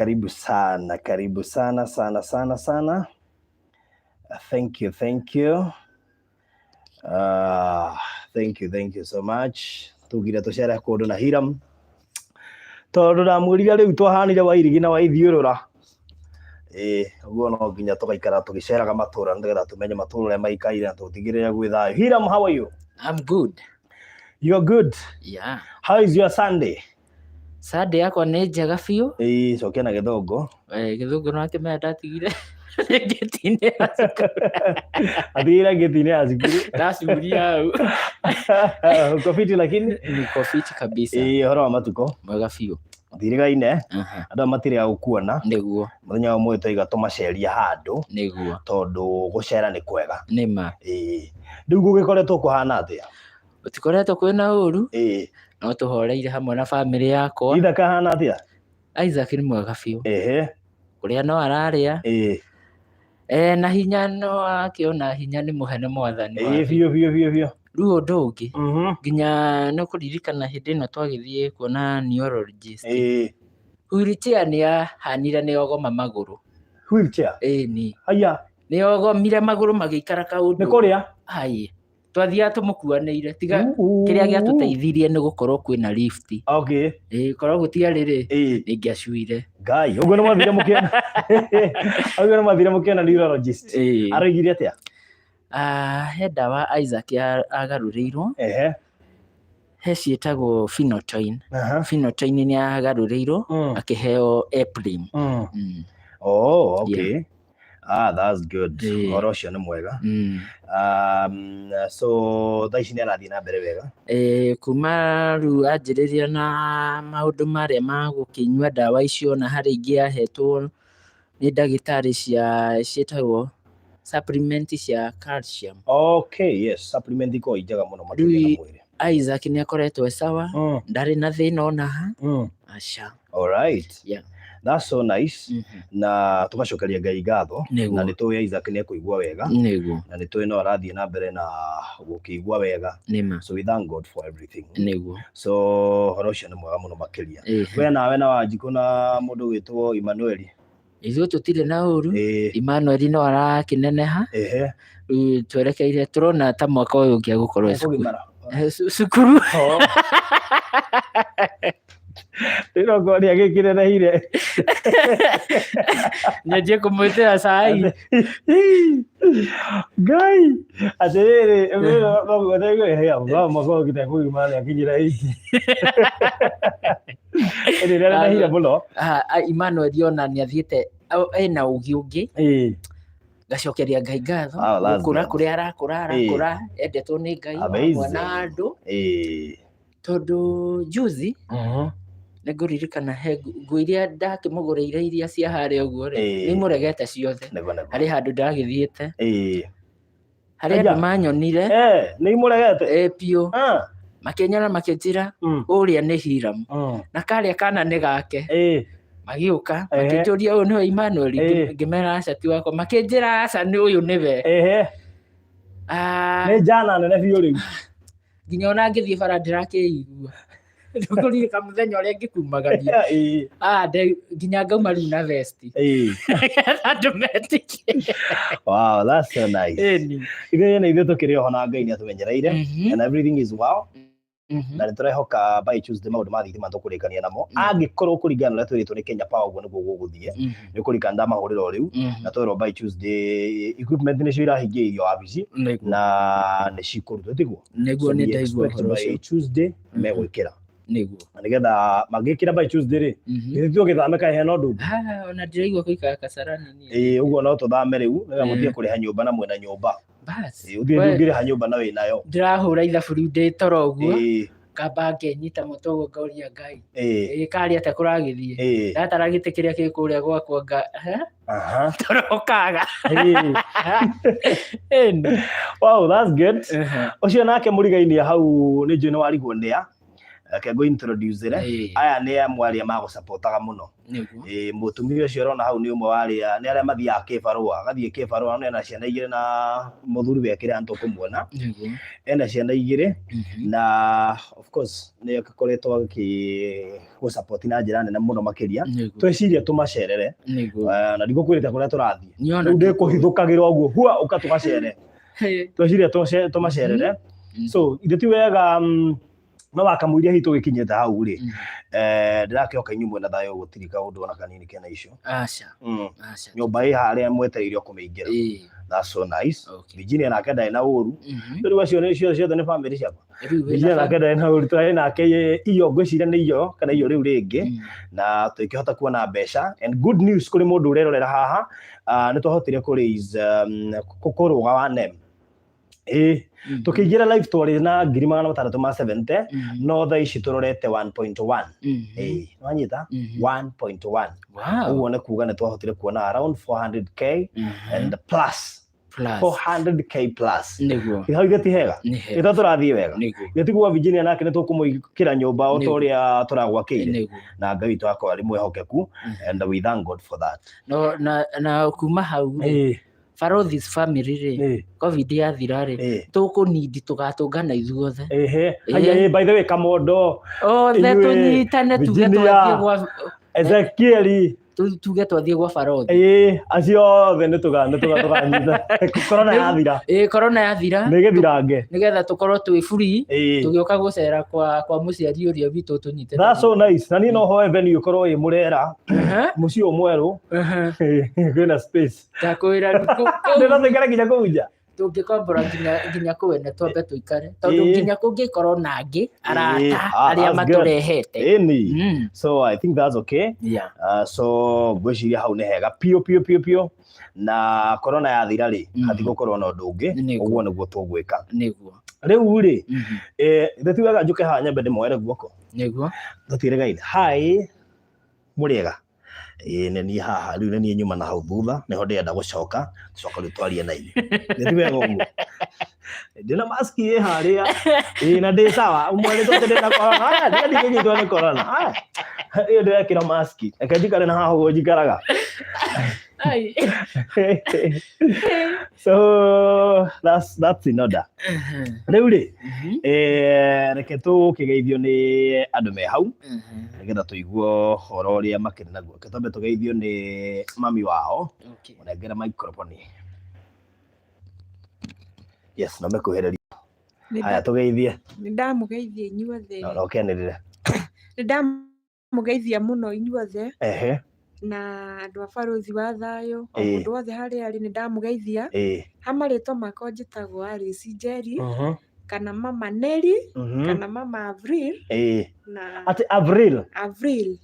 Karibu sana, karibu sana sana sana sana. Thank you, thank you. Thank you, thank you so much. Tugire tucere kundu na Hiram tondu ndamwĩrire rĩu twahanire wa irigi na wa ithiũrũra. Ĩĩ, ũguo no nginya tũgaikara tũgĩceraga matũra nĩgetha tũmenye matũra ũrĩa maikaire na tũtigĩrĩre gwĩ thayũ. Hiram, how are you? I'm good. You are good. Yeah. How is your Sunday? Sunday yakwa nĩ njega biũ. Ĩĩ, cokia na gĩthũngũ. Eh, gĩthũngũ no akĩmenya ndatigire ngĩti-inĩ ya cukuru. Atigire ngĩti-inĩ ya cukuru. Ndacuria hau. Uko fiti lakini? Niko fiti kabisa. Ĩĩ, ũhoro wa matukũ. Mwega biũ. Thirigaine, Aha. andũ aya matirĩ a gũkuona. Nĩguo, Mũthenya wa ũmũthĩ twaiga tũmacerie handũ nĩguo. tondũ gũcera nĩ kwega. Nĩ ma. Ĩĩ. Rĩu gũgĩkoretwo kũhana atĩa? Gũtikoretwo kwĩna ũru, Ĩĩ. no tũhoreire hamwe na bamĩrĩ yakwa. Ithaka hana atĩa? Isaac nĩ mwega biũ. Ehe. Kũrĩa no ararĩa. Ĩĩ. E, na hinya no akĩona hinya nĩ mũhe nĩ mwathani. Ĩĩ biũ biũ biũ biũ. Rĩu ũndũ ũngĩ, nginya nĩ ũkũririkana hĩndĩ ĩno twagĩthiĩ kuona neurologist. Ĩĩ. Wheelchair nĩ yahanire nĩ yogoma magũrũ. Wheelchair? Ĩni. Haya. Nĩ yogomire magũrũ magĩikara kaũndũ. Nĩ kũrĩa? Ai. Twathiaga tũmũkuanĩire tiga kĩrĩa gĩatũteithirie nĩ gũkorwo kwĩna lift. Okay. Ĩĩ korwo gũtiarĩ rĩ, Ĩĩ. nĩ ingĩacuire. Ngai, ũguo nĩ mwathire mũkĩona. Ũguo nĩ mwathire mũkĩona neurologist. Ĩĩ. Aroigire atĩa? Ah, he ndawa Isaac agarũrĩirwo. Ehe. He ciĩtagwo Phenytoin. Aha. Phenytoin nĩ agarũrĩirwo akĩheo Eprim. Oh, okay. Yeah. Ah, that's good. Ĩĩ. Ũhoro ũcio nĩ mwega. So thaa ici nĩ arathiĩ na mbere wega. Ĩĩ, kuma rĩu anjĩrĩria na maũndũ marĩa ma gũkĩnyua ndawa icio na harĩ ingĩ ahetwo nĩ ndagĩtarĩ cia ciĩtagwo supplement cia calcium. Okay, yes, supplement ikoragwo i njega mũno makĩria na Rĩu mwĩrĩ. Isaac nĩ akoretwo e sawa, ndarĩ na thĩna ona ha. Aca. All right. Yeah. That's so nice. Na tũgacokeria Ngai ngatho. Nĩguo. Na nĩ tũĩ Isaac nĩ ekũigua wega. Nĩguo. Na nĩ tũĩ no arathiĩ na mbere na gũkĩigua wega. Nĩma. So we thank God for everything. Nĩguo. So ũhoro ũcio nĩ mwega mũno makĩria. Ĩĩ. We nawe na Wanjikũ na mũndũ wĩtwo Emmanuel. Ithuĩ tũtirĩ na ũru. Ĩĩ. Emmanuel no arakĩneneha. Ehe. Rĩu twerekeire tũrona ta mwaka ũyũ ũngĩ egũkorwo e cukuru. Ekũgimara. Cukuru. Oh. Ndĩrokorwo nĩ agĩkĩnenehire. Nyanjie kũmwĩtĩra cai. Ngai atĩrĩrĩ mwaka ũyũ ũngĩ kũgimara nĩ akinyire 80. Ĩndĩ nĩ anenehire mũno. Ah, ah, Emmanuel ona nĩ athiĩte ena ũgĩ ũngĩ. Ĩĩ. Ngacokeria Ngai ngatho Ah, that's gũkũra good. kũrĩa arakũra arakũra endetwo nĩ Ngai Amazing. hamwe na andũ Ĩĩ. tondũ juzi nĩ ngũririkana he nguo iria ndakĩmũgũrĩire iria cia harĩa ũguo rĩ Ĩĩ. nĩ imũregete ciothe Nĩguo nĩguo. harĩ handũ ndagĩthiĩte Ĩĩ. harĩ Aya. andũ manyonire Eh, nĩ imũregete? ĩ biũ Ah. makĩnyona makĩnjĩra ũrĩa nĩ Hiram na karĩa kana nĩ gake Ĩĩ. magĩũka Ehe. makĩnjũria ũyũ nĩwe Emmanuel Ĩĩ. ngĩmera aca ti wakwa makĩnjĩra aca nĩ ũyũ nĩwe. Ehe. Ah, Nĩ njana nene biũ rĩu. nginya ona ngĩthiĩ bara ndĩrakĩigua ndũkũririka mũthenya ũrĩa ngĩkumagaria. Ĩĩ. Ah, nginya ngauma rĩu na vesti Ĩĩ. andũ metĩkie. Wow, that's so nice. Ĩni. Ithuĩ na ithuĩ tũkĩrĩ oho na Ngai nĩ atũmenyereire and everything is well. Na nĩ tũrehoka by Tuesday maũndũ ma thitima tũkũrĩkania namo. Angĩkorwo kũringana na ũrĩa twĩrĩtwo nĩ Kenya Power ũguo nĩguo gũgũthiĩ. Nĩ ũkũririkana ndamahũrĩra o rĩu. Na twerwo by Tuesday equipment nĩcio irahingĩrĩirio wabici na nĩ cikũrutwo tiguo. Nĩguo So nĩ we ndaigua expect ũhoro by ũcio. Tuesday megwĩkĩra. Nĩguo. Na nĩgetha mangĩkĩra by Tuesday rĩ, githĩ tũgĩthame kaĩ hena ũndũ ũngĩ? Ah, ona ndĩraigua gũikara Kasarani niĩ. Ĩĩ ũguo no tũthame rĩu nĩgetha mũtige kũrĩha nyũmba na mwĩna nyũmba. Bas. Ĩĩ ũthiĩ We- ndũngĩrĩha nyũmba na wĩnayo. Ndĩrahũra ithabu rĩu ndĩ toro ũguo. Ĩĩ. Ngamba ngenyita mũtwe ũguo ngoria Ngai. Ĩĩ. Ĩĩ karĩ atĩa kũragĩthiĩ? Ĩĩ. Ndatara gĩtĩ kĩrĩa kĩ kũrĩa gwakwa nga he? Aha. Toro ũkaga. Ĩĩ. Ĩni. Wow, that's good. Ũcio nake mũrigainie hau nĩ njũĩ nĩ warigwo nĩa. Reke ngũ introduce re. Aya nĩ amwe arĩa magũcapotaga mũno. Nĩguo. Ĩĩ, mũtumia ũcio ũrona hau nĩ ũmwe wa arĩa nĩ arĩa mathiaga kĩbarũa, agathiĩ kĩbarũa no ena ciana igĩrĩ na mũthuri wekĩre haha nĩtũkũmuona. Nĩguo. Ena ciana igĩrĩ na of course nĩ akoretwo agĩgũ support na njĩra nene mũno makĩria. Nĩguo. Tweciria tũmacerere. Nĩguo. Na ndigũkwĩrĩte kũrĩa tũrathiĩ. Niona Rĩu ndĩkũhithũkagĩra ũguo hua ũka tũgacere. Tweciria tũmacerere. So ithe ti wega no wakamũiria hihi tũgĩkinyĩte hau rĩ, ndĩrakĩhoka inyuĩ mwĩna thayũ, gũtirĩ kaũndũ ona kanini kena icio. Aca. Aca. Nyũmba ĩ harĩa mwetereire o kũmĩingĩra. That's so nice. Virginia nake ndarĩ na ũru. Rĩu acio nĩ cio ciothe nĩ family ciakwa. Rĩu wĩna Virginia nake ndarĩ na ũru, tũrarĩ nake iyo ngwĩciria nĩ iyo kana iyo rĩu rĩngĩ na tũkĩhota kuona mbeca. And good news kũrĩ mũndũ ũrerorera haha, nĩ twahotire kũ raise kũrũga wa NEM. Ĩĩ, tũkĩingĩra live twarĩ na 670,000, no thaa ici tũrorete 1.1. Ĩĩ, wanyita 1.1. Ũguo nĩ kuga nĩ twahotire kuona around 400K and plus. Plus. 400K plus. Nĩguo. Hau ithe ti hega? Nĩ hega. Ĩta tũrathiĩ wega. Nĩguo. Gĩtiguo tiguo Virginia nake nĩ tũkũmũikĩra nyũmba o ta Nĩguo. ũrĩa tũragwakĩire. Nĩguo. Na Ngai witũ akorwo arĩ mwĩhokeku and we thank God for that. No, na kuma hau rĩ, Barothi's family rĩ, COVID yathira rĩ, tũkũnindi tũgatũngana ithuothe. Ehe. Haya, by the way, Kamondo, Othe Inyuĩ, tũnyitane tuge Virginia, twathiĩ gwa Ezekieli, tuge twathiĩ gwa Barothi. Ĩĩ, acio othe nĩ tũga nĩ tũga tũganyita. Corona yathira. Ĩĩ, corona yathira. Nĩ gĩthirange. Nĩgetha tũkorwo twĩ free tũgĩũka gũcera kwa mũciari ũrĩa witũ tũnyitĩte. That's so nice. Na niĩ no hoe venue ĩkorwo ĩ Mũrera, mũciĩ ũyũ mwerũ, kwĩna space. Ndakwĩra Ndĩrathekera nginya kũu nja. Tũngĩkombora nginya kwene twambe tũikare tondũ nginya kũngĩkorwo na angĩ arata arĩa that's good. matũrehete. Ĩni. So I think that's okay. So ngwĩciria hau nĩ hega piũ piũ piũ piũ, na corona yathira rĩ, hatigũkorwo na ũndũ ũngĩ. Ũguo nĩguo tũgwĩka. Rĩu rĩ, ithe ti wega njũke haha nyambe ndĩmoere guoko? Nĩguo. Tũtwĩre guys hi, mũrĩega? Ĩĩ, nĩ niĩ haha rĩu, nĩ niĩ nyuma na hau thutha, nĩho ndĩrenda gũcoka tũcoka rĩu twarie na inyuĩ. Nĩ ti wega ũguo? Ndĩna maski ĩ harĩa, ĩĩ, na ndĩ sawa, ũmwe nĩ tondũ ndĩna corona. Aya, ndiĩ ndingĩnyitwo nĩ corona. Aya, ĩyo ndĩrekĩra maski, reke njikare na haha ũguo njikaraga. Ai. So that's in order. Rĩu rĩ, reke tũkĩgeithio nĩ andũ me hau nĩgetha tũigue ũhoro ũrĩa makĩrĩ naguo. Reke twambe tũgeithio nĩ mami wao. Mũnengere microphone. Yes, no mekuhĩrĩria. Haya, tũgeithie. Nĩ ndamũgeithia inyuothe. No ũkĩanĩrĩre. Nĩ ndamũgeithia mũno inyuothe na andũ a Barũthi wa Thayũ, o mũndũ wothe harĩa arĩ nĩ ndamũgeithia. Ha marĩtwa makwa njĩtagwo Alice Njeri kana Mama Nelly kana Mama Avril na Atĩ Avril? Avril.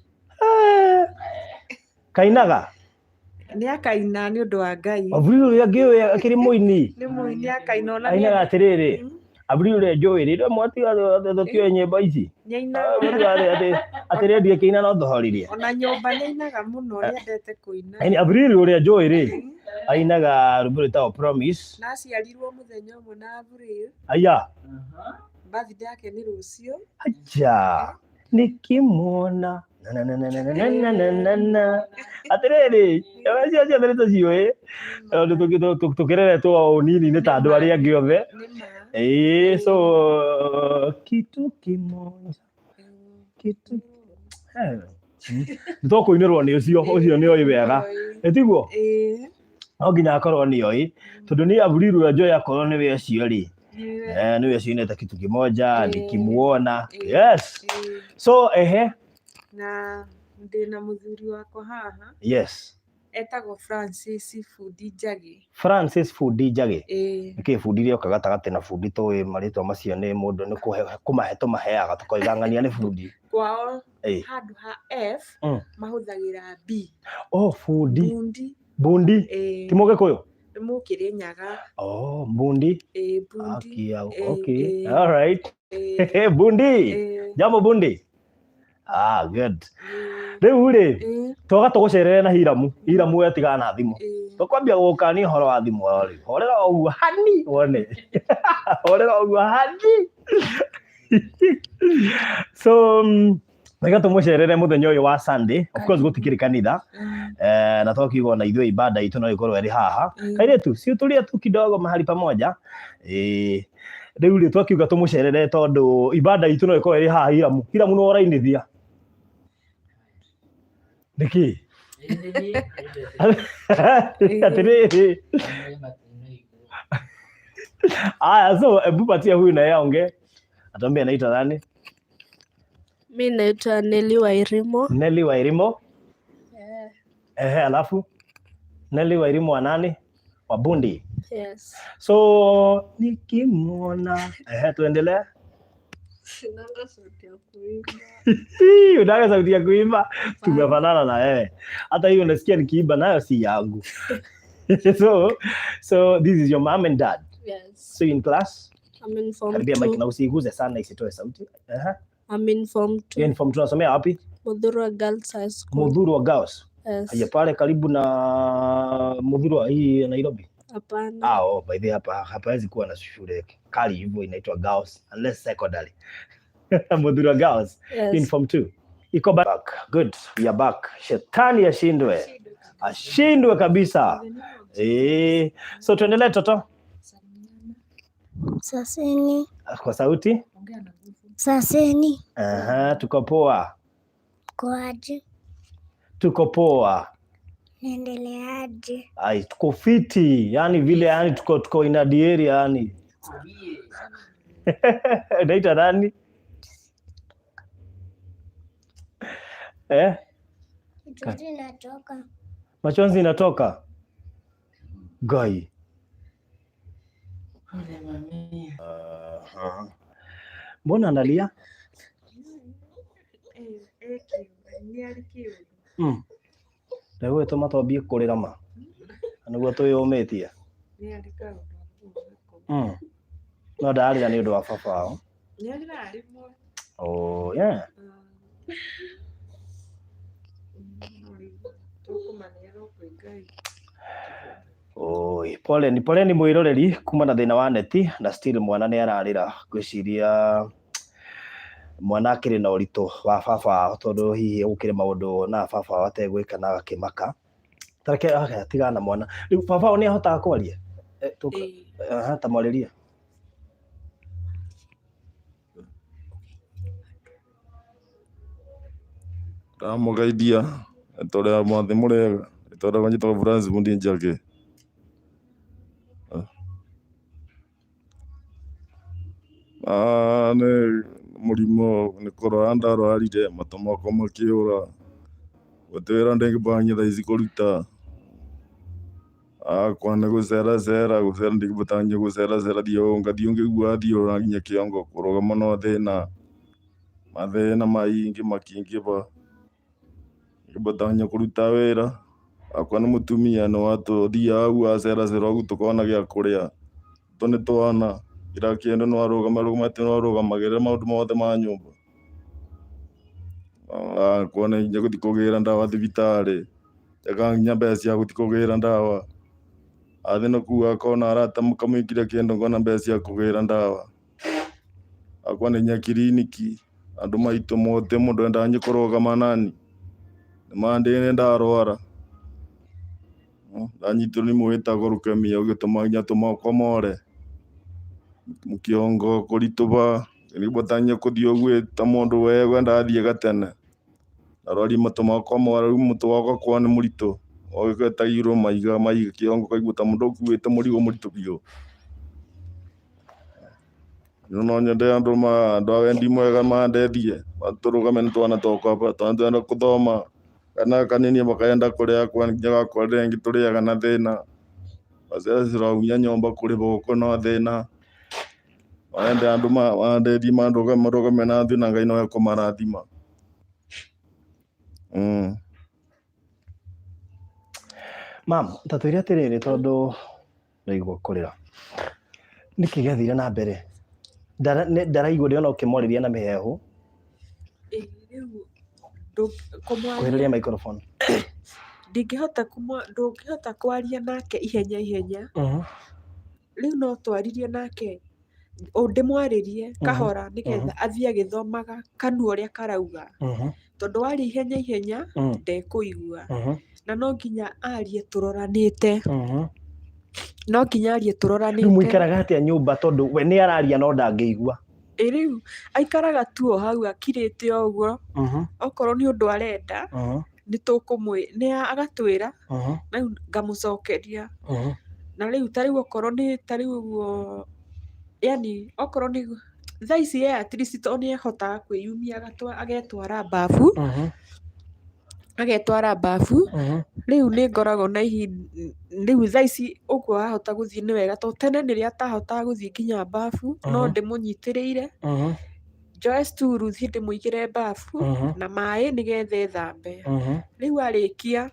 Kainaga? Nĩ akaina nĩ ũndũ wa Ngai. Avril ũrĩa ngĩũĩ akĩrĩ mũini. Nĩ mũini, akaina ona Ainaga atĩrĩrĩ, Avril ũrĩa njũĩ rĩ, rĩmwe tũtiũĩ nyĩmbo ici. Nĩ ainaga. Atĩ redio ĩkĩina no tũhoririe. Ona nyũmba nĩ ainaga mũno, nĩ endete kũina. Aini Avril ũrĩa njũĩ rĩ, ainaga rwĩmbo rwĩtagwo Promise. Na aciarirwo mũthenya ũmwe na Avril. Aya. Birthday yake nĩ rũciũ. Aja. Nikimwona na na na na na na na na na na. Atĩrĩrĩ, cio ciothe nĩ tũciũĩ tondũ tũkĩreretwo o ũnini-inĩ ta andũ arĩa angĩ othe. Nĩ ma. Ĩĩ, so kitu kimoja kitu nĩ tũkũinĩrwo nĩ ũcio, ũcio nĩ oĩ wega. Ĩtiguo? Ĩĩ. No nginya akorwo nĩ oĩ tondũ nĩ Avril ũrĩa njũĩ, akorwo nĩwe ũcio rĩ. Nĩwe. Nĩwe ũcio inete kitu kimoja nikimuona. Yes. So ehe. Na ndĩna mũthuri wakwa haha. Etagwo Francis Bundi Njagĩ. Francis Bundi Njagĩ. Ĩĩ. Nĩkĩ bundi rĩoka gatagatĩ na bundi tũĩ marĩtwa macio nĩ mũndũ nĩ kũmahe tũmaheaga tũkoiga ng'ania nĩ bundi. Kwao handũ ha F mahũthagĩra B. Oh, bundi. Bundi. Bundi. Ĩĩ. Ti Mũgĩkũyũ? Nĩ Mũkĩrĩnyaga. Oh, bundi. Ĩĩ, bundi. Okay, Ĩĩ, okay. ĩĩ. All right. Ĩĩ. Bundi. Ĩĩ. Jambo bundi. Ah, good. Ĩĩ. Rĩu rĩ, Ĩĩ. twoka tũgũcerere na Hiramu. Hiramu we tigana na thimũ. Ĩĩ. Tũkwambia gũkania ũhoro wa thimũ o rĩu. Horera o ũguo hani wone. Horera o ũguo hani. So reke tũmũcerere mũthenya ũyũ wa Sunday. Of course gũtikĩrĩ kanitha. Na twakiuga ona ithuĩ ibada itũ no ĩkorwo ĩrĩ haha. Kairĩtu, si utulie tu kidogo mahali pamoja. Rĩu rĩ twakiuga tũmũcerere tondũ ibada itũ no ĩkorwo ĩrĩ haha. Hiramu, Hiramu nĩ ũrainithia nĩkĩ? Atĩrĩrĩ, aya, so hebu patia huyu na yeye aongee, atuambie anaitwa nani. Mi naitwa Nelly Wairimo. Nelly Wairimo. Ehe, alafu Nelly Wairimo wa nani? Wa Bundi. Yes. So nikimwona, ehe, tuendelee. Sinanga sauti ya kuimba. Unanga sauti ya kuimba? Tumefanana na wewe. Hata hiyo unasikia nikiimba nayo si yangu. So this is your mom and dad. Yes. So in class? I'm in form Karibia mic 2. na usiguze sana isitoe sauti. Ehe. I'm in form 2. You're in form 2, unasomea wapi? Muthurwa Girls High School. Muthurwa Girls. Yes. Haya, pale karibu na Muthurwa hii ya Nairobi. Hapana. Ah, oh, by the way, hapa hapawezi kuwa na shule kali hivyo inaitwa Girls unless secondary. Muthurwa Girls. Yes. In form 2. Iko back. Good. We are back. Shetani ashindwe. Ashindwe kabisa. So tuendelee toto. Saseni. Kwa sauti. Saseni. Aha, tuko poa. Kwaje? Tuko poa. Naendeleaje? Ai, tuko fiti. Yani vile yani tuko in the area yani. Unaitwa nani? Machozi inatoka. Machozi inatoka. Gai. Mbona analia? Rĩu tũma twambie kũrĩra ma. Nĩguo twĩyũmĩtie. No ndararĩra nĩ ũndũ wa baba wao. Oh, yeah. Oi, poleni, poleni mwiroreri kuma na thĩna wa neti na still mwana nĩ ararĩra. Ngwĩciria mwana akĩrĩ na ũritũ wa baba wao tondũ hihi gũkĩrĩ maũndũ na baba wao ategwĩka na agakĩmaka. Tareke tigana na mwana. Rĩu baba wao nĩ ahotaga kwaria? Ta mwarĩrie. Ndamũgeithia tũrĩa mwathĩ mũrega tondũ njĩtagwo Francis Mundi Njagi. Nĩ mũrimũ nĩ kũrwara ndarwarire matũ makwa makĩũra gũtirĩ wĩra ndĩngĩbanga thaa ici kũruta akwa nĩ gũceracera gũcera ndingĩbota nginya gũceracera thiĩ ngathiĩ ngĩiguaga thiũrũra nginya kĩongo kũrũgama no thĩna mathĩna maingĩ makĩingĩha ngĩbota nginya kũruta wĩra akwa nĩ mũtumia nĩ watũthiaga ũguo aceracera ũguo tũkona gĩa kũrĩa tũ nĩ twana kĩrĩa kĩndũ no arũgama rũgamĩte no arũgamagĩrĩra maũndũ mothe ma nyũmba akwa nĩ nginya gũthiĩ kũgĩra ndawa thibitarĩ eka nginya mbeca cia gũthiĩ kũgĩra ndawa athiĩ na kũu akona arata kamũikĩria kĩndũ ngona mbeca cia kũgĩra ndawa akwa nĩ nginya kiriniki andũ maitũ mothe mũndũ endaga nginya kũrũgama nani nĩmandĩ ndarwara ndanyitwo nĩ mũndũ wĩtagwo leukemia ũgĩtũma nginya tũmoko more mũkĩongo kũritũha nĩbota nginya kũthiĩ ũguo ta mũndũ wega ndathiĩ gatene ndarwaria matũ makwa more rĩu mũtwe wakwa kwa nĩ mũritũ ũgĩtagirwo maiga maiga kĩongo kaigua ta mũndũ ũkuĩte mũrigo mũritũ biũ no nyende andũ andũ a wendi mwega mandeithie matũrũgame nĩ twana twakwa twana twenda kũthoma kana kanini makenda kũrĩa kwa nginya gakwa rĩngĩ tũrĩaga na thĩna maceracera nginya nyũmba kũrĩha gũkũ no thĩna wende andũ mandeithie marũgame na ithuĩ na Ngai no ekũmarathima. Mam, ta twĩre atĩrĩrĩ tondũ ndaigua kũrĩra. Nĩkĩ gĩathire na mbere? Ndaraigua ndĩrona ũkĩmwarĩria na mĩheehũ. Kuhĩrĩria microphone. Ndingĩhota ndũngĩhota kwaria nake ihenya ihenya. Rĩu no twaririe nake Ndĩmwarĩrie kahora nĩgetha athiĩ agĩthomaga kanua ũrĩa karauga. Tondũ waria ihenya ihenya ndekũigua. Na no nginya arie tũroranĩte. No nginya arie Rĩu tũroranĩte. Mũikaraga atĩa nyũmba tondũ we nĩ araria no ndangĩigua? Ĩ rĩu aikaraga tu o hau akirĩte o ũguo. Okorwo nĩ ũndũ arenda nĩ tũkũmwĩ nĩ agatwĩra rĩu ngamũcokeria. Na rĩu ta rĩu okorwo nĩ ta rĩu ũguo, yani okorwo nĩ thaa ici ye at least tondũ nĩ ahotaga kwĩyumia agetwara bafu, agetwara bafu. Rĩu nĩ ngoragwo na ihinda rĩu thaa ici ũguo ahota gũthiĩ nĩ wega, tondũ tene nĩrĩo atahotaga gũthiĩ nginya bafu, no ndĩmũnyitĩrĩire njoe sturu thiĩ ndĩmũigĩre bafu na maĩ nĩgetha ethambe. Rĩu arĩkia,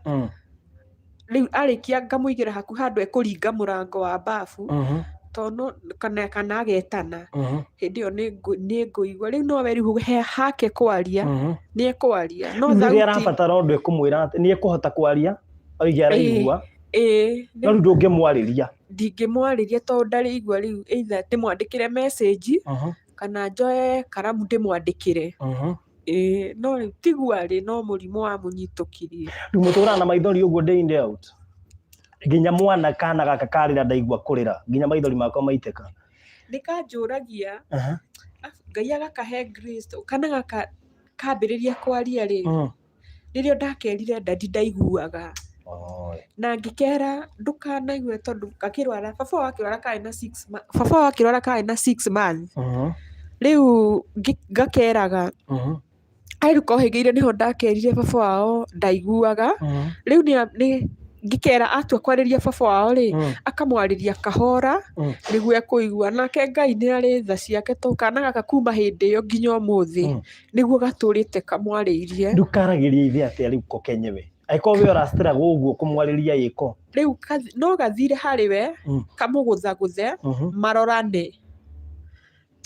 rĩu arĩkia ngamũigĩra hakuhĩ handũ ekũringa mũrango wa bafu, tondũ kana agetana, hĩndĩ ĩyo nĩ ngũigua. Rĩu nowe rĩu hake kwaria nĩ ekwaria no Rĩu rĩrĩa thauti. Arabatara ũndũ ekũmwĩra atĩ nĩ ekũhota kwaria oige araigua, Ĩĩ. No rĩu ndũngĩmwarĩria? Ndingĩmwarĩria tondũ ndarĩigua. Rĩu either ndĩmwandĩkĩre message kana njoe karamu ndĩmwandĩkĩre. Ĩĩ, no rĩu tiguo arĩ no mũrimũ wamũnyitũkirie. Rĩu mũtũraga na maithori ũguo day in day out, nginya mwana kana gaka karĩra ndaigua kũrĩra nginya maithori makwa maitĩka. Nĩ kanjũragia. Ngai agakahe grace kana gaka kambĩrĩria kwaria rĩ, nĩrĩo ndakerire daddy ndaiguaga. Oi. Na ngĩkera ndũkanaigue tondũ gakĩrwara baba wao akĩrwara karĩ na baba wao akĩrwara karĩ na 6 months. Rĩu ngakeraga arĩ rĩu kohĩgĩire nĩho ndakerire baba wao ndaiguaga. Rĩu nĩ ngĩkera atua kwarĩria baba wao rĩ, akamwarĩria kahora nĩguo ekũigua. Nake Ngai nĩ arĩ tha ciake tondũ kana gaka kuma hĩndĩ ĩyo nginya ũmũthĩ nĩguo gatũrĩte kamwarĩirie. Rĩu karagĩria ithe atĩa rĩu ko kenyewe angĩkorwo we ũrastruggle ũguo kũmwarĩria ĩko? Rĩu no gathire harĩ we, kamũgũthagũthe, marorane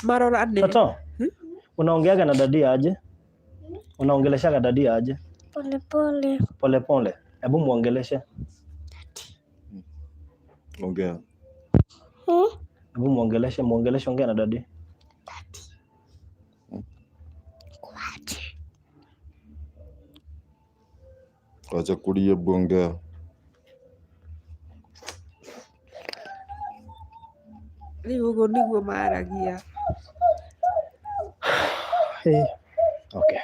marorane. Toto, unaongeaga na daddy aje? Unaongeleshaga daddy aje? Pole pole. Pole pole. Hebu muongeleshe. Ongea. Hmm? Hebu muongeleshe, muongeleshe, ongea na daddy. Kwaje? Wacha kulia, hebu ongea. Rĩu ũguo nĩguo maragia. Hey. Okay.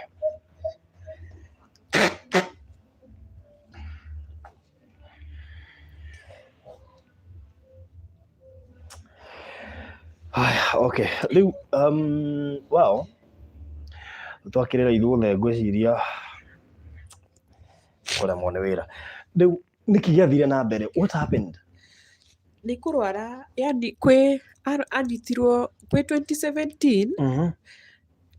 Haya, okay. Rĩu wow. Twakĩrĩra ithuothe ngwĩciria kũremwo nĩ wĩra. Rĩu nĩkĩ gĩathire na mbere? What happened? Nĩ kũrwara, yani kwĩ anyitirwo kwĩ 2017.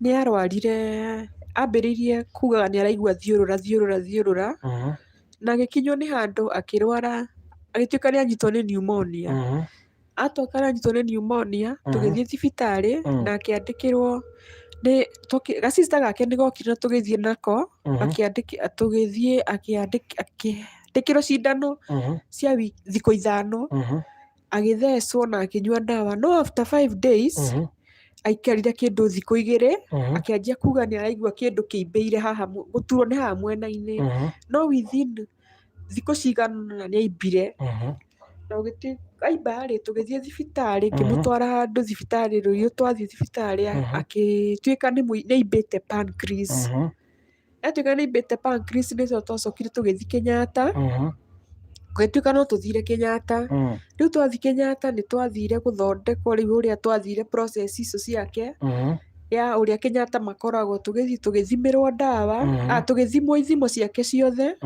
Nĩ arwarire, ambĩrĩirie kugaga nĩ araigua thiũrũra thiũrũra thiũrũra, na agĩkinywo nĩ handũ akĩrwara, agĩtuĩka nĩ anyitwo nĩ pneumonia. Atuĩka nĩ anyitwo nĩ pneumonia, tũgĩthiĩ thibitarĩ na akĩandĩkĩrwo nĩ gacista gake nĩ gokire na tũgĩthiĩ nako, tũgĩthiĩ akĩandĩkĩrwo cindano cia thikũ 5, agĩthecwo na akĩnyua ndawa, no after 5 days aikarire kĩndũ thikũ 2, akĩanjia kuga nĩ araigua kĩndũ kĩimbĩire haha, gũturwo nĩ haha mwena-inĩ, no within thikũ cigana ũna nĩ aimbire. Na aimba rĩ, tũgĩthiĩ thibitarĩ, ngĩmũtwara handũ thibitarĩ rũriũ. Twathiĩ thibitarĩ akĩtuĩka nĩ aimbĩte pancreas. Atuĩka nĩ aimbĩte pancreas, nĩcio twacokire tũgĩthiĩ Kenyatta. Gũgĩtuĩka no tũthire Kenyatta. Rĩu twathiĩ Kenyatta nĩ twathire gũthondekwo. Rĩu ũrĩa twathire process icio ciake ya ũrĩa Kenyatta makoragwo, tũgĩthiĩ tũgĩthimĩrwo ndawa, tũgĩthimwo ithimo ciake ciothe.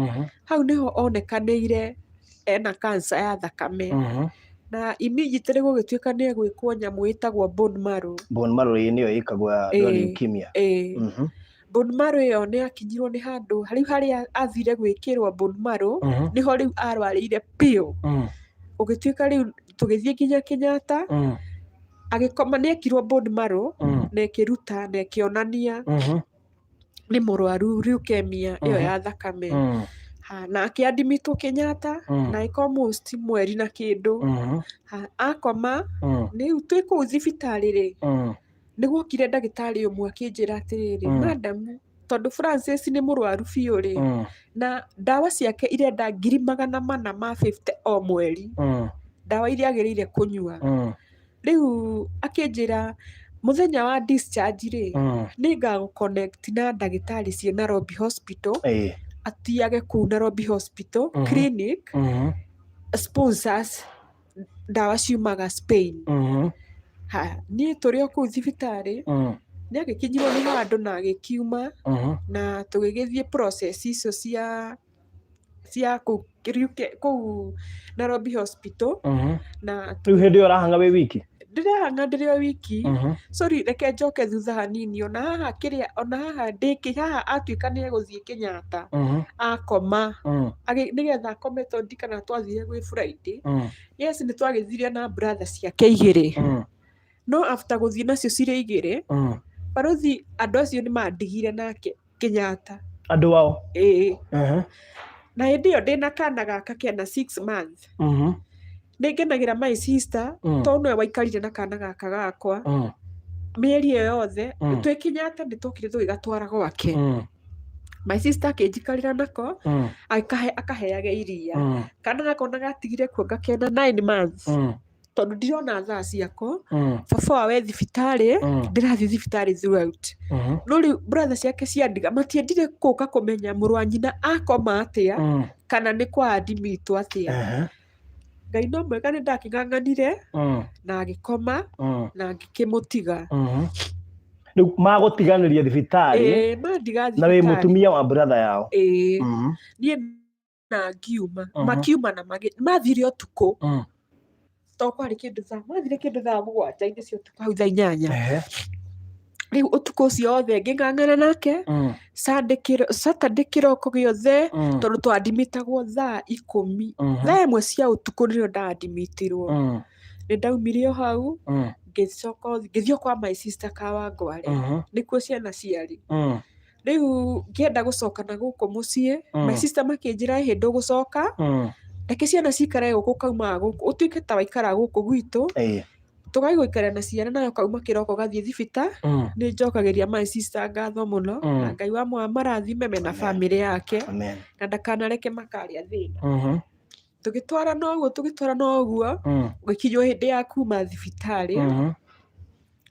Hau nĩho onekanĩire ena cancer ya thakame, na immediately gũgĩtuĩka nĩ egwĩkwo nyamũ ĩtagwo bone marrow. Bone marrow ĩĩ nĩyo ĩkagwo ya andũ a leukemia. Ĩĩ. Bone marrow ĩyo nĩ akinyirwo nĩ handũ rĩu harĩa athire gwĩkĩrwo bone marrow, nĩho rĩu arwarĩire biũ. Gũgĩtuĩka rĩu tũgĩthiĩ nginya Kenyatta, agĩkoma nĩ ekirwo bone marrow na ĩkĩruta na ĩkĩonania nĩ mũrwaru leukemia ĩyo ya thakame. Ha, na akĩandimitwo Kenyatta na ĩka almost mweri na kĩndũ. Ha, akoma rĩu twĩ kũu thibitarĩ rĩ, nĩ gwokire ndagĩtarĩ ũmwe akĩnjĩra atĩrĩrĩ, madam, tondũ Francis nĩ mũrwaru biũ rĩ, na ndawa ciake irenda 450,000 o mweri, ndawa iria agĩrĩire kũnyua. Rĩu akĩnjĩra mũthenya wa discharge rĩ, nĩ ngagũ connect na ndagĩtarĩ ciĩ Nairobi Hospital, atiage kũu Nairobi Hospital clinic, sponsors ndawa ciumaga Spain. Ha, niĩ tũrĩ o kũu thibitarĩ, nĩ agĩkinyirwo nĩ handũ na agĩkiuma, na tũgĩgĩthiĩ process icio cia kũu kũu Nairobi Hospital na Rĩu hĩndĩ ĩyo ũrahang'a wĩ wiki? Ndĩrahang'a ndĩrĩ o wiki. Sorry, reke njoke thutha hanini. Ona haha kĩrĩa, ona haha ndĩkĩ haha atuĩka nĩ egũthiĩ Kenyatta, akoma, nĩgetha akome, tondũ ndikana twathire gwĩ Friday. Yes, nĩ twagĩthire na brother ciake igĩrĩ, no after gũthiĩ nacio cirĩ igĩrĩ, barũthi, andũ acio nĩ mandigire nake Kenyatta. Andũ ao? Ĩĩ. Na hĩndĩ ĩyo ndĩna kana gaka kena 6 months. Nĩ ngenagĩra my sister, tondũ nĩwe waikarire na kana gaka gakwa mĩeri ĩyo yothe. Twĩ Kenyatta nĩ twokire tũgĩgatwara gwake. My sister akĩnjikarĩra nako, akaheage iria. Kana gaka ona gatigire kuonga kena 9 months, tondũ ndirona thaa ciako. Baba wao e thibitarĩ, ndĩrathiĩ thibitarĩ throughout. No rĩu brother ciake ciandiga, matiendire gũka kũmenya mũrũ wa nyina akoma atĩa, kana nĩ kwa adimitwo atĩa. Ngai no mwega, nĩ ndakĩng'ang'anire na agĩkoma na ngĩkĩmũtiga. Rĩu magũtiganĩria thibitarĩ? Ĩĩ, mandiga Na wĩ thibitarĩ. Mũtumia wa brother yao? Ĩĩ. Niĩ na ngiuma. Makiuma na mathire ũtukũ, to kwarĩ kĩndũ thaa, mathire kĩndũ thaa 7-inĩ cia ũtukũ, hau thaa 8. Rĩu ũtukũ ũcio wothe ngĩng'ang'ana nake. Sunday Saturday kĩroko gĩothe, tondũ twandimitagwo thaa 10, thaa 1 cia ũtukũ nĩrĩo ndaandimitirwo. Nĩ ndaumire o hau, ngĩcoka ngĩthiĩ o kwa my sister Kawangware, nĩkuo ciana ciarĩ. Rĩu ngĩenda gũcoka na gũkũ mũciĩ, my sister makĩnjĩra, ĩhĩ, ndũgũcoka, reke ciana cikare gũkũ, kaumaga gũkũ ũtuĩke ta waikara gũkũ gwitũ, tũgathiĩ gũikara na ciana, nayo kauma kĩroko gathiĩ thibita. Nĩ njokagĩria my sister ngatho mũno, na Ngai wa marathime mena Amen. bamĩrĩ yake, Amen. na ndakanareke makarĩa thĩna. Tũgĩtwarana ũguo, tũgĩtwarana ũguo, gũgĩkinywo hĩndĩ ya kuma thibitarĩ.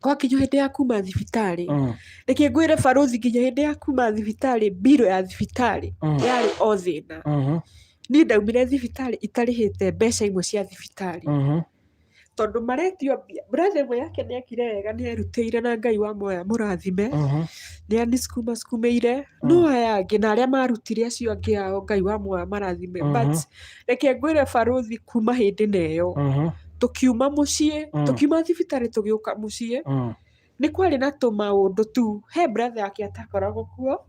Gwakinywo hĩndĩ ya kuma thibitarĩ, reke ngwĩre barũthi, nginya hĩndĩ ya kuma thibitarĩ, mbirũ ya thibitarĩ yarĩ o thĩna. Niĩ ndaumire thibitarĩ itarĩhĩte mbeca imwe cia thibitarĩ, tondũ maretio mbia. Brother ĩmwe yake nĩ ekire wega, nĩ erutĩire, na Ngai wa moya mũrathime, nĩ anisukuma sukumĩire. No aya angĩ na arĩa marutire acio angĩ ao, Ngai wa moya marathime. But reke ngwĩre barũthi, kuma hĩndĩ na ĩyo tũkiuma mũciĩ, tũkiuma thibitarĩ tũgĩũka mũciĩ, nĩ kwarĩ na tũmaũndũ tu. He brother yake atakoragwo kuo,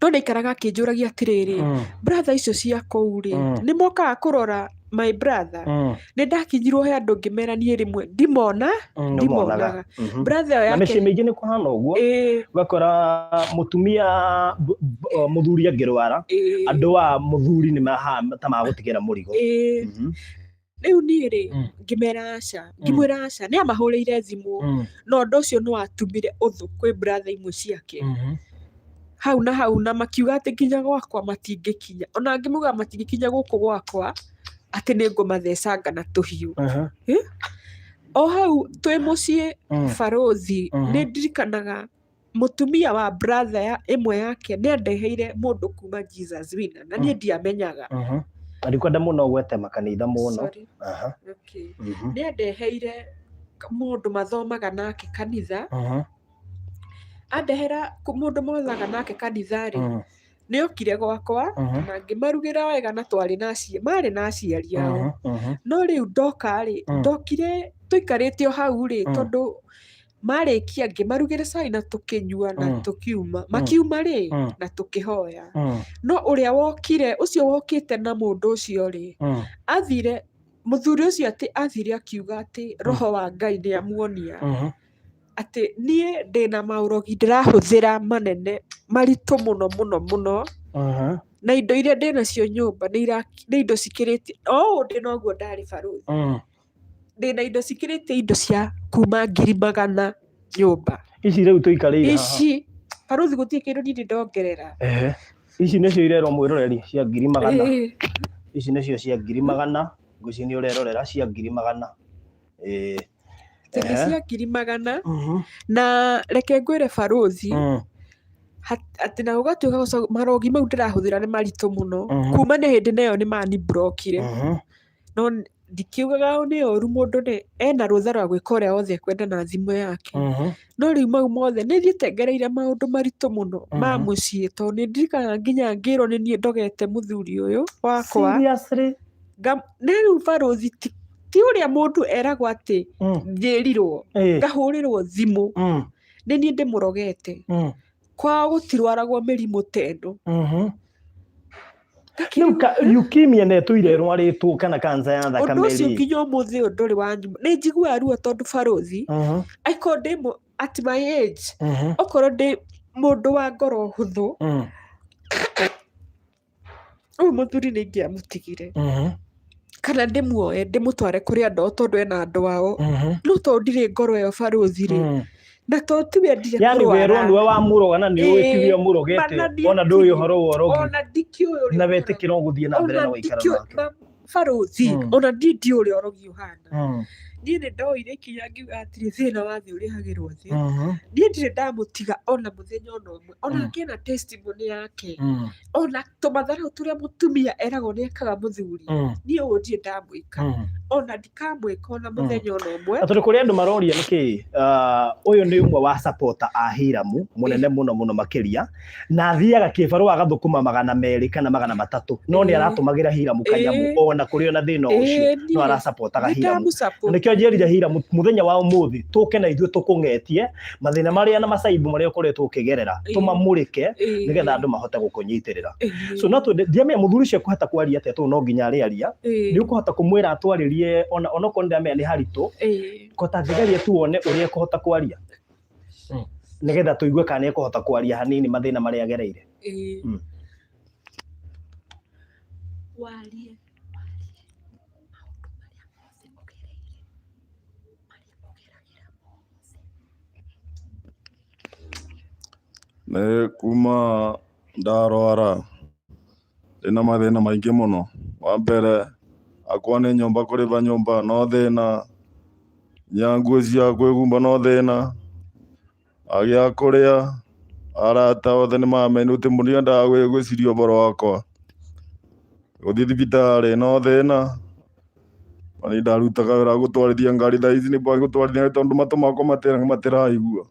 no nĩ aikaraga akĩnjũragia atĩrĩrĩ, brother icio cia kũu rĩ, nĩ mokaga kũrora my brother? Nĩ ndakinyirwo he andũ ngĩmera niĩ rĩmwe ndimona. Ndũmonaga. Ndimonaga. Brother ĩyo Na mĩciĩ yake. mĩingĩ nĩ kũhana ũguo. Ũgakora mũtumia mũthuri angĩrwara, andũ a mũthuri nĩ mahana ta magũtigĩra mũrigo. Rĩu niĩ rĩ, ngĩmera aca, ngĩmwĩra aca, nĩ amahũrĩire thimũ, na ũndũ ũcio nĩ watumire ũthũ kwĩ brother imwe ciake hau na hau, na makiuga atĩ nginya gwakwa matingĩkinya. Ona angĩmuga matingĩkinya gũkũ gwakwa, atĩ nĩ ngũmathecanga na tũhiũ. O hau twĩ mũciĩ, barũthi, nĩ ndirikanaga mũtumia wa brother ya ĩmwe yake nĩ andeheire mũndũ kuma Jesus Winner, na niĩ ndiamenyaga. Na ndikwenda mũno gwete makanitha mũno. Sorry. Okay. Nĩ andeheire mũndũ mathomaga nake kanitha. Andehera mũndũ mathomaga nake kanitha rĩ, nĩ okire gwakwa na ngĩmarugĩra wega, na twarĩ na marĩ na aciari ao. No rĩu ndoka rĩ, ndokire tũikarĩte o hau rĩ, tondũ marĩkia ngĩmarugĩra cai na tũkĩnyua na tũkiuma. Makiuma rĩ, na tũkĩhoya. No ũrĩa wokire, ũcio wokĩte na mũndũ ũcio rĩ, athire mũthuri ũcio atĩ athire akiuga atĩ roho wa Ngai nĩ amuonia atĩ niĩ ndĩna maũrogi ndĩrahũthĩra manene maritũ mũno mũno mũno. Na indo iria ndĩ nacio nyũmba nĩ indo cikĩrĩtie o ũũ ndĩ noguo ndarĩ barũthi. Ndĩna indo cikĩrĩtie indo cia kuma 100,000 nyũmba. Ici rĩu tũikarĩire haha. Ici barũthi gũtirĩ kĩndũ niĩ ndĩ ndongerera. Ehe. Ici nĩcio irerwo mwĩroreri cia 100,000. Ĩĩ. Ici nĩcio cia 100,000. Ngwĩciria nĩ ũrerorera cia 100,000. Ĩĩ. Atĩ nĩ cia 100,000. Na reke ngwĩre barũthi, atĩ na gũgatuĩka marogi mau ndĩrahũthĩra nĩ maritũ mũno. Kuma nĩ hĩndĩ na ĩyo nĩ manimburokire. No ndikiugaga nĩ ũru mũndũ nĩ ena rũtha rwa gwĩka ũrĩa wothe ekwenda na thimũ yake. No rĩu mau mothe nĩ thiĩte ngereire maũndũ maritũ mũno ma mũciĩ tondũ nĩ ndirikanaga nginya ngĩrwo nĩ niĩ ndogete mũthuri ũyũ wakwa. Seriously? Nĩ rĩu barũthi ti ũrĩa mũndũ eragwo atĩ njĩrirwo, ngahũrĩrwo thimũ, nĩ niĩ ndĩmũrogete. Kwao gũtirwaragwo mĩrimũ ta ĩno. Rĩu leukemia na ĩtũire ĩrwarĩtwo kana cancer ya thakame Ũndũ ũcio rĩ. nginya ũmũthĩ ũyũ ndũrĩ wanyuma. Nĩ njiguaga ruo tondũ barũthi, angĩkorwo ndĩ at my age, okorwo ndĩ mũndũ wa ngoro hũthũ, ũyũ mũthuri nĩ ingĩamũtigire. Kana ndĩmuoe ndĩmũtware kũrĩ andũ ao tondũ ena andũ ao. No tondũ ndirĩ ngoro ĩyo barũthi rĩ, na tondũ tiwe endire Yani kũrwara. werwo nĩwe wamũroga na nĩ ũĩ tiwe ũmũrogete, Mana niĩ ona ndũĩ ndirĩ. ũhoro wa ũrogi. Ona ndikĩũĩ ũrĩa Na ũhoro. wetĩkĩra ũgũthiĩ na mbere Ona na gũikara ndikĩũĩ nake. Barũthi, ona niĩ ndiũĩ ũrĩa ũrogi ũhana. Niĩ nĩ ndoire ikinya ngiuga atĩrĩ, thĩna wa thĩ ũrĩhagĩrwo thĩ. Niĩ ndirĩ ndamũtiga ona mũthenya ona ũmwe, ona ngĩona testimony yake, ona tũmatharau tũrĩa mũtumia eragwo nĩ ekaga mũthuri, niĩ ũũ ndirĩ ndamwĩka, ona ndikamwĩka ona mũthenya ona ũmwe. Na tondũ kũrĩ andũ maroria nĩkĩ, ũyũ nĩ ũmwe wa supporter a Hiramu mũnene mũno mũno makĩria, na athiaga kĩbarũa agathũkũma 200 kana 300, no nĩ aratũmagĩra Hiramu kanyamũ ona kũrĩ ona thĩna ũcio, no arasapotaga Hiramu. Na nĩkĩo njĩrire Hiramu mũthenya wa ũmũthĩ tũke na ithuĩ tũkũng'etie mathĩna marĩa na macaibu marĩa ũkoretwo ũkĩgerera, tũmamũrĩke nĩgetha andũ mahote gũkũnyitĩrĩra. So no twende ndiamenya mũthuri ũcio ekũhota kwaria atĩa tondũ no nginya arĩaria. Nĩ ũkũhota kũmwĩra atwarĩrie onokorwo nĩ ndamenya nĩ haritũ, kota ngĩgeria tu wone ũrĩa ekũhota kwaria. Nĩgetha tũigue kana nĩ ekũhota kwaria hanini mathĩna marĩa agereire. Warie, warie maũndũ marĩa mothe ũgereire, marĩa ũgeragĩra mothe. Nĩ kuma ndarwara ndĩna mathĩna maingĩ mũno. Wa mbere akwa nĩ nyũmba kũrĩba nyũmba no thĩna, nginya nguo cia kwĩhumba no thĩna, agĩa kũrĩa arata othe nĩ mamenya gũtirĩ mũndũ wendaga gwĩciria ũhoro wakwa. Gũthiĩ thibitarĩ no thĩna, na nĩ ndarutaga wĩra wa gũtwarithia ngari thaa ici nĩ gũtwarithia tondũ matũ makwa matiraigua.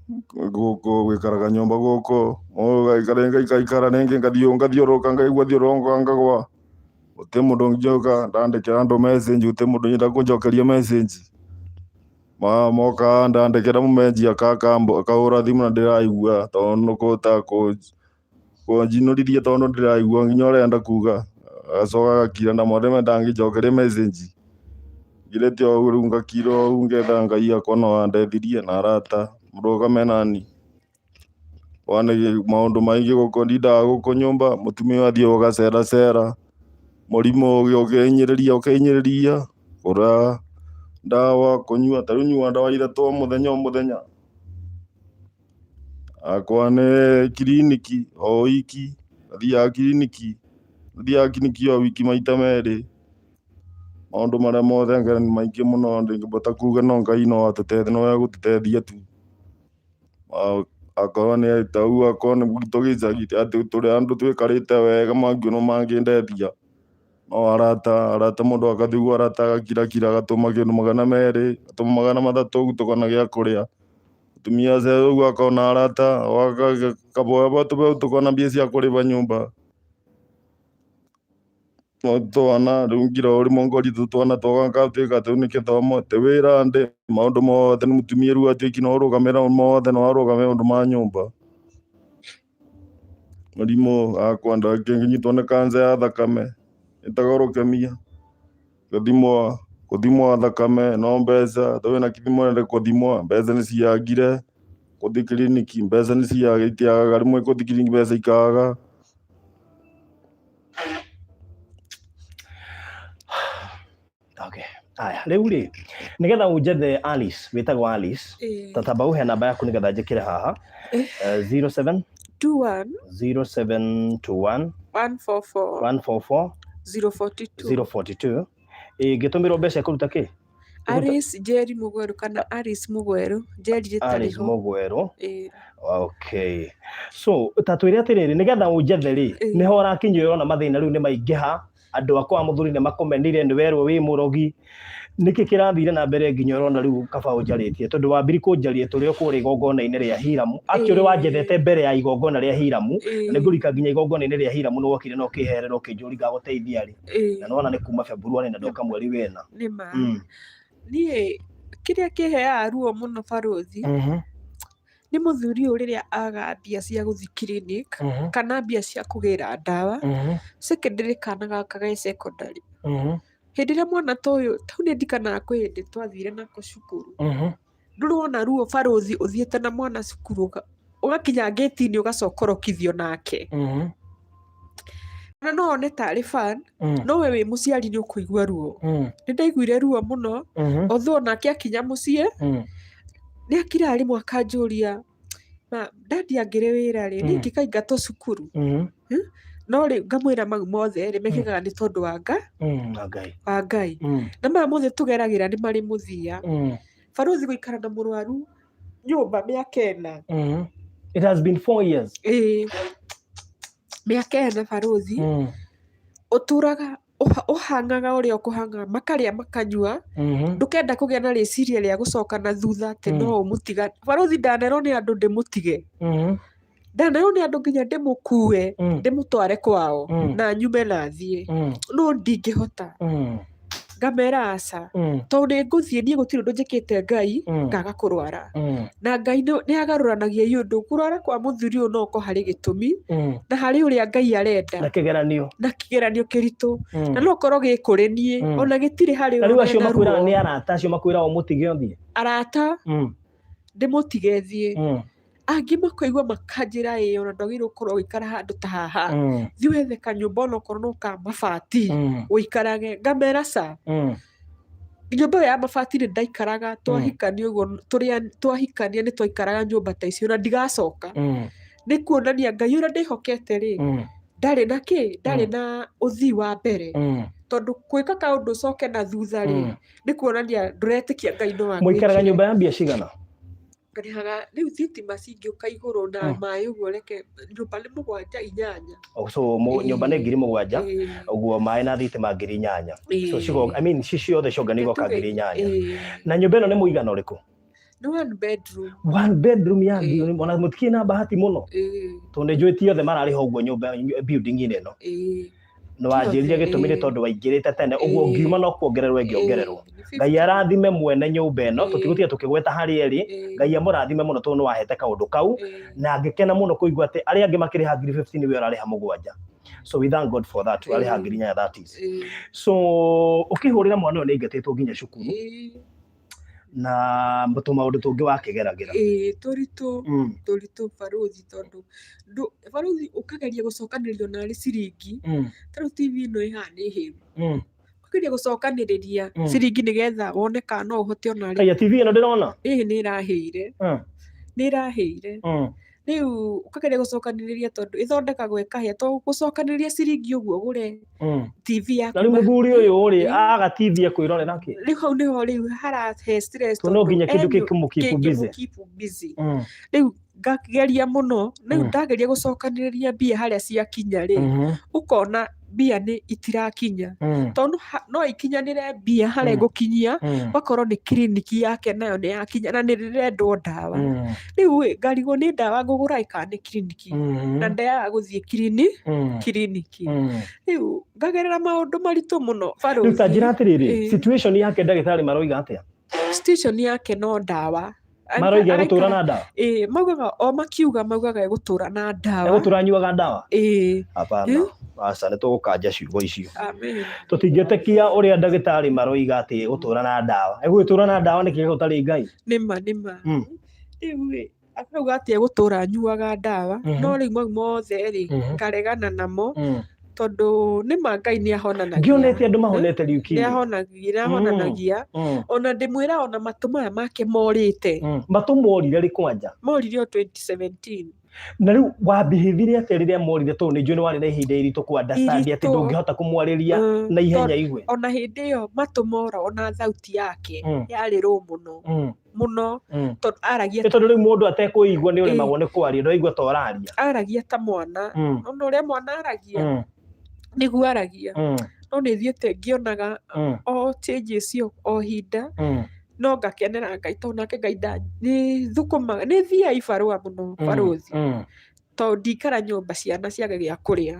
Gũkũ gũikaraga nyũmba gũkũ, ũgaikara ngaikara rĩngĩ ngathiĩ ngathiũrũrũka ngaigua thiũrũrũka ngagwa. Gũtirĩ mũndũ ũngĩũka ndandĩkĩra andũ message gũtirĩ mũndũ ũngĩenda kũnjokeria message. Moka ndandĩkĩra mũmenji akahũra thimũ na ndĩraigua tondũ kũhota kũnjinũrithia tondũ ndĩraigua nginya ũrĩa arenda kuga. Agacoka agakira na mwene ndangĩnjokeria message. Ngirĩte o ũguo rĩu ngakira o ũguo ngetha Ngai akwa no andethirie na arata mũrũgame nani. Wane maũndũ maingĩ gũkũ ndindaga gũkũ nyũmba mũtumia athiĩ gũgaceracera mũrimũ ũkĩhinyĩrĩria ũkĩhinyĩrĩria kũra ndawa kũnyua ta rĩu nyuaga ndawa ithatũ o mũthenya o mũthenya. Akwa nĩ kiriniki o wiki thiaga kiriniki thiaga kiriniki o wiki maita merĩ. Maũndũ marĩa mothe nĩ maingĩ mũno ndingĩhota kuga no Ngai no atũteithie no egũtũteithia tu. Akorwo nĩ ta ũguo akorwo nĩ gwitũ gĩcagi atĩ tũrĩ andũ tũikarĩte wega no mangĩndeithia. No arata arata mũndũ agathiĩ ũguo arata agakirakira agatũma kĩndũ 200 agatũma 300 ũguo tũkona gĩa kũrĩa. Mũtumia ũcio ũguo akona arata akaboya tũbeũ tũkona mbia cia kũrĩba nyũmba. No twana rĩu ngira ũrĩmwe ngoria twana twakwa ngatuĩka rĩu nĩ gĩthomo ti wĩra ndĩ maũndũ mothe nĩ mũtumia rĩu atuĩki no ũrũgamĩrĩra mothe no arũgamĩrĩre maũndũ ma nyũmba. Mũrimũ akwa ndangĩnyitwo nĩ cancer ya thakame ĩtagwo leukemia. Gũthimwo gũthimwo thakame no mbeca twĩna kĩthimo nĩ gũthimwo mbeca nĩ ciagire. Gũthiĩ kiriniki mbeca nĩ ciaga itiagaga rĩmwe gũthiĩ kiriniki mbeca ikaga. Okay. Aya, rĩu rĩ, nĩgetha ũnjethe Alice, wĩtagwo Alice, Ĩĩ. ta tamba ũhe namba yaku nĩgetha njĩkĩre haha. Eh. 07 21 0721 144 144 042. 042. Ĩngĩtũmĩrwo mbeca ĩkũruta kĩ? Alice Njeri Mũgwerũ kana Alice Mũgwerũ, Njeri rĩtarĩ Alice ho. Mũgwerũ. Ĩĩ. Okay. So, ta twĩre atĩrĩrĩ, nĩgetha ũnjethe rĩ, Ĩĩ. nĩho ũrakinyĩrwo na mathĩna rĩu nĩ maingĩha, andũ akwa a mũthuri nĩ makũmenire, nĩ werwo wĩ mũrogi. Nĩkĩ kĩrathire na mbere nginya ũrona rĩu kaba ũnjarĩtie? Tondũ wambiri kũnjaria tũrĩ o kũrĩa igongona-inĩ rĩa Hiramu. Actually Ĩĩ. wanjethete mbere ya igongona rĩa Hiramu. Ĩĩ. Na nĩngũrika nginya igongona-inĩ rĩa Hiramu nĩ wokire na ũkĩherera ũkĩnjũria ngagũteithia rĩ. Ĩĩ. Na nĩwona nĩ kuma February na ndoka mweri wena. Nĩ ma. Niĩ kĩrĩa kĩheaga ruo mũno barũthi nĩ mũthuri ũyũ rĩrĩa aga mbia cia gũthiĩ clinic kana mbia cia kũgĩra ndawa secondary kana gaka ge secondary hĩndĩ ĩrĩa mwana ta ũyũ tau nĩ ndikanaga kwĩ hĩndĩ twathire nako cukuru ndũrĩ wona ruo barũthi ũthiĩte na mwana cukuru ũgakinya ngĩti-inĩ ũgacokorokithio nake ona no one tarĩ fan no we wĩ mũciari nĩ ũkũigua ruo nĩ ndaiguire ruo mũno although onake akinya mũciĩ nĩ akira rĩmwe akanjũria ma dadi angĩrĩ wĩra rĩ niĩ ingĩkaingatwo cukuru no rĩu ngamwĩra mau mothe rĩ mekĩkaga nĩ tondũ wa nga Wa Ngai. wa Ngai na maya mothe tũgeragĩra nĩ marĩ mũthia barũthi gũikara na mũrwaru nyũmba mĩaka ĩna. It has been 4 years. Ĩĩ mĩaka ĩna barũthi ũtũraga ũhang'aga ũrĩa ũkũhang'a makarĩa makanyua ndũkenda kũgĩa na rĩciria rĩa gũcoka na thutha atĩ no ũmũtiga barũthi ndanerwo nĩ andũ ndĩmũtige ndanerwo nĩ andũ nginya ndĩmũkue ndĩmũtware kwao na nyume na thiĩ no ndingĩhota ngamera aca tondũ nĩ ngũthiĩ niĩ gũtirĩ ũndũ njĩkĩte Ngai ngaga kũrwara na Ngai nĩ agarũranagia iũndũ kũrwara kwa mũthuri ũyũ no ũkorwo harĩ gĩtũmi na harĩ ũrĩa Ngai arenda na kĩgeranio na kĩgeranio kĩritũ na no ũkorwo gĩ kũrĩ niĩ ona gĩtirĩ harĩ na rĩu ũrĩa acio mena makwĩraga ruo. nĩ arata acio makwĩraga ũmũtige ũthiĩ Arata ndĩmũtige thiĩ angĩ makaigua makanjĩra ĩĩ ona ndwagĩrĩirwo gũkorwo ũgĩikara handũ ta haha thiĩ wethe kanyũmba onokorwo no ka mabati ũikarage ngamera ca nyũmba ĩyo ya mabati nĩ ndaikaraga twahikania ũguo twahikania nĩ twaikaraga nyũmba ta icio na ndigacoka nĩ kuonania Ngai ũrĩa ndĩhokete rĩ ndarĩ na kĩ ndarĩ na ũthii wa mbere tondũ gwĩka kaũndũ ũcoke na thutha rĩ nĩ kuonania ndũretĩkia Ngai no Mũikaraga agwĩkĩre. nyũmba ya mbia cigana? Ngarihaga rĩu thitima cingĩũka igũrũ na maĩ ũguo reke nyũmba nĩ 7 8. Oh, so nyũmba nĩ 7,000 ũguo maĩ na thitima 8,000. So cigo, I mean, ci ciothe ciongana igoka 8,000. Na nyũmba ĩno nĩ mũigana ũrĩkũ? Nĩ one bedroom. One bedroom ya ngiri, ona mũtikĩrĩ na bahati mũno tondũ nĩ njũĩ ti othe mararĩha ũguo nyũmba building-inĩ ĩno. Nĩ wanjĩrire gĩtũmi nĩ tondũ waingĩrĩte tene ũguo ngiuma no kuongererwo ĩngĩongererwo. Ngai arathime mwene nyũmba ĩno tũtigũtiga tũkĩgweta harĩa ĩrĩ. Ngai amũrathime mũno tondũ nĩ wahete kaũndũ kau na ngĩkena mũno kũigua atĩ arĩa angĩ makĩrĩha 15,000 we ũrarĩha 7. So we thank God for that. Ũrarĩha 8,000 that is. So ũkĩhũrĩra mwana ũyũ nĩ aingatĩtwo nginya cukuru na tũmaũndũ tũngĩ wakĩgeragĩra. Ĩĩ tũritũ tũritũ barũthi tondũ barũthi ũkageria gũcokanĩrĩria ona arĩ ciringi ta rĩu TV ĩno ĩ haha nĩ hĩu ũkageria gũcokanĩrĩria ciringi nĩgetha wone kana no ũhote ona arĩ Aya TV ĩno ndĩrona. Ĩĩ nĩ ĩrahĩire nĩ ĩrahĩire rĩu ũkageria gũcokanĩrĩria tondũ ĩthondekagwo ĩkahĩa to gũcokanĩrĩria ciringi ũguo ũgũre TV yaku Na rĩu mũthuri ũyũ rĩ aga TV ekwĩrorera kĩ? Rĩu hau nĩho rĩu harahe stress Tondũ no nginya kĩndũ kĩngĩmũ busy. kĩngĩmũ busy. Rĩu ngageria mũno rĩu ndageria gũcokanĩrĩria mbia harĩa ciakinya rĩ ũkona mbia nĩ itirakinya tondũ no ikinyanĩre mbia harĩa ĩgũkinyia ũgakorwo nĩ kiriniki yake nayo nĩ yakinya na nĩ rĩrendwo ndawa rĩu ĩ ngarigwo nĩ ndawa ngũgũra ĩ kana nĩ kiriniki na ndeaga gũthiĩ kiriniki rĩu ngagerera maũndũ maritũ mũno Rĩu ta njĩra barũthi. atĩrĩrĩ situation yake ndagĩtarĩ maroiga atĩa? Situation yake no ndawa Maroiga egũtũra na ndawa? Ĩĩ maugaga o makiuga maugaga egũtũra na ndawa. Egũtũra anyuaga ndawa? Ĩĩ. Hapana. Aca nĩ tũgũkanja ciugo icio. Amen. Tũtingĩtĩkia ũrĩa ndagĩtarĩ maroiga atĩ egũtũra na ndawa. Egũgĩtũra na ndawa nĩkĩ gũtarĩ Ngai? Nĩma nĩma. Rĩu ĩ Akauga atĩ egũtũra anyuaga ndawa, no rĩu mau mothe rĩ, ngaregana namo, tondũ nĩma Ngai nĩ ahonanagia. Ngĩonete andũ mahonete Nĩ leukemia. ahonagia, nĩ ahonanagia. Ona ndĩmwĩra ona matũ maya make morĩte. Matũ morire rĩ kwanja? Morire o 2017. Na rĩu wambihĩthire atĩa rĩrĩa morire, tondũ nĩ njũĩ nĩ warĩ na ihinda iritũ kũ understand atĩ Iritũ. ndũngĩhota kũmwarĩria na ihenya igue. Ona hĩndĩ ĩyo matũ mora, ona thauti yake yarĩ rũ mũno mũno, tondũ aragia Nĩ tondũ rĩu mũndũ atekũigua nĩ ũremagwo nĩ kwaria, ndũraigua ta ũraria. Aragia ta mwana. Ona ũrĩa mwana aragia nĩguo aragia. No nĩ thiĩte ngĩonaga o changes o hinda, no ngakenera Ngai, tondũ nake Ngai nĩ thũkũmaga, nĩ thiaga ibarũa mũno, barũthi, tondũ ndikara nyũmba ciana ciage gĩa kũrĩa.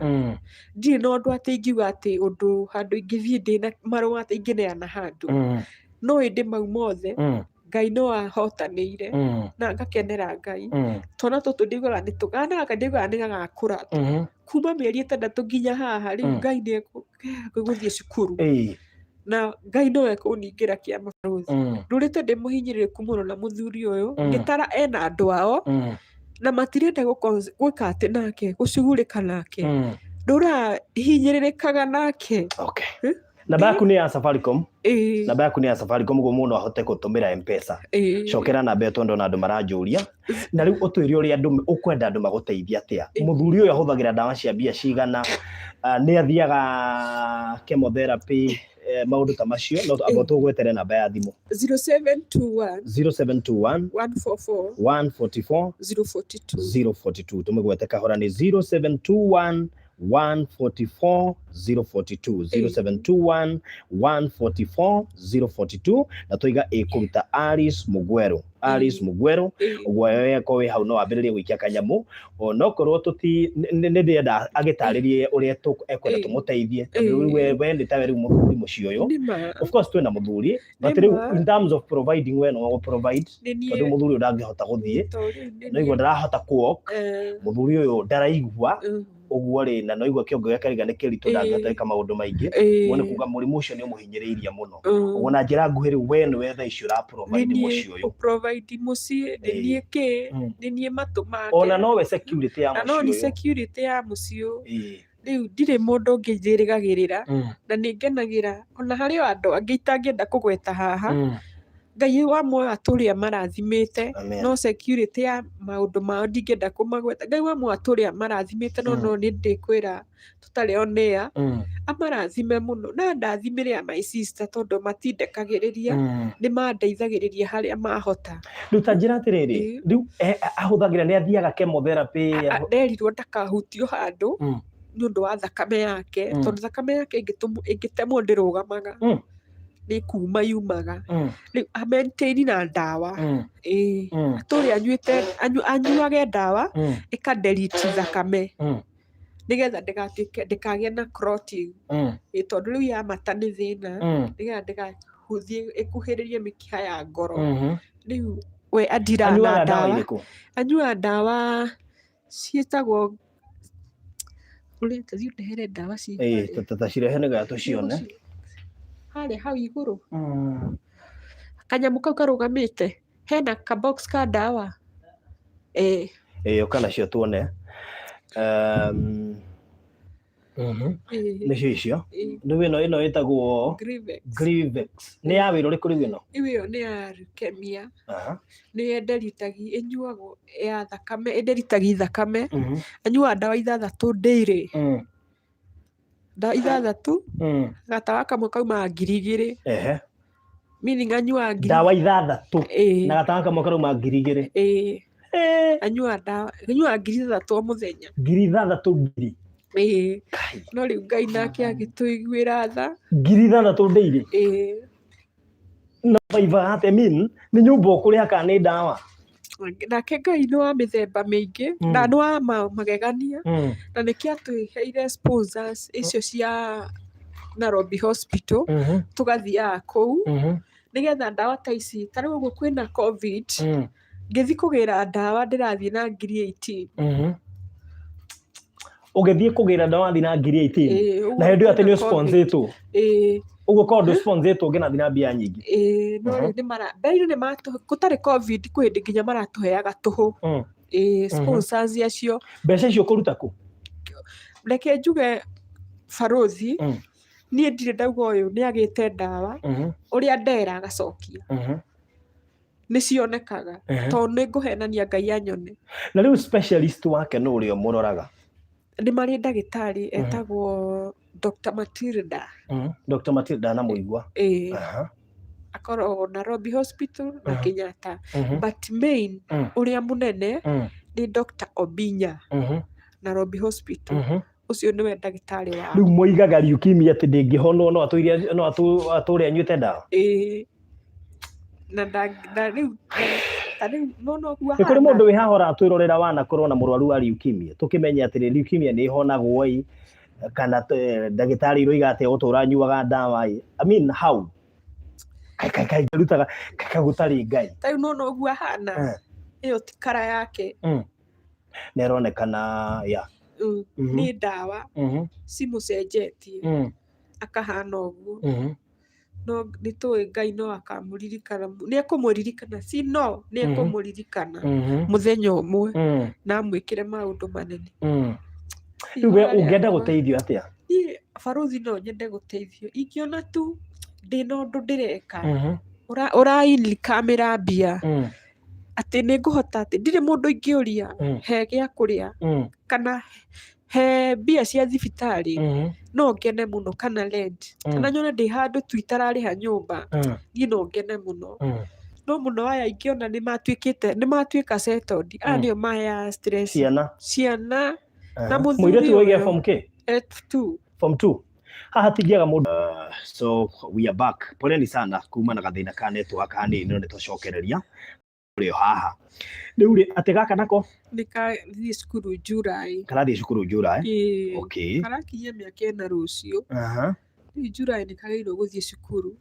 Ndirĩ na ũndũ atĩ ingiuga atĩ ũndũ handũ ingĩthiĩ ndĩna marũa atĩ ingĩneana handũ. No ĩndĩ mau mothe Ngai no ahotanĩire, na ngakenera Ngai. Twana tũtũ ndiugaga nĩ kana gaka ndiugaga nĩ gagakũra kuma mĩeri 6 nginya haha rĩu. Ngai nĩ egũthiĩ cukuru, na Ngai no ekũningĩra kĩama, barũthi. Ndũrĩte ndĩ mũhinyĩrĩrĩku mũno na mũthuri ũyũ. Ngĩtara ena andũ ao na matirenda gwĩka atĩ nake gũcugurĩka nake, ndũrahinyĩrĩrĩkaga nake. Okay. Eh? Namba yaku nĩ ya Safaricom? Ĩĩ. Namba yaku nĩ ya Safaricom, ũguo mũndũ ahote gũtũmĩra M-Pesa. Ĩĩ. Cokera namba ĩyo, tondũ ona andũ maranjũria. Na rĩu ũtwĩre ũrĩa andũ ũkwenda andũ magũteithie atĩa. Mũthuri ũyũ ahũthagĩra ndawa cia mbia cigana? Nĩ athiaga chemotherapy, maũndũ ta macio, no amba tũgwetere namba ya thimũ. 0721 0721 144 144 042. 042. Tumĩgwete kahora, nĩ 0721 144 042, 0721 144 042, na tũiga ĩkũruta Alice Mugweru, Alice Mugweru. Ũguo we ko wĩ hau no wambĩrĩrie gũikia kanyamũ, onokorwo tũti nĩ ndĩrenda agĩtarĩrie ũrĩa ekwenda tũmũteithie, tondũ rĩu we nĩ tawe rĩu mũthuri mũciĩ ũyũ. Nĩma. Of course twĩna mũthuri, but Nĩma. rĩu in terms of providing, we no provide, Nĩ niĩ. tondũ mũthuri ũyũ ndangĩhota gũthiĩ. Tondũ rĩu nĩ No igua niĩ. ndarahota kũ-walk. Mũthuri ũyũ ndaraigua. Ũguo rĩ, na no igua kĩongo gĩake rĩga nĩ kĩritũ, ndangĩhota gwĩka maũndũ maingĩ. Ũguo nĩ kuga mũrimũ ũcio nĩ ũmũhinyĩrĩirie mũno. Ũguo na njĩra nguhĩ rĩu we nĩwe thaa ici ũra provide Nĩ niĩ mũciĩ ũyũ. Provide mũciĩ, nĩ niĩ kĩ, nĩ niĩ matũ make. Ona nowe security ya Na no mũciĩ nĩ ũyũ. Security ya mũciĩ ũyũ. Rĩu ndirĩ mũndũ ũngĩ njĩrĩgagĩrĩra, na nĩ ngenagĩra ona harĩ o andũ angĩ itangĩenda kũgweta haha. Ngai wa muoyo atũrĩa marathimĩte. Amen. No security ya maũndũ mao ndingĩenda kũmagweta. Ngai wa muoyo atũrĩa marathimĩte, no no nĩ ndĩkwĩra tũtarĩ on air, amarathime mũno na ndathimĩre ya my sister, tondũ matindekagĩrĩria, nĩ mandeithagĩrĩria harĩa mahota. Rĩu ta njĩra atĩrĩrĩ, rĩu ahũthagĩra, nĩ athiaga chemotherapy? Nderirwo ndakahutio handũ nĩ ũndũ wa thakame yake, tondũ thakame yake ĩngĩtemwo ndĩrũgamaga, nĩ kuma yumaga. Rĩu a maintain na ndawa. Ĩĩ. Atũrĩ anyuĩte anyuage ndawa ĩkaderiti thakame, nĩgetha ndĩgatuĩke, ndĩkagĩe na clotting. Ĩĩ, tondũ rĩu yamata nĩ thĩna, nĩgetha ndĩgahũthie ĩkuhĩrĩrie mĩkiha ya ngoro. Rĩu we andira na Anyuaga ndawa ndawa. Irĩkũ? Anyuaga ndawa ciĩtagwo ũrĩa, thiĩ ũndehere ndawa ci Ĩĩ, ta cirehe nĩgetha tũcione. Harĩa hau igũrũ kanyamũ kau karũgamĩte hena ka box ka ndawa, ĩĩ. Ĩĩ, ũka nacio tuone. Ĩĩ. Nĩcio icio? Ĩĩ. Rĩu ĩno ĩtagwo Grivex. Grivex. Nĩ ya wĩra ũrĩkũ rĩu ĩno? Rĩu ĩyo nĩ ya leukemia. Nĩ ĩnderitagi, ĩnyuagwo ya thakame, ĩnderitagi thakame. Anyuaga ndawa ithathatũ daily. Ndawa ithathatũ. Gatawa kamwe kaumaga 2000. Meaning anyuaga ngiri Ndawa ithathatũ Ĩĩ. na gatawa kamwe karauma 2000? Ĩĩ. Anyuaga ndawa, anyuaga 6000 o mũthenya. 6000 ngiri? Ĩĩ. No rĩu Ngai nake agĩtũiguĩra tha. 6000 daily? Ĩĩ. Na baiba atĩa? I mean, nĩ nyũmba ũkũrĩha kana nĩ ndawa? Nake Ngai nĩ wa mĩthemba mĩingĩ na nĩ wa magegania, na nĩkĩo atũheire sponsors icio cia Nairobi Hospital. Tũgathiaga kũu nĩgetha ndawa ta ici, ta rĩu ũguo kwĩna COVID, ngĩthiĩ kũgĩra ndawa ndĩrathiĩ na 18,000. Ũgĩthiĩ kũgĩra ndawa wathiĩ na 18,000? Ĩĩ, ũguo Na hĩndĩ ĩyo atĩ kwĩna nĩ COVID. ũsponsorĩtwo? Ĩĩ. Ũguo korwo ndũ sponsor ũngĩnathiĩ na mbia nyingĩ. Ĩĩ, no rĩu nĩ mara mbere-inĩ nĩ matũ gũtarĩ COVID kwĩ hĩndĩ nginya maratũheaga tũhũ. Ĩĩ, sponsors acio. Mbeca icio ũkũruta kũ? Reke njuge barũthi, niĩ ndirĩ ndauga ũyũ nĩ agĩte ndawa, ũrĩa ndera agacokia. Nĩ cionekaga. Tondũ nĩ ngũhenania Ngai anyone. Na rĩu specialist wake nũ ũrĩa ũmũroraga? Nĩ marĩ ndagĩtarĩ etagwo Dr. Matilda. Dr. Matilda ndanamuigua. Ĩĩ. Akoragwo Nairobi Hospital na Kenyatta. But main ũrĩa mũnene nĩ Dr. Obinya Nairobi Hospital. Ũcio nĩwe ndagĩtarĩ wao. Rĩu moigaga leukemia atĩ ndĩngĩhonwo no atũire no atũre anyuĩte ndawa. Ĩĩ. Na na rĩu ta rĩu nona ũguo Nĩ kũrĩ ahana. mũndũ wĩ haha ũratwĩrorera wanakorwo na mũrwaru wa leukemia tũkĩmenye atĩrĩ leukemia nĩ ĩhonagwo ĩ kana ndagĩtarĩ iroiga atĩ egũtũra anyuaga ndawa ĩ. I mean how? Kaĩ kaĩ kaĩ rutaga kaĩ gũtarĩ Ngai. Ta rĩu nona ũguo ahana. Ĩyo ti kara yake. Nĩ ĩronekana ya. Nĩ ndawa cimũcenjetie akahana ũguo. No nĩ tũĩ Ngai no akamũririkana, nĩ ekũmũririkana, si no, nĩ ekũmũririkana mũthenya ũmwe na amwĩkĩre maũndũ manene. Rĩu we ũngĩenda gũteithio atĩa? Niĩ barũthi no nyende gũteithio. Ingĩona tu ndĩna ũndũ ndĩreka ũrainkamĩra mbia atĩ nĩ ngũhota atĩ ndirĩ mũndũ ingĩũria he gĩa kũrĩa kana he mbia cia thibitarĩ no ngene mũno kana rent kana nyone ndĩ handũ tu itararĩha nyũmba niĩ no ngene mũno. No mũno aya ingĩona nĩ matuĩkĩte nĩ matuĩka settled aya nĩo maheaga stress. Ciana. Ciana na mũthuri Mũirĩtu oige ũyũ. form K? F2. Form 2. Haha hatingĩaga mũndũ. So we are back. Poleni sana kuma na gathĩna ka network hanini no nĩ twacokereria ũrĩ o haha. Rĩu rĩ atĩ gaka nako? Nĩ kathiĩ cukuru July. Karathiĩ cukuru July? Ĩĩ. Okay. Karakinyia mĩaka ĩna rũciũ. Rĩu July nĩ kagĩrĩirwo gũthiĩ cukuru.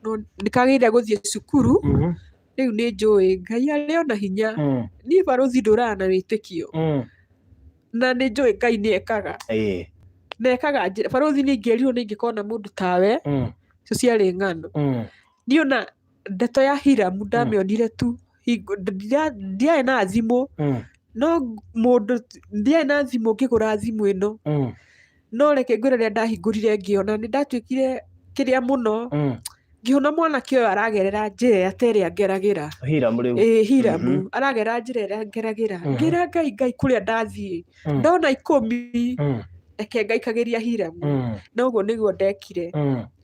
No nĩ kagĩrĩire gũthiĩ cukuru. Rĩu nĩ njũĩ Ngai arĩ ona hinya. Niĩ barũthi ndũraga na wĩtĩkio. Na nĩ njũĩ Ngai nĩ ekaga. Na ekaga njĩra barũthi nĩ ingĩerirwo nĩ ingĩkorwo na mũndũ tawe. Icio ciarĩ ng'ano. Niĩ ona ndeto ya Hiramu ndamĩonire tu ndiarĩ na thimũ. No mũndũ ndiarĩ na thimũ ngĩgũra thimũ ĩno. No reke ngwĩre rĩrĩa ndahingũrire ngĩona nĩ ndatuĩkire kĩrĩa mũno. Ngĩona mwanake ũyũ aragerera njĩra ta ĩrĩa ngeragĩra. Hiramu rĩu. Ĩĩ Hiramu aragerera njĩra ĩrĩa ngeragĩra. Ngĩra Ngai Ngai kũrĩa ndathiĩ. Ndona ikũmi reke ngaikagĩria Hiramu. Na ũguo nĩguo ndekire.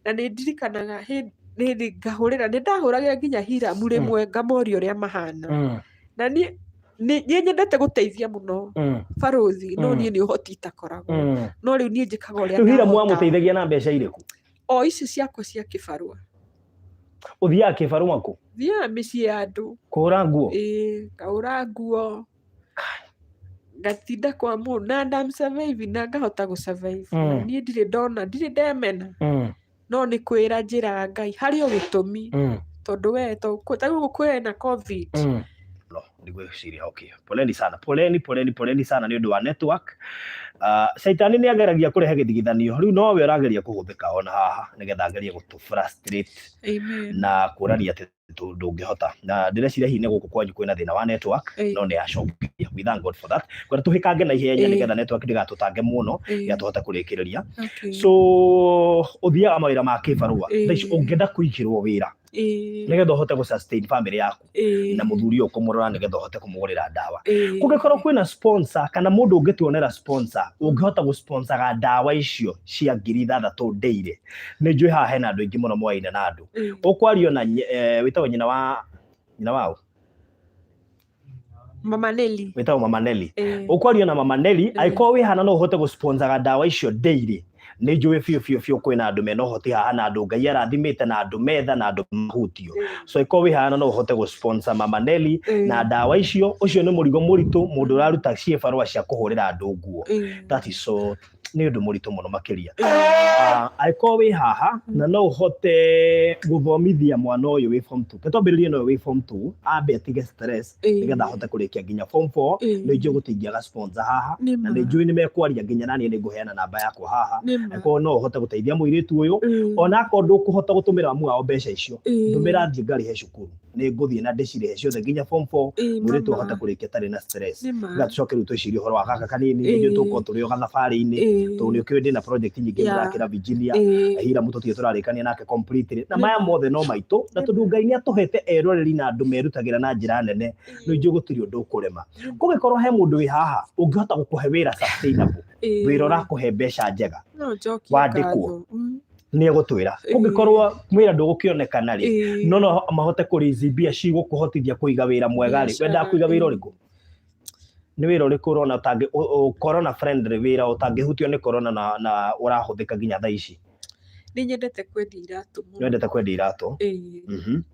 Na nĩ ndirikanaga hĩndĩ ngahũrĩra nĩ ndahũragĩra nginya Hiramu rĩmwe ngamoria ũrĩa mahana. Na niĩ nĩ nyendete gũteithia mũno barũthi no niĩ nĩ ũhoti itakoragwo. No rĩu niĩ njĩkaga ũrĩa Rĩu Hiramu ndahota. wamũteithagia na mbeca irĩkũ? O ici ciakwa cia kĩbarũa. Ũthiaga kĩbarũa kũ? Thiaga mĩciĩ ya andũ. Kũhũra nguo? Ĩĩ, ngahũra nguo. Ngatinda kwa mũndũ na I'm surviving na ngahota gũ survive. Na niĩ ndirĩ ndona, ndirĩ ndemena. No nĩ kwĩra njĩraga Ngai harĩ o gĩtũmi. Tondũ we ta rĩu kwĩna COVID. No, ndigwĩciria okay. Poleni sana. Poleni, poleni, poleni sana nĩ ũndũ wa network. Caitani nĩ ageragia kũrehe gĩthigithanio. Rĩu nowe ũrageria kũhũthĩka ona haha nĩgetha agerie gũtũ frustrate na kuonania atĩ ndũngĩhota. Na ndĩreciria hihi nĩ gũkũ kwanyu kwĩna thĩna wa network no nĩ yacokia. We thank God for that. Kwenda tũhĩkange na ihenya nĩgetha network ndĩgatũtange mũno nĩgetha tũhote kũrĩkĩrĩria. So ũthiaga mawĩra ma kĩbarũa. Thaa ici ũngĩenda kũigĩrwo wĩra nĩgetha ũhote gũ sustain family yaku na mũthuri ũyũ kũmũrora nĩgetha ũhote kũmũgũrĩra ndawa. Kũngĩkorwo kwĩna sponsor kana mũndũ ũngĩtuonera sponsor ũngĩhota gũ sponsoraga ndawa icio cia 6,000 daily. Nĩ njũĩ haha hena andũ aingĩ mũno moyaine na andũ. Ũkwario na wĩtagwo nyina wa nyina waũ? Mama Nelly. Wĩtagwo Mama Nelly. Ũkwario na Mama Nelly, angĩkorwo wĩ hana no ũhote gũ sponsoraga ndawa icio daily. Nĩ njũĩ biũ biũ biũ kwĩna andũ mena ũhoti haha na andũ Ngai arathimĩte na andũ metha na andũ mahutio. So angĩkorwo wĩ hana no ũhote gũ sponsor Mama Nelly na ndawa icio, ũcio nĩ mũrigo mũritũ mũndũ ũraruta ciĩbarũa cia kũhũrĩra andũ nguo. That is so Nĩ ũndũ mũritũ mũno makĩria. Angĩkorwo wĩ haha na no ũhote gũthomithia mwana ũyũ wĩ form 2, twambĩrĩrie na ũyũ wĩ form 2, ambe atige stress nĩgetha ahote kũrĩkia nginya form 4. Nĩ njũĩ gũtingĩaga sponsor haha Nĩ na ma. nĩ njũĩ nĩ mekwaria, nginya naniĩ nĩ ngũheana namba yakwa haha. Nĩ ma. Angĩkorwo no ũhote gũteithia mũirĩtu ũyũ, ona akorwo ndũkũhota gũtũmĩra mamu wao mbeca icio, ndũmĩra thiĩ ngarĩhe cukuru, nĩ ngũthiĩ na ndĩcirĩhe ciothe nginya form 4, mũirĩtu mama. ahote kũrĩkia atarĩ na stress. Nĩ ma. Nĩgetha tũcoke rĩu twĩcirie ũhoro wa gaka kanini. Nĩ tũgũkorwo tũrĩ o gathabarĩ-inĩ tondũ nĩ ũkĩũĩ ndĩna project nyingĩ ndĩrakĩra Virginia. Hira mũtũ tũrarĩkania nake completely na maya mothe no maitũ, na tondũ Ngai nĩ atũhete eroreri na andũ merutagĩra na njĩra nene, nĩ njũĩ gũtirĩ ũndũ ũkũrema. Kũngĩkorwo he mũndũ wĩ haha ũngĩhota gũkũhe wĩra sustainable, wĩra ũrakũhe mbeca njega, No njokie wandĩkwo. ngatho. Nĩ egũtwĩra. Kũngĩkorwo wĩra ndũgũkĩonekana rĩ, no mahote kũraise mbia cigũkũhotithia kũiga wĩra mwega rĩ, Biacara, wendaga kũiga wĩra ũrĩkũ? Nĩ wĩra ũrĩkũ ũrona ũtangĩ corona friendly, wĩra ũtangĩhutio nĩ corona na ũrahũthĩka nginya thaa ici? Nĩ nyendete kwendia iratũ Nĩ mũno. wendete kwendia iratũ? Ĩĩ.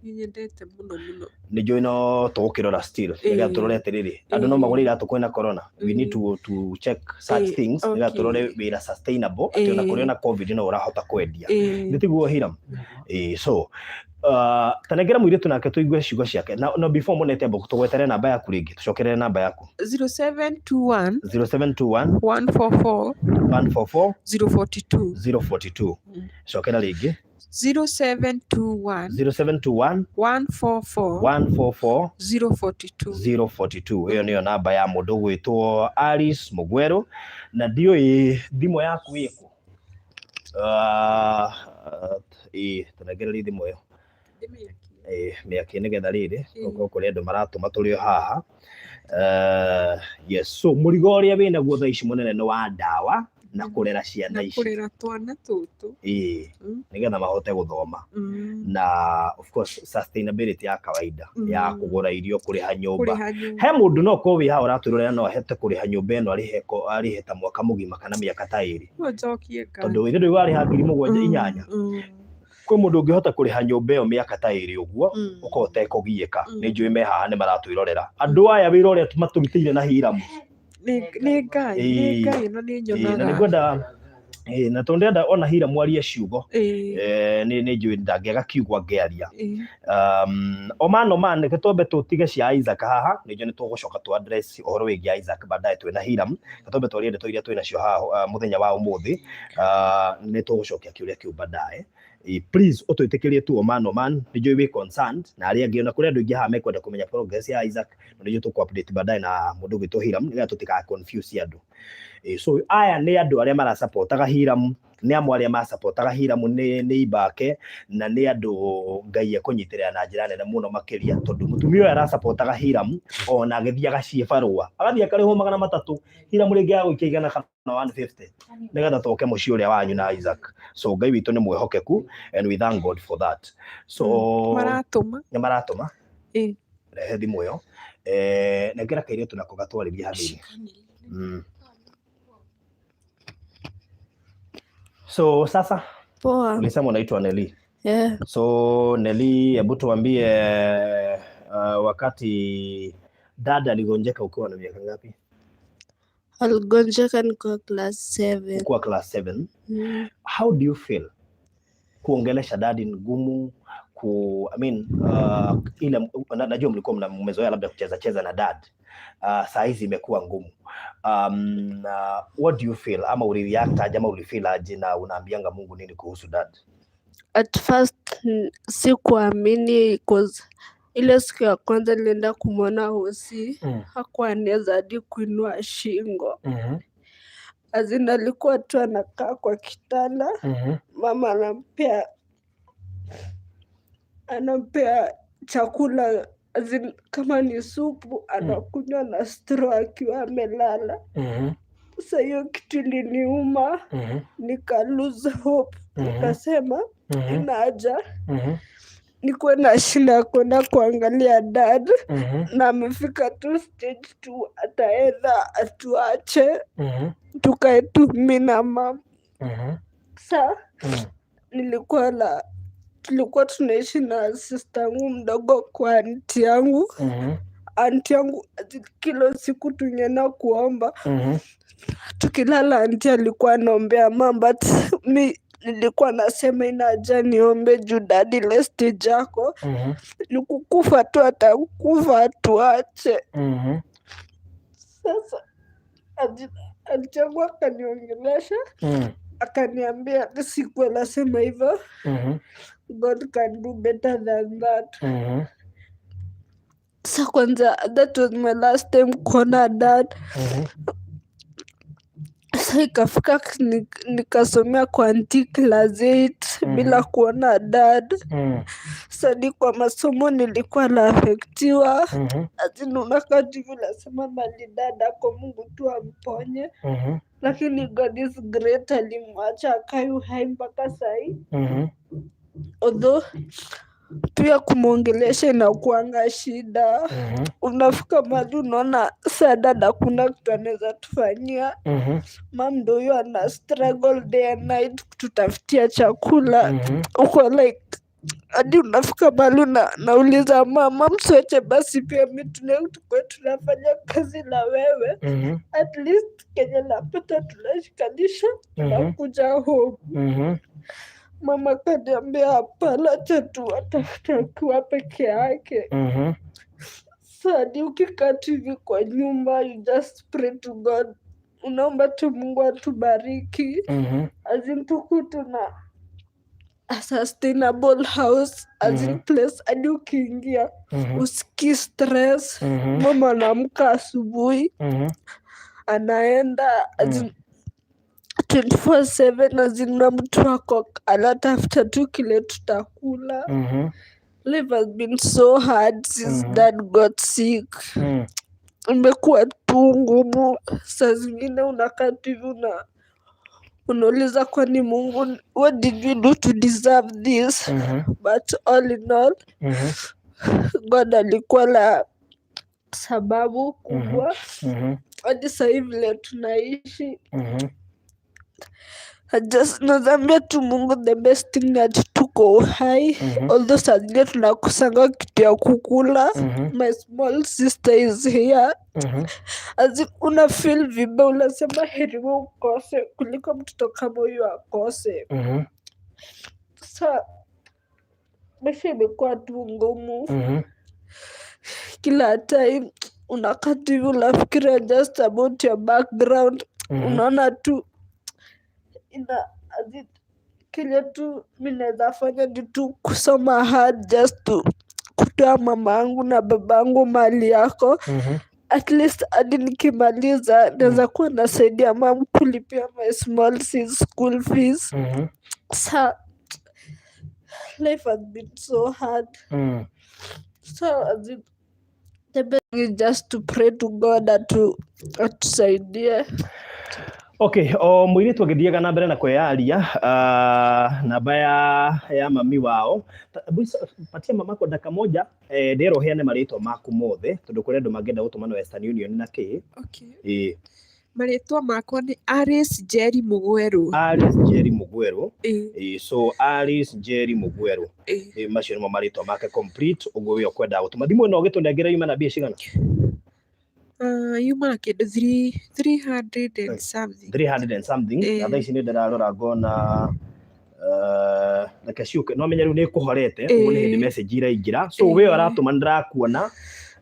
Nĩ nyendete mũno mũno. Nĩ njũĩ no tũgũkĩrora still nĩgetha tũrore atĩrĩrĩ, andũ no magũre iratũ kwĩna corona. We need to check such things nĩgetha tũrore wĩra sustainable atĩ ona kũrĩ ona COVID no ũrahota kwendia. Nĩ tiguo, Hiram? Ĩĩ. So tanengera mũirĩtu nake tũigue ciugo ciake na before mũnete amba tũgwetere namba yaku rĩngĩ, tũcokerere namba yaku. 0721 0721 144 144 042. 042. Cokera rĩngĩ. 0721 0721 144 144 042. 042. Ĩyo nĩyo namba ya mũndũ gwĩtwo Alice Mũgwerũ, na ndiũĩ thimũ yaku ĩkũ. Ĩĩ, tũnengererie thimũ ĩyo. Ĩĩ, mĩakie nĩgetha rĩrĩ gũkorwo kũrĩ andũ maratũma tũrĩ o haha. Yes, so mũrigo ũrĩa wĩnaguo thaa ici mũnene nĩ wa ndawa na kũrera ciana Na ici. kũrera twana tũtũ. Nĩgetha mahote gũthoma na of course sustainability ya kawaida ya kũgũra irio, kũrĩha nyũmba. Kũrĩha nyũmba. He mũndũ no korwo wĩ haha ũratwĩrorera no ahote kũrĩha nyũmba ĩno, arĩhe arĩhe ta mwaka mũgima kana mĩaka ta 2? No njokie ngatho. Tondũ ithe ndũĩ warĩha 7,000, 8,000. Kwĩ mũndũ ũngĩhota kũrĩha nyũmba ĩyo mĩaka ta 2 ũguo, ũkorwo ũtekũgiĩka? Nĩ njũĩ me haha nĩ maratwĩrorera andũ aya, wĩra ũrĩa matũrutĩire na Hiramu. Nĩ Ngai, nĩ Ngai na nĩ Ĩĩ, na nĩ nyonaga. ngwenda, ĩĩ, na tondũ ndĩrenda ona Hiramu arie ciugo. Nĩ njũĩ ndangĩaga kiugo angĩaria. Oman oman, reke twambe tũtige cia Isaac haha. Nĩ njũĩ nĩ tũgũcoka tũ address ũhoro wĩgiĩ Isaac baadaye twĩna Hiram. Reke twambe twarie ndeto iria twĩ nacio haha mũthenya wa ũmũthĩ. Nĩ tũgũcokia kĩũria kĩu baadaye. Please ũtwĩtĩkĩrie tu, oman oman, nĩ njũĩ wĩ concerned na arĩa angĩ, ona kũrĩ andũ aingĩ haha mekwenda kũmenya progress ya Isaac, na nĩ njũĩ tũkũ update baadaye na mũndũ ũgwĩtwo Hiram nĩgetha tũtika confuse andũ. So aya nĩ andũ arĩa marasupportaga Hiram, nĩ amwe arĩa masupportaga Hiram, nĩ ibake na nĩ andũ Ngai ekũnyitĩrĩra na njĩra nene mũno makĩria, tondũ mũtumia ũyũ arasupportaga Hiram ona agĩthiaga ciĩbarũa, agathiĩ akarĩhwo 300, Hiram rĩngĩ agũikia 100 kana 150 nĩgetha tũke mũciĩ ũrĩa wanyu na Isaac. So Ngai witũ nĩ mwĩhokeku and we thank God for that. So Maratũma. Nĩ maratũma. Rehe thimũ ĩyo. Nengera kairĩtu nako gatwarĩrie hanini. So sasa Poa. ulisema unaitwa Nelly? Yeah. So Nelly, hebu tuambie, wakati dada aligonjeka ukiwa na miaka ngapi? Aligonjeka nikiwa class 7. Ukiwa class 7. How do you feel? Kuongelesha daddy ni ngumu ku, I mean, ile najua mlikuwa mmezoea labda kucheza cheza na dad. Saa hizi imekuwa ngumu. What do you feel, ama ulireact aje ama ulifeel aje, na unaambianga Mungu nini kuhusu dad? At first sikuamini, 'cause ile siku ya kwanza nilienda kumwona hosi, hakuwa anaweza hadi kuinua shingo. As in, alikuwa tu anakaa kwa kitanda, mama anampea chakula, as in, kama ni supu anakunywa na straw akiwa amelala. Sasa hiyo kitu iliniuma, nika lose hope, nikasema ina haja nikuwe na shida ya kwenda kuangalia dad, na amefika tu stage tu ataenda atuache tukae tu mi na mum. Sa nilikuwa na tulikuwa tunaishi na sister yangu mdogo kwa aunty yangu. Anti yangu kila siku tungeenda kuomba. Tukilala anti alikuwa anaombea mum, but mi nilikuwa nasema ina haja niombe juu daddy ile stage yako ni kukufa tu, atakufa atuache. Sasa anti yangu akaniongelesha, akaniambia sikuwa nasema hivyo, God can do better than that. Sa kwanza that was my last time kuona dad. Sa ikafika nikasomea kwa anti class 8 bila kuona dad. Sadi kwa masomo nilikuwa naaffectiwa. As in unakaa tu hivi unasema mali dad ako, Mungu tu amponye. Lakini God is great, alimwacha akae uhai mpaka sahii. Although pia kumwongelesha inakuanga shida. Unafika mahali unaona saa dad hakuna kitu anaweza tufanyia. Mum ndo huyo ana struggle day and night kututafutia chakula. Uko like hadi unafika mahali nauliza mum, mum siwache basi pia mi tukue tunafanya kazi na wewe. At least kenye napata tunashikanisha tunakuja home. Mama akaniambia hapana, acha tu atafute akiwa peke yake. Sadi ukikaa tu hivi kwa nyumba, you just pray to God, unaomba tu Mungu atubariki. As in tuku tuna a sustainable house, as in place hadi ukiingia usikii stress. Mama anaamka asubuhi anaenda, as in 24/7, as in na mtu wako anatafuta tu kile tutakula. Life has been so hard since dad got sick. Imekuwa tu ngumu. Saa zingine unakaa tu hivi unauliza kwani Mungu, what did we do to deserve this? But all in all, God alikuwa na sababu kubwa hadi sahii vile tunaishi. I just nazaambia tu Mungu the best thing ni ati tuko uhai. Although saa zingine tunakosanga kitu ya kukula. My small sister is here. As in, una feel vibaya, unasema heri wewe ukose kuliko mtoto kama huyu akose. Sa maisha imekuwa tu ngumu. Kila time unakaa tu hivi unafikiria just about your background. Unaona tu ina as in, kile tu mi naweza fanya ni tu kusoma hard just to kutoa mama yangu na baba yangu mali yako. At least hadi nikimaliza naweza kuwa nasaidia mum kulipia my small sis school fees. Sa life has been so hard. So as in, the best thing is just to pray to God atusaidie. Okay, o mũirĩtu agĩthiaga na mbere na kwĩyaria, namba ya mami wao. Patia mamako dakika moja, ndĩrwo ũheane marĩtwa maku mothe tondũ kũrĩ andũ mangĩenda gũtũma na Western Union na kĩ. Okay. Ĩĩ. Marĩtwa makwa nĩ Alice Njeri Mũgwerũ. Alice Njeri Mũgwerũ. Ĩĩ. Ĩĩ, so Alice Njeri Mũgwerũ. Ĩĩ. Ĩĩ, macio nĩmo marĩtwa make complete, ũguo we ũkwenda gũtũma. Thimũ ĩno ũgĩtũnengera yuma na mbia cigana? Yuma na kĩndũ 300 and something. 300 and something. Na thaa ici nĩ ndĩrarora ngona, reke ciũke, no menya rĩu nĩ ĩkũhorete, ũguo nĩ hĩndĩ message iraingĩra. So we ũratũma nĩ ndĩrakuona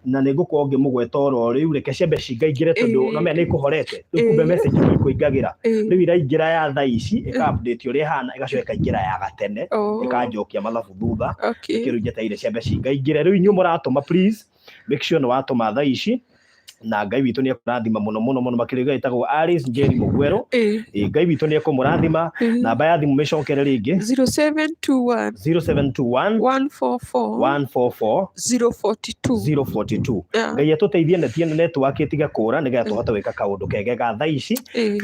na nĩ ngũkorwo ngĩmũgweta oro rĩu, reke ciambe cingaingĩre tondũ no menya nĩ ĩkũhorete rĩu, kumbe message nĩ ikũingagĩra. Rĩu iraingĩra ya thaa ici ĩka update ũrĩa ĩhana, ĩgacoka ĩkaingĩra ya gatene, ĩkanjokia mathabu thutha. Nĩkĩo rĩu njetereire ciambe cingaingĩre. Rĩu inyuĩ mũratũma, please make sure nĩ watũma thaa ici, na Ngai witũ nĩ ekũrathima mũno mũno mũno makĩria. Ĩtagwo Alice Njeri Mũgwerũ. Ĩĩ, Ngai witũ nĩ ekũmũrathima. Namba ya thimũ mĩcokere rĩngĩ. 0721 0721 144 144 042. 042. Yeah. Ngai atũteithie neti ĩno network ĩtige kũra nĩgetha tũhote gwĩka kaũndũ kege ga thaa ici.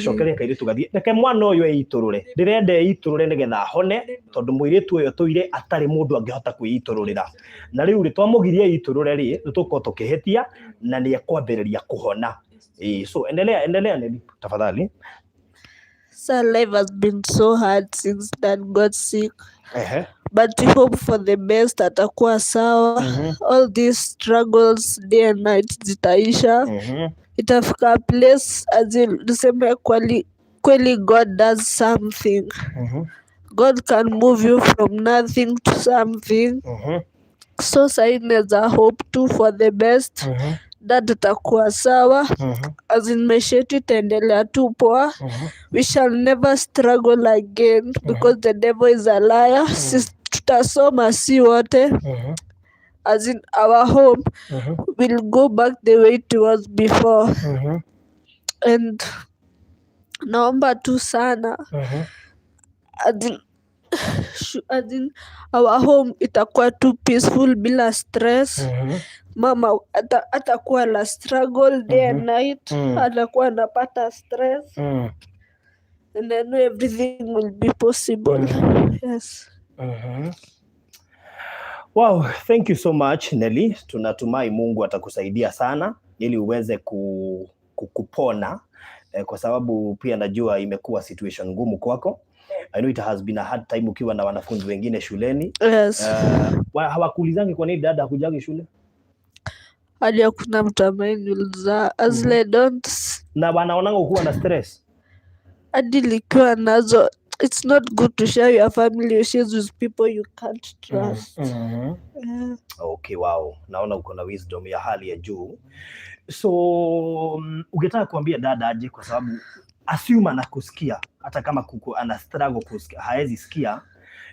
Cokeria kairĩtu gathiĩ, reke mwana ũyũ eitũrũre, ndĩrenda eitũrũre nĩgetha ahone, tondũ mũirĩtu ũyũ tũire atarĩ mũndũ angĩhota kwĩitũrũrĩra, na rĩu rĩ twamũgiria eitũrũre rĩ, nĩ tũgũkorwo tũkĩhĩtia na nĩ ekwambĩrĩria kũhona. Ĩĩ, so endelea, endelea Nelly, tafadhali. So life has been so hard since dad got sick. But we hope for the best, atakuwa sawa. All these struggles day and night zitaisha. Itafika place, as in, tuseme kweli kweli God does something. God can move you from nothing to something. So sahi naeza hope tu for the best. Dad atakuwa sawa. As in, maisha yetu itaendelea tu poa. We shall never struggle again because the devil is a liar. Sisi tutasoma si wote. As in, our home will go back the way it was before. And naomba tu sana, as in, our home itakuwa tu peaceful bila stress. Mama atakuwa na struggle day and night, atakuwa anapata stress, and I know everything will be possible. Yes. Wow, thank you so much, Nelly. Tunatumai Mungu atakusaidia sana ili uweze kupona kwa sababu pia najua imekuwa situation ngumu kwako. I know it has been a hard time ukiwa na wanafunzi wengine shuleni. Yes. Hawakuulizangi kwa nini dada hakujagi shule? Hadi hakuna mtu ameniuliza, as I don't Na wanaonanga ukuwa na stress. Hadi likiwa nazo, it's not good to share your family issues with people you can't trust. Yeah. Okay, wow. Naona uko na wisdom ya hali ya juu. So ungetaka kuambia dada aje? Kwa sababu assume anakusikia, hata kama ana struggle kusikia, haezi sikia,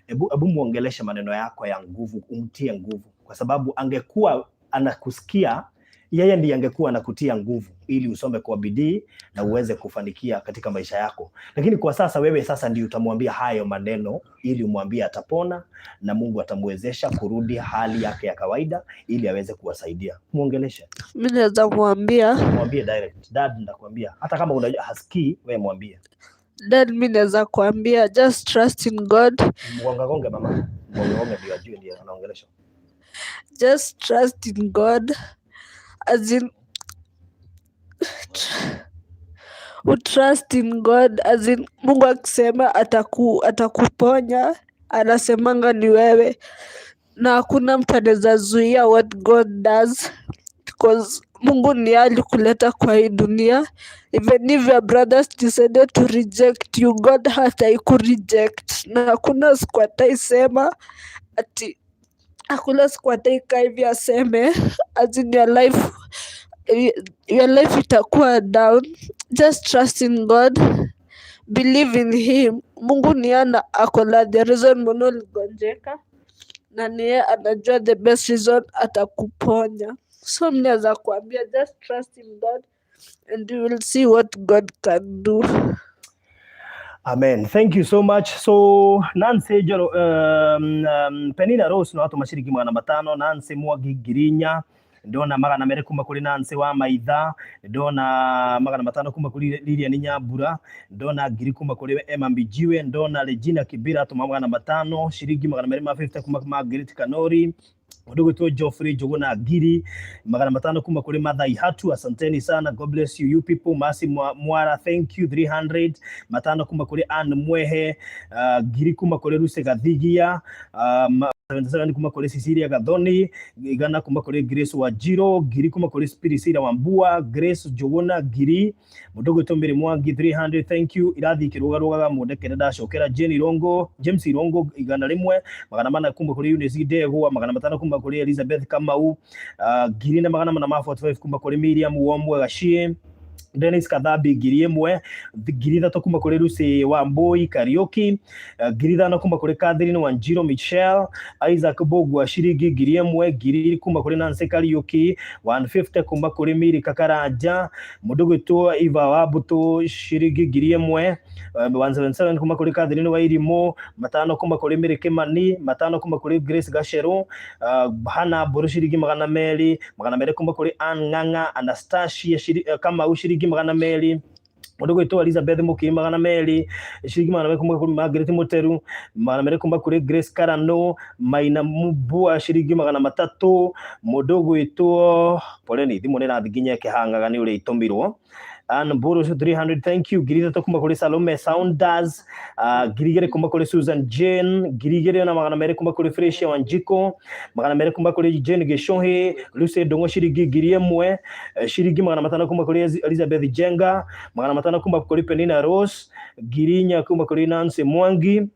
ebu muongeleshe maneno yako ya nguvu, umtie nguvu, kwa sababu angekuwa anakusikia, yeye ndiye angekuwa anakutia nguvu ili usome kwa bidii na uweze kufanikia katika maisha yako. Lakini kwa sasa wewe sasa ndio utamwambia hayo maneno ili umwambie atapona na Mungu atamwezesha kurudi hali yake ya kawaida ili aweze kuwasaidia. Muongeleshe. Mi naweza mwambia. Mwambie direct. Dad, ndakwambia. Hata kama unajua hasikii, wewe mwambie. Dad, mi naweza kuambia, just trust in God. Mgonga gonge mama. Mgonga gonge ndio ajue ndio anaongelesha. Just trust in God. As in, utrust in God, as in, Mungu akisema atakuponya, anasemanga ni wewe, na hakuna mtu anaweza zuia what God does, because Mungu ni yeye alikuleta kwa hii dunia. Even if your brothers decided to reject you, God hataikureject, na hakuna siku ataisema ati, hakuna siku ataikaa hivi aseme, as in, your life itakuwa down. Just trust in God, believe in him. Mungu ni ana ako na the reason mbona uligonjeka, na ni yeye anajua the best reason atakuponya. So mi naweza kuambia, just trust in God and you will see what God can do. Amen. Thank you so much. So Nancy Joro, Penina Rose no atå maciringi 500. Nancy Mwangi 4,000. Ndona 200 kuma kuri Nancy wa Maitha. Ndona 500 kuma kuri Lilian Nyambura. Ndona 1,000 kuma kuri Emma Mbijiwe. Ndona Regina Kibira atuma 500. Ciringi 250 kuma Margaret Kanori. Mũndũ gwĩtwo Geoffrey Njũgũna 500,000 kuma kũrĩ Mathai Hatu. Asanteni sana, God bless you, you people. Masi Mwara, thank you, 300. 500 kuma kũrĩ Ann Mwehe, 1,000 kuma kũrĩ Lucy Gathigia, 77 kuma kũrĩ Cecilia Gathoni, 100 kuma kũrĩ Grace Wanjiro, 1,000 kuma kũrĩ Priscilla Wambua, Grace Njũgũna 1,000. Mũndũ gwĩtwo Mary Mwangi 300, thank you. Irathi ikĩrũgarũgaga, mũndekere ndacokera. Jane Irongo, James Irongo 100, 400 kuma kũrĩ Eunice Ndegwa, 500 kuma kũrĩ Elizabeth Kamau, 1,445 kuma kũrĩ Miriam Womwe Gachie. Dennis Kathambi 1,000, 3,000 kuma kũrĩ Lucy Wambui Kariuki, 5,000 kuma kũrĩ Catherine Wanjiro Michelle, Isaac Bogwa ciringi 1,000, 1,000 kuma kũrĩ Nancy Kariuki, 150 kuma kũrĩ Miri Kakaranja, mũndũ gwĩtwo Eva Wambũtũ ciringi 1,000, 177 kuma kũrĩ Catherine Wairimũ, 500 kuma kũrĩ Mary Kimani, 500 kuma kũrĩ Grace Gacheru, Hannah Mbũrũ ciringi 200, 200 kuma kũrĩ Ann Ng'ang'a, Anastasia Kamau ciringi 200, mũndũ gwĩtwo Elizabeth Mũkii 200, ciringi 200 kuma kũrĩ Margaret Mũteru, 200 kuma kũrĩ Grace Karano, Maina Mbua ciringi 300, mũndũ gwĩtwo, poleni, thimũ nĩ ĩrathiĩ nginya ĩkĩhangaga nĩ ũrĩa itũmirwo. Ann Mburu 300, thank you. 3000 kuma kuri Salome Saunders, 2000 kuma kuri Susan Jane, 2200 kuma kuri Fresia Wanjiko, 200 kuma kuri Jane Gishohe, Lucy Ndung'u ciringi 1000, ciringi 500 kuma kuri Elizabeth Jenga, 500 kuma kuri Penina Rose, 4000 kuma kuri Nancy Mwangi.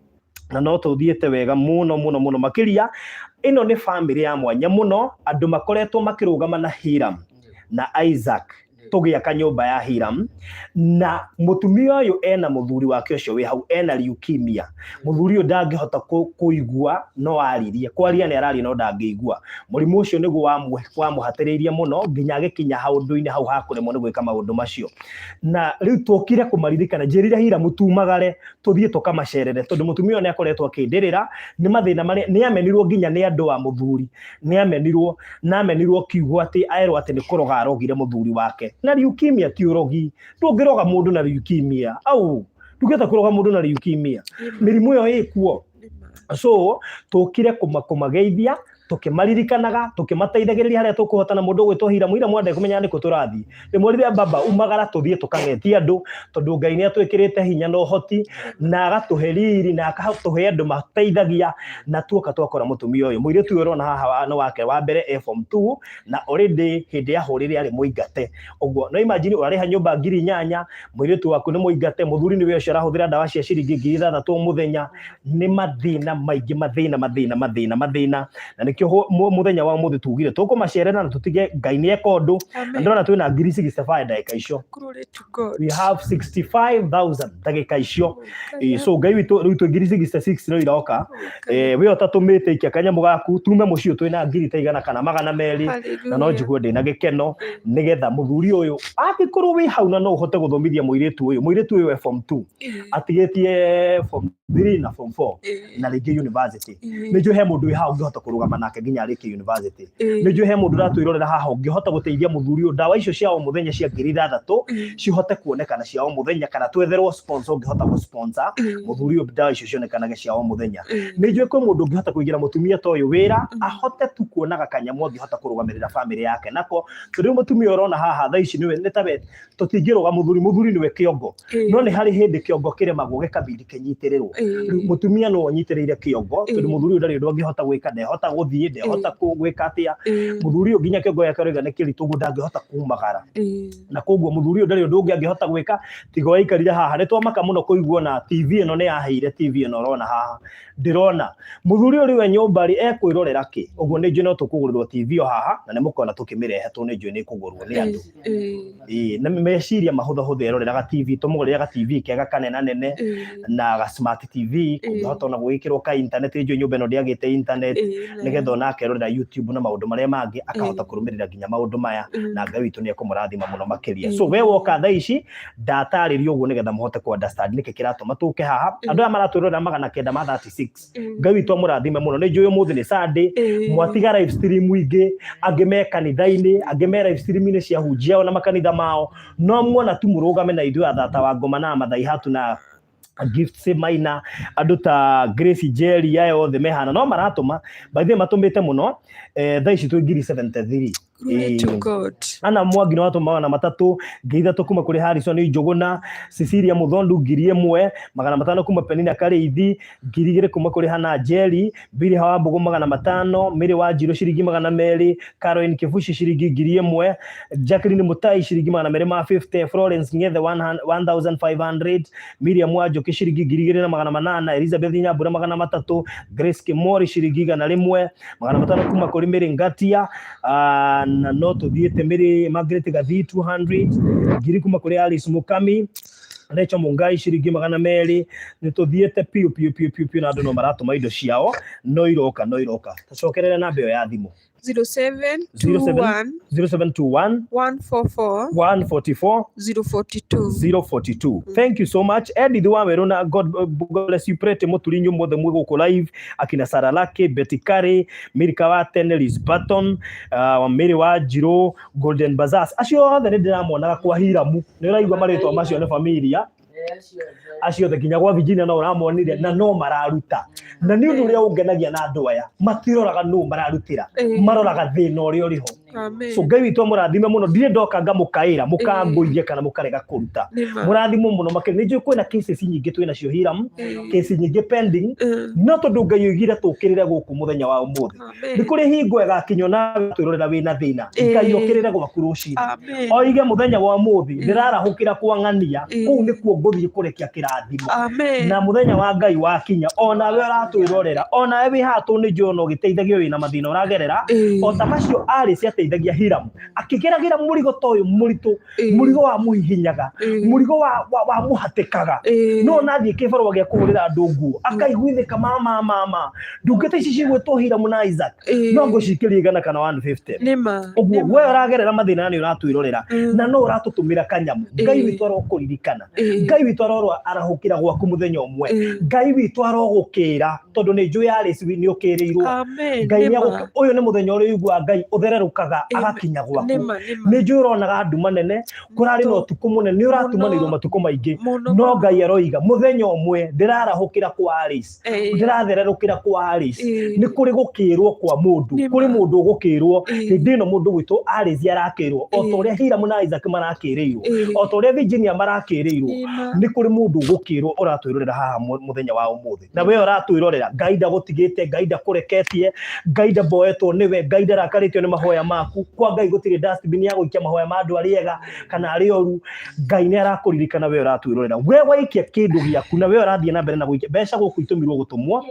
Na no tũthiĩte wega mũno mũno mũno makĩria. Ĩno nĩ bamĩrĩ ya mwanya mũno, andũ makoretwo makĩrũgama na Hiram na Isaac tũgĩaka nyũmba ya Hiram, na mũtumia ũyũ ena mũthuri wake ũcio wĩ hau ena leukemia. Mũthuri ũyũ ndangĩhota kũigua, no aririe, kwaria nĩ araria no ndangĩigua. Mũrimũ ũcio nĩguo wamũhatĩrĩirie mũno nginya agĩkinya haũndũ-inĩ hau ha kũremwo nĩ gwĩka maũndũ macio. Na rĩu tũkire kũmaririkana, njĩrire Hiram tumagare tũthiĩ tũkamacerere, tondũ mũtumia ũyũ nĩ akoretwo akĩndĩrĩra nĩ mathĩna marĩa nĩ amenirwo nginya nĩ andũ a mũthuri, nĩ amenirwo na amenirwo kiugo atĩ aerwo atĩ nĩ kũroga arogire mũthuri wake. Na leukemia ti ũrogi, ndũngĩroga mũndũ na leukemia, au ndũngĩhota kũroga mũndũ na leukemia, mĩrimũ ĩyo ĩkuo. So tũkire kũmageithia, tũkĩmaririkanaga, tũkĩmateithagĩrĩria harĩa tũkũhota. Na mũndũ ũgwĩtwo Hiramu, Hiramu ande kũmenya nĩkũ tũrathiĩ, ndĩmwĩrire baba umagara tũthiĩ tũkang'etie andũ, tondũ Ngai nĩ atwĩkĩrĩte hinya na ũhoti na agatũhe riri na akatũhe andũ mateithagia. Na tuoka twakora mũtumia ũyũ, mũirĩtu ũyũ ũrona haha nĩ wake wa mbere, e form 2, na already hĩndĩ ya hũrĩre arĩ mũingate. Ũguo no imagine ũrarĩha nyũmba 8000, mũirĩtu waku nĩ mũingate, mũthuri nĩwe ũcio arahũthĩra ndawa cia ciringi 6000 o mũthenya. Nĩ mathĩna maingĩ, mathĩna mathĩna mathĩna mathĩna. Na nĩkĩo mũthenya wa ũmũthĩ tugire tũkũmacerera na tũtige Ngai nĩ eka ũndũ. Na ndĩrona twĩna 65,000 ndagĩka icio. We have 65,000 ndagĩka icio. So Ngai witũ rĩu twĩ 66,000 no iroka. We ũtatũmĩte ikia kanyamũ gaku tume mũciĩ twĩna ngiri ta 100 kana 200, na no njigue ndĩna gĩkeno, nĩgetha mũthuri ũyũ angĩkorwo wĩ hau na no ũhote gũthomithia mũirĩtu ũyũ. Mũirĩtu ũyũ e form 2, atigĩtie form 3 na form 4 na rĩngĩ university. Nĩ njũĩ he mũndũ wĩ haha ũngĩhota kũrũgama nake nginya arĩkie university. Nĩ njũĩ he mũndũ ũratwĩrorera haha ũngĩhota gũteithia mũthuri ũyũ ndawa icio cia o mũthenya cia 6000 cihote kuonekana cia o mũthenya, kana twetherwo sponsor ũngĩhota gũ sponsor mũthuri ũyũ ndawa icio cionekanage cia o mũthenya. Nĩ njũĩ kwĩ mũndũ ũngĩhota kũigĩra mũtumia ta ũyũ wĩra, ahote tu kuonaga kanyamũ angĩhota kũrũgamĩrĩra bamĩrĩ yake nako, tondũ rĩu mũtumia ũrona haha thaa ici nĩwe nĩ tawe tũtingĩrũga mũthuri, mũthuri nĩwe kĩongo, no nĩ harĩ hĩndĩ kĩongo kĩremagwo gĩkabindi kĩnyitĩrĩrwo. Rĩu mũtumia no anyitĩrĩire kĩongo, tondũ mũthuri ũyũ ndarĩ ũndũ angĩhota gwĩka, ndehota gũthiĩ, ndehota gwĩka atĩa. Mũthuri ũyũ nginya kĩongo gĩake ũrauga nĩ kĩritũ ũguo ndangĩhota kumagara, na koguo mũthuri ũyũ ndarĩ ũndũ ũngĩ angĩhota gwĩka tiga aikarire haha. Nĩ twamaka mũno kũigua na TV ĩno nĩ yaheire, TV ĩno ũrona haha ndĩrona mũthuri ũyũ rĩu e nyũmba rĩ ekwĩrorera kĩ. Ũguo nĩ njũĩ no tũkũgũrĩrwo TV o haha, na nĩ mũkona tũkĩmĩrehe, tondũ nĩ njũĩ nĩ ĩkũgũrwo nĩ andũ. Ĩĩ, na meciria mahũthahũtha eroreraga TV, tũmũgũrĩre ga TV kega kanenanene na ga smart TV, kũngĩhota ona gwĩkĩrwo ka internet. Nĩ njũĩ nyũmba ĩno ndĩagĩte internet, nĩgetha ona akerorera YouTube na maũndũ marĩa mangĩ, akahota kũrũmĩrĩra nginya maũndũ maya, na Ngai witũ nĩ ekũmũrathima mũno makĩria. So we woka thaa ici ndatarĩria ũguo nĩgetha mũhote kũ understand nĩkĩ kĩratũma tũke haha. Andũ aya maratwĩrorera 936, Ngai witũ amũrathime mũno. Nĩ njũĩ ũmũthĩ nĩ Sunday, mwatiga live stream ingĩ, angĩ me kanitha-inĩ, angĩ me live stream-inĩ cia hunjia na makanitha mao, no muona tu mũrũgame na ithuĩ athata wa ngoma na Mathai Hatu na Gifts Maina, andũ ta Grace Jerry, aya othe mehana no maratũma. By the way, matũmĩte mũno, thaa ici twĩ 73,000. Glory to God. Ana Mwangi nĩ watũma 300, 3000 kuma kũrĩ Harrison Njũgũna, Cecilia Mũthondu 1500 kuma Penina Karĩithi, 2000 kuma kũrĩ Hana Njeri, Bili Hawa Mbũgũ 500, Mary Wanjirũ ciringi 200, Caroline Kĩbuci ciringi 1000, Jacqueline Mutai ciringi 250, Florence Ng'ethe 1500, Miriam Wanjũkĩ ciringi 2800, Elizabeth Nyambura 300, Grace Kĩmori ciringi 100, 500 kuma kũrĩ Mary Ngatia, na no tũthiĩte Mary Margaret Gathii 200, 1000 kuma kũrĩ Alice Mukami, Rachel Mungai ciringi 200. Nĩ tũthiĩte piũ piũ piũ piũ piũ, na andũ no maratũma indo ciao, no iroka, no iroka. Tũcokerere namba ĩyo ya thimũ. 0721 0721 144 144 042. 042. Thank you so much, Edith Waweru, na God bless you. Prete Mũturi, inyuĩ mwothe mwĩ gũkũ live, akina Sara Lake, Betty Curry, Mirika wa Tene, Liz Barton, Mary wa Njirũ, Golden Bazaars, acio othe nĩ ndĩramonaga kwa Hiramu. Nĩ ũraigua marĩtwa macio nĩ familia acio othe, nginya gwa Virginia no ũramonire na no mararuta. Na nĩ ũndũ ũrĩa ũngenagia na andũ aya, matiroraga nũ mararutĩra, maroraga thĩna ũrĩa ũrĩ ho. Amen. So Ngai witũ amũrathime mũno. Ndirĩ ndoka ngamũkaĩra mũkangũithia kana mũkarega kũruta. Nĩma. Mũrathimwo mũno makĩria. Nĩ njũĩ kwĩna cases nyingĩ twĩ nacio Hiram, case nyingĩ pending, no tondũ Ngai oigire tũkĩrĩre gũkũ mũthenya wa ũmũthĩ, Amen. nĩ kũrĩ hingo ĩgakinya nawe twĩrorera wĩna thĩna, Ngai okĩrĩre gwaku rũcinĩ, Amen. oige mũthenya wa ũmũthĩ ndĩrarahũkĩra kwa ng'ania, kũu nĩkuo ngũthiĩ kũrekia kĩrathimo. Amen. Na mũthenya wa Ngai wakinya, onawe ũratwĩrorera, onawe wĩ haha tũ nĩ njũĩ ona ũgĩteithagio wĩna mathĩna ũragerera o ta macio Alice ateithagia Hiram akĩgeragĩra mũrigo ta ũyũ mũritũ, mũrigo wa mũhihinyaga, mũrigo wa mũhatĩkaga, no nathiĩ kĩbarũa gĩa kũhũrĩra andũ nguo akaiguithĩka, mama mama, ndungata ici cigwĩtwo Hiram na Isaac no ngũcikĩria 100 kana 150. Nĩma. Ũguo we ũragerera mathĩna na nĩ ũratwĩrorera na no ũratũtũmĩra kanyamũ, Ngai witũ arokũririkana. Ngai witũ arorwo arahũkĩra gwaku mũthenya ũmwe. Ngai witũ arogũkĩra, tondũ nĩ njũĩ Alice nĩ ũkĩrĩirwo. Amen. Ngai nĩ Nĩma. Ũyũ nĩ mũthenya ũrĩa ũiguaga Ngai ũthererũkaga agakinya gwaku. Nĩma, nĩma. Nĩ njũĩ ũronaga nduma nene, kũrarĩ na ũtukũ mũnene, nĩ ũratumanĩirwo Mũno. matukũ maingĩ, Mũno. no Ngai aroiga mũthenya ũmwe ndĩrarahũkĩra kwa Alice, ndĩrathererũkĩra kwa Alice. Nĩ kũrĩ gũkĩrwo kwa mũndũ, kũrĩ mũndũ ũgũkĩrwo hĩndĩ ĩno. Mũndũ gwitũ Alice arakĩrwo o ta ũrĩa Hiram na Isaac marakĩrĩirwo, o ta ũrĩa Virginia marakĩrĩirwo. Nĩma. Nĩ kũrĩ mũndũ ũgũkĩrwo ũratwĩrorera haha mũthenya wa ũmũthĩ. Na we ũratwĩrorera, Ngai ndagũtigĩte, Ngai ndakũreketie, Ngai ndamboetwo nĩwe, Ngai ndarakarĩtio nĩ mahoya maku. Kwa Ngai gũtirĩ dustbin ya gũikia mahoya ma andũ arĩa ega kana arĩa oru. Ngai nĩ arakũririkana we ũratwĩrorera, we waikia kĩndũ gĩaku na we ũrathiĩ na mbere na gũikia mbeca gũkũ itũmirwo gũtũmwo.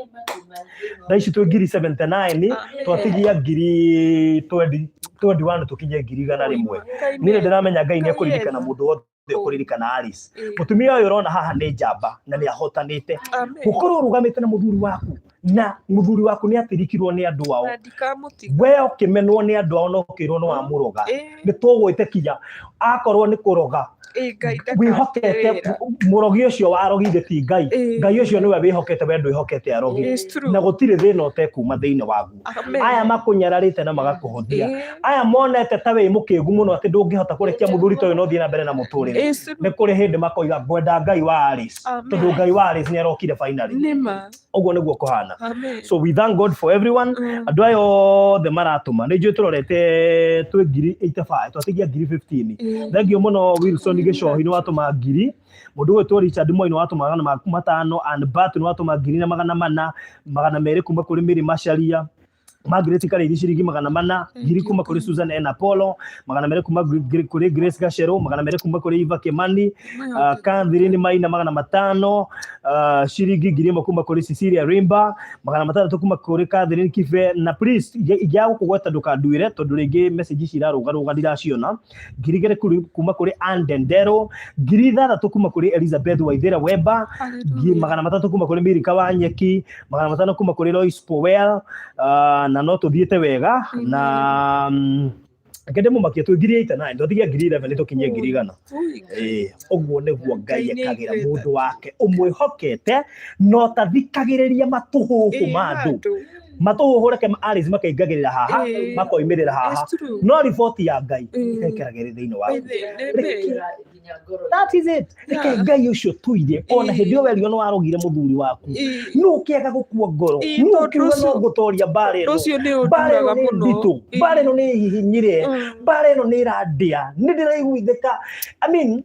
Thaa ici twĩ 79,000, twatigia 20 21 tũkinye 100,000. Ngai Niĩ ndĩramenya Ngai nĩ Ngai ekũririkana etha. mũndũ wothe ũkũririkana Alice. Mũtumia ũyũ ũrona haha nĩ njamba na nĩ ahotanĩte. Amen. Gũkorwo ũrũgamĩte na mũthuri waku, na mũthuri waku nĩ atirikirwo nĩ andũ ao, Na ndikamũtiga. we ũkĩmenwo nĩ andũ ao na ũkĩrwo nĩ wamũroga, nĩ tũgwĩtĩkia akorwo nĩ kũroga. Ngai Wĩhokete ndakate wĩra. mũrogi ũcio warogire ti Ngai. Ngai ũcio nĩwe wĩhokete, we ndwĩhokete arogi. It's true. Na gũtirĩ thĩna ũtekuma thĩinĩ waguo. Amen. Aya makũnyararĩte na magakũhũthia, aya monete ta wĩ mũkĩgu mũno atĩ ndũngĩhota kũrekia mũthuri ta ũyũ na ũthiĩ na mbere na mũtũrĩre, It's true. nĩ kũrĩ hĩndĩ makoiga ngwenda Ngai wa Alice, Amen. tondũ Ngai wa Alice nĩ arokire finally. Nĩma. Ũguo nĩguo kũhana. Amen. So we thank God for everyone. Andũ aya othe maratũma, nĩ njũĩ tũrorete twĩ 85,000, twatigia 15,000. Thank you mũno. Wilson Gĩcohi nĩ watũma 1,000. Mũndũ ũgwĩtwo Richard Moi nĩ watũma 500. Ann Bat nĩ watũma 1,400. 200 kuma kũrĩ Mary Macharia. Margaret Karĩithi ciringi 400. 1,000 kuma kũrĩ Susan N Apollo. 200 kuma kũrĩ Grace Gacero. 200 kuma kũrĩ Eva Kimani. Catherine Maina 500. Ciringi 1,000 kuma kũrĩ Cecilia Rimba. 600 kuma kũrĩ Catherine Kibe. Na please, ingĩaga gũkũgweta ndũkanduĩre, tondũ rĩngĩ message ici irarũgarũga ndiraciona. 2,000 kuma kũrĩ Ann Dendero. 6,000 kuma kũrĩ Elizabeth Waithera Weba. 300 kuma kũrĩ Milika Wanyeki. 500 kuma kũrĩ Lois Powell. Na no tũthiĩte wega na reke ndĩmũmakie, twĩ 89,000, twatigia 11,000 tũkinye 100,000. Ui. Ĩĩ, ũguo nĩguo Ngai Ngai nĩ ekagĩra aiguĩte. Mũndũ wake ũmwĩhokete no tathikagĩrĩria matũhũhũ ma andũ. Handũ. Matũhũhũ reke Alice makaingagĩrĩra haha, makoimĩrĩra haha, It's true. no riboti ya Ngai ĩkeragĩrĩ thĩinĩ waku. Amen. That is it. Reke Ngai ũcio tuire ona hĩndĩ ĩyo werio nĩ warogire mũthuri waku, nũ ũkĩaga gũkua ngoro, nũ Tondũ ũkiuga no ngũtoria mbara ĩno. Ũcio nĩ Mbara ĩno ũnduraga nĩ mũno. nditũ, mbara ĩno nĩ hihinyire, mbara ĩno nĩ ĩrandĩa, nĩ ndĩraiguithĩka. I mean,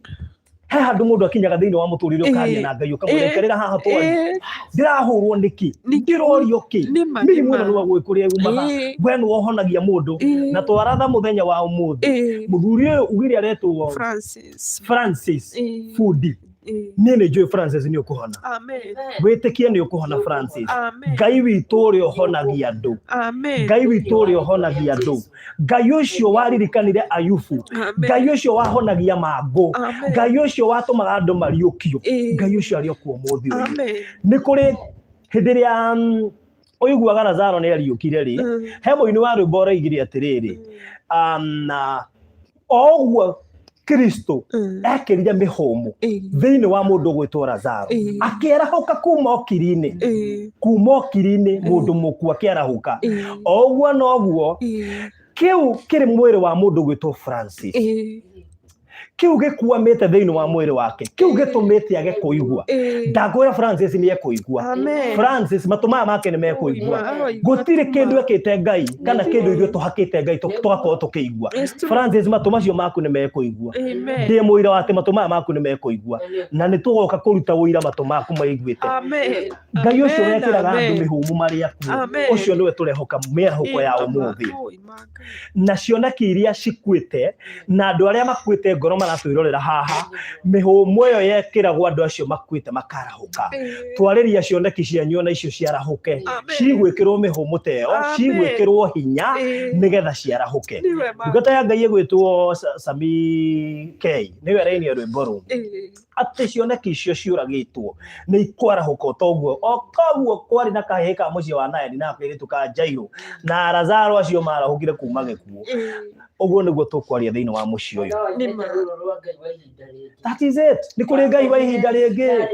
he handũ mũndũ akinyaga thĩinĩ wa mũtũrĩre ũkaria na Ngai ũkamwĩra, ikarĩra haha twari, ndĩrahũrwo nĩkĩ, ndĩrorio kĩ? Nĩma, Mĩrimũ ĩno nĩma. nĩwe gwĩ kũrĩa yumaga, we nĩwe ũhonagia mũndũ. Na twaratha mũthenya wa ũmũthĩ, mũthuri ũyũ ugire aretwo Francis. Francis Fundi. Niĩ nĩ njũĩ Francis nĩ ũkũhona. Amen. Wĩtĩkie nĩ ũkũhona, Francis. Amen. Ngai witũ ũrĩa ũhonagia andũ, Amen. Ngai witũ ũrĩa ũhonagia andũ, Ngai ũcio waririkanire Ayubu, Amen. Ngai ũcio wahonagia mangũ, Amen. Ngai ũcio watũmaga andũ mariũkio, Ngai ũcio arĩ o kuo ũmũthĩ ũyũ. Amen. Nĩ kũrĩ hĩndĩ ĩrĩa ũiguaga Lazaro nĩ ariũkire rĩ, he mũini wa rwĩmbo ũroigire atĩrĩrĩ, na o ũguo Kristo ekĩrire mĩhũmũ thĩinĩ wa mũndũ ũgwĩtwo Lazaro, akĩarahũka kuma ũkiri-inĩ, kuma ũkiri-inĩ, mũndũ mũkuũ akĩarahũka. O ũguo noguo kĩu kĩrĩ mwĩrĩ wa mũndũ ũgwĩtwo Francis. Kĩu gĩkuamĩte thĩinĩ wa mwĩrĩ wake, kĩu gĩtũmĩte age kũigua. Ndakwĩra Francis nĩ ekũigua. Amen. Francis matũ maya make nĩ mekũigua. Aroigua Gũtirĩ matũ kĩndũ ekĩte Ngai kana kĩndũ ithuĩ tũhakĩte Ngai tũgakorwo tũkĩigua. It's true. Francis matũ macio maku nĩ mekũigua. Amen. Ndĩ mũira wa atĩ matũ maya maku nĩ mekũigua na nĩ tũgoka kũruta ũira matũ maku maiguĩte. Amen. Ngai ũcio Amen, wekĩraga andũ amen. mĩhũmũ marĩ akuũ, Amen. ũcio nĩwe tũrehoka mĩarahũko ya ũmũthĩ. Na cioneki iria cikuĩte na andũ arĩa makuĩte ngoro maratwĩrorera haha, mĩhũmũ ĩyo yekĩragwo andũ acio makuĩte makarahũka. Twarĩria cioneki cianyu ona icio ciarahũke, Amen. cigwĩkĩrwo mĩhũmũ ta ĩyo, Amen. cigwĩkĩrwo hinya nĩgetha ciarahũke. Ndungata ya Ngai ĩgwĩtwo Sami K nĩwe ĩrainia rwĩmbo rũu atĩ cioneki icio ciũragĩtwo nĩ ikwarahũka o toguo o koguo kwarĩ na kahĩĩ ka mũciĩ wa Naini na kairĩtu ka Jairũ na Lazaro acio marahũkire kuma gĩkuũ. Ũguo nĩguo tũkwaria thĩinĩ wa mũciĩ ũyũ. That is it. Nĩ kũrĩ Ngai wa ihinda rĩngĩ.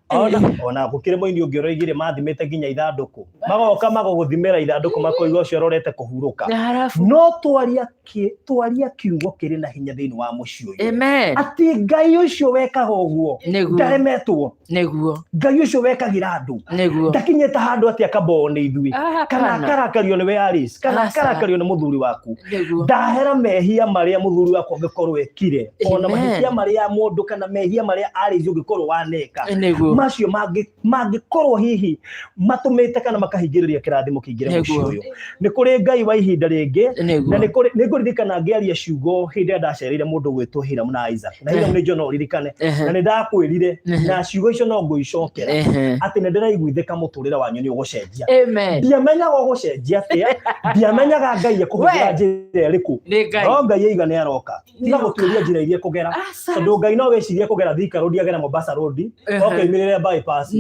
Ona ona gũkĩrĩ mũini ũngĩ ũroigire mathimĩte nginya ithandũkũ, magoka magagũthimĩra ithandũkũ makoiga ũcio ũrorete kũhurũka. Na harabu. No twaria twaria kiugo kĩrĩ na hinya thĩinĩ wa mũciĩ ũyũ Amen. atĩ Ngai ũcio wekaga ũguo Nĩguo. ndaremetwo. Nĩguo. Ngai ũcio wekagĩra andũ Nĩguo. ndakinyĩte handũ atĩ akamboo nĩ ithuĩ Ah, kana hapana. akarakario nĩwe Alice kana Aca. akarakario nĩ mũthuri waku. Nĩguo. Ndahera mehia marĩa mũthuri waku angĩkorwo ekire ona Amen. mahĩtia marĩa mũndũ kana mehia marĩa Alice ũngĩkorwo waneka Nĩguo. macio mangĩkorwo hihi matũmĩte kana makahingĩrĩria kĩrathimo kĩingĩre mũciĩ Nĩguo. ũyũ. Nĩ kũrĩ Ngai wa ihinda rĩngĩ na Nĩguo. nĩ kũrĩ nĩ ngũririkana ngĩaria ciugo hĩndĩ ĩrĩa ndacereire mũndũ gwĩtwo Hiram na Isaac na Hiram nĩ njũĩ no ũririkane na nĩ ndakwĩrire na ciugo icio no ngũicokera atĩ nĩ ndĩraiguithĩka mũtũrĩre wanyu nĩ ũgũcenjia. Amen. Ndiamenyaga ũgũcenjia atĩa, ndiamenyaga Ngai ekũhũthĩra We. njĩra ĩrĩkũ, Nĩ Ngai. no Ngai aiga nĩ aroka. Tiga gũtuĩria njĩra iria ekũgera, Aca. tondũ Ngai no wĩcirie kũgera Thika Road agere Mombasa Road oke oimĩrĩre bypass.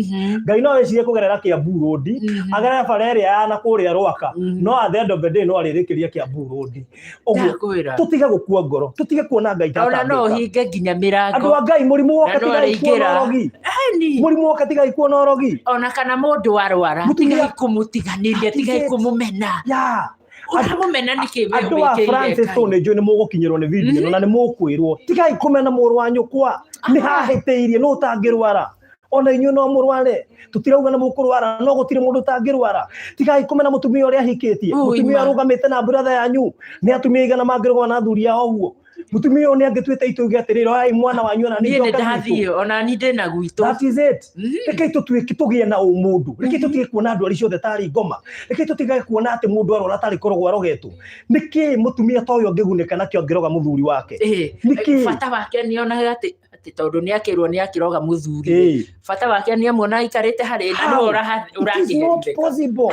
Ngai no wĩcirie kũgerera Kiambu Road agerere bara ĩrĩa ya na kũrĩa Rwaka, no at the end of the day no arĩrĩkĩria Kiambu Road. Ũguo Ndakwĩra. tũtige gũkua ngoro, tũtige kuona Ngai ta Ona no atangĩka. ũhinge nginya Andũ mĩrango. a Ngai, mũrimũ woka Na no tigai kuona arĩingĩra. ũrogi. Eni. Mũrimũ woka tigai kuona ũrogi. Ona kana mũndũ arwara, Mũtumia- tigai kũmũtiganĩria, That is tigai it. kũmũmena. Yeah. Ũramũmena nĩkĩ we Andũ a wĩkĩire Francis Ngai? tondũ nĩ njũĩ nĩ mũgũkinyĩrwo nĩ video ĩno na nĩ mũkwĩrwo tigai kũmena mũrũ wa nyũkwa, nĩ hahĩtĩirie, nũ ũtangĩrwara? Ona inyuĩ no mũrware, tũtirauga nĩ mũkũrwara, no gũtirĩ mũndũ ũtangĩrwara. Tigai kũmena mũtumia ũrĩa ahikĩtie, Ui, mũtumia ma. arũgamĩte na brother yanyu, nĩ atumia aigana mangĩrũgama na athuri ao ũguo? Mũtumia ũyũ nĩ angĩtuĩte itua atĩrĩrĩ, oyai mwana wanyu ona Niĩ nĩ njoka gwitũ. ndathiĩ, ona niĩ ndĩ na gwitũ. That is it. Rekei tũtuĩke tũgĩe na ũmũndũ. Rekei tũtige kuona ndwari ciothe tarĩ ngoma. Rekei tũtige kuona atĩ mũndũ arwara tarĩ kũrogwo arogetwo. Nĩkĩ mũtumia ta ũyũ angĩgunĩka nakĩo angĩroga mũthuri wake? Nĩkĩ? Bata wake nĩ onaga atĩ tondũ nĩ akĩrwo nĩ akĩroga mũthuri. Bata wake nĩ amuona aikarĩte harĩ na How? nĩwe It is not ũrakĩherithĩka. possible.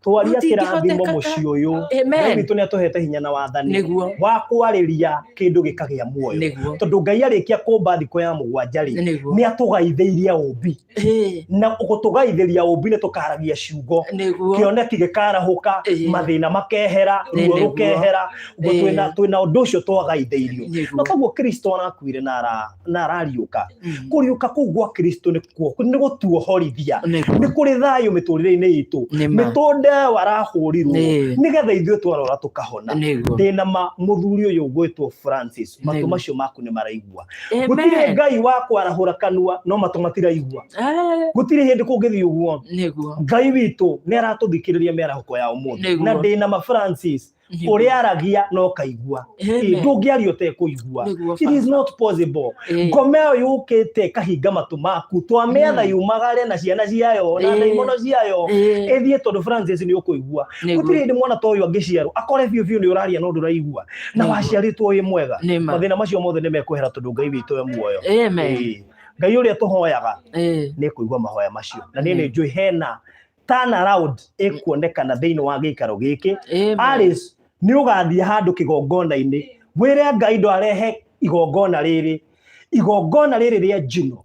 Twaria kĩrathimo Gũtingĩhotekeka. mũciĩ ũyũ. Amen. Ngai witũ nĩ atũhete hinya na wathani Nĩguo. wa kwarĩria kĩndũ gĩkagĩa muoyo. Nĩguo. Tondũ Ngai arĩkia kũmba thikũ ya mũgwanja rĩ, Nĩguo. nĩ atũgaithĩirie ũmbi. Na gũtũgaithĩria ũmbi nĩ tũkaragia ciugo. Nĩguo. Kĩoneki gĩkarahũka, mathĩna makehera, ruo Nĩguo. rũkehera. Ũguo twĩna ũndũ ũcio twagaithĩirio. Nĩguo. Na koguo Kristo arakuire na arariũka. Kũriũka kũu gwa Kristo nĩkuo nĩ gũtuohorithia. Nĩguo. Nĩ kũrĩ thayũ mĩtũrĩre-inĩ itũ. Nĩma. Mĩtũnde ĩyo arahũrirwo nĩgetha ithuĩ twarora tũkahona. Nĩguo. Ndĩna ma mũthuri ũyũ ũgwĩtwo Francis, matũ Nĩguo. macio maku nĩ maraigua. Amen. Gũtirĩ Ngai wa kwarahũra kanua no matũ matiraigua. Gũtirĩ hĩndĩ kũngĩthiĩ ũguo. Nĩguo. Ngai witũ nĩ aratũthikĩrĩria mĩarahũko ya ũmũthĩ. Nĩguo. Na ndĩna ma Francis, Nĩguo. ũrĩa aragia no kaigua. Amen. Ndũngĩaria ũtekũigua. Nĩguo, It is not possible. Ĩĩ. Ngoma ĩyo yũkĩte ĩkahinga matũ maku, twamĩatha yumagare na ciana ciayo na ndaimono ciayo ĩthiĩ, tondũ Francis nĩ ũkũigua. Nĩguo. Gũtirĩ hĩndĩ mwana ta ũyũ angĩciarwo akore biũ biũ nĩ ũraria no ndũraigua na Nĩguo. waciarĩtwo wĩ mwega. Nĩma. Mathĩna macio mothe nĩ mekwehera tondũ Ngai witũ e muoyo. Amen. Ngai ũrĩa tũhoyaga nĩ kũigua mahoya macio, na niĩ nĩ njũĩ hena turn around ĩkuonekana thĩinĩ wa gĩikaro gĩkĩ. Amen. Alice, nĩ ũgathiĩ handũ kĩgongona-inĩ wĩre Ngai ndwarehe igongona rĩrĩ, igongona rĩrĩ rĩa njino.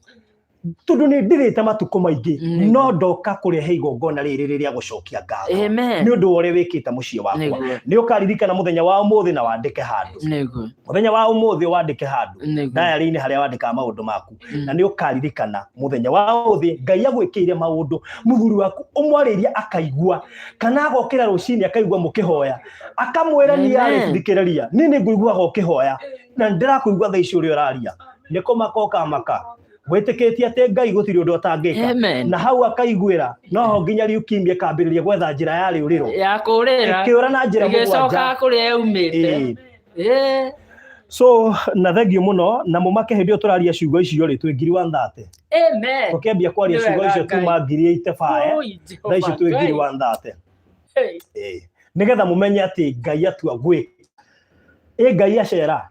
Tondũ nĩ ndirĩte matukũ maingĩ, Nĩguo. no ndoka kũrehe igongona rĩrĩ rĩrĩa gũcokia ngatho Amen. nĩ ũndũ wa ũrĩa wĩkĩte mũciĩ wakwa. Nĩguo. Nĩ ũkaririkana mũthenya wa ũmũthĩ na wandĩke handũ. Nĩguo. Mũthenya wa ũmũthĩ wandĩke handũ Nĩguo. diary-inĩ harĩa wandĩkaga maũndũ maku, na nĩ ũkaririkana mũthenya wa ũmũthĩ Ngai agwĩkĩire maũndũ. Mũthuri waku ũmwarĩirie akaigua, kana agokĩra rũcinĩ akaigua mũkĩhoya, akamwĩra niĩ Amen. arĩ thikĩrĩria, niĩ nĩ ngũiguaga ũkĩhoya na nĩ ndĩrakũigua thaa ici ũrĩa ũraria. Nĩ kũmaka ũkamaka wĩtĩkĩtie atĩ Ngai gũtirĩ ũndũ atangĩka. Amen. Na hau akaiguĩra noho nginya leukemia ĩkambĩrĩria gwetha njĩra ya rĩũrĩro, Ya kũrĩra. ĩkĩũra na njĩra Ĩgĩcoka mũgwanja. kũrĩa yaumĩte. Ĩĩ. Ĩĩ. So na thengio mũno na mũmake hĩndĩ ĩyo tũraria ciugo icio rĩ, twĩ ngiri 130. Amen. Tũkĩambia kwaria Nĩ ciugo wega icio Ngai. tuma ngiri 85, Ui, thaa ici Jehova twĩ ngiri Ngai. 130. Hey. Ĩĩ. Nĩgetha mũmenye atĩ Ngai atua gwĩka, ĩ Ngai acera.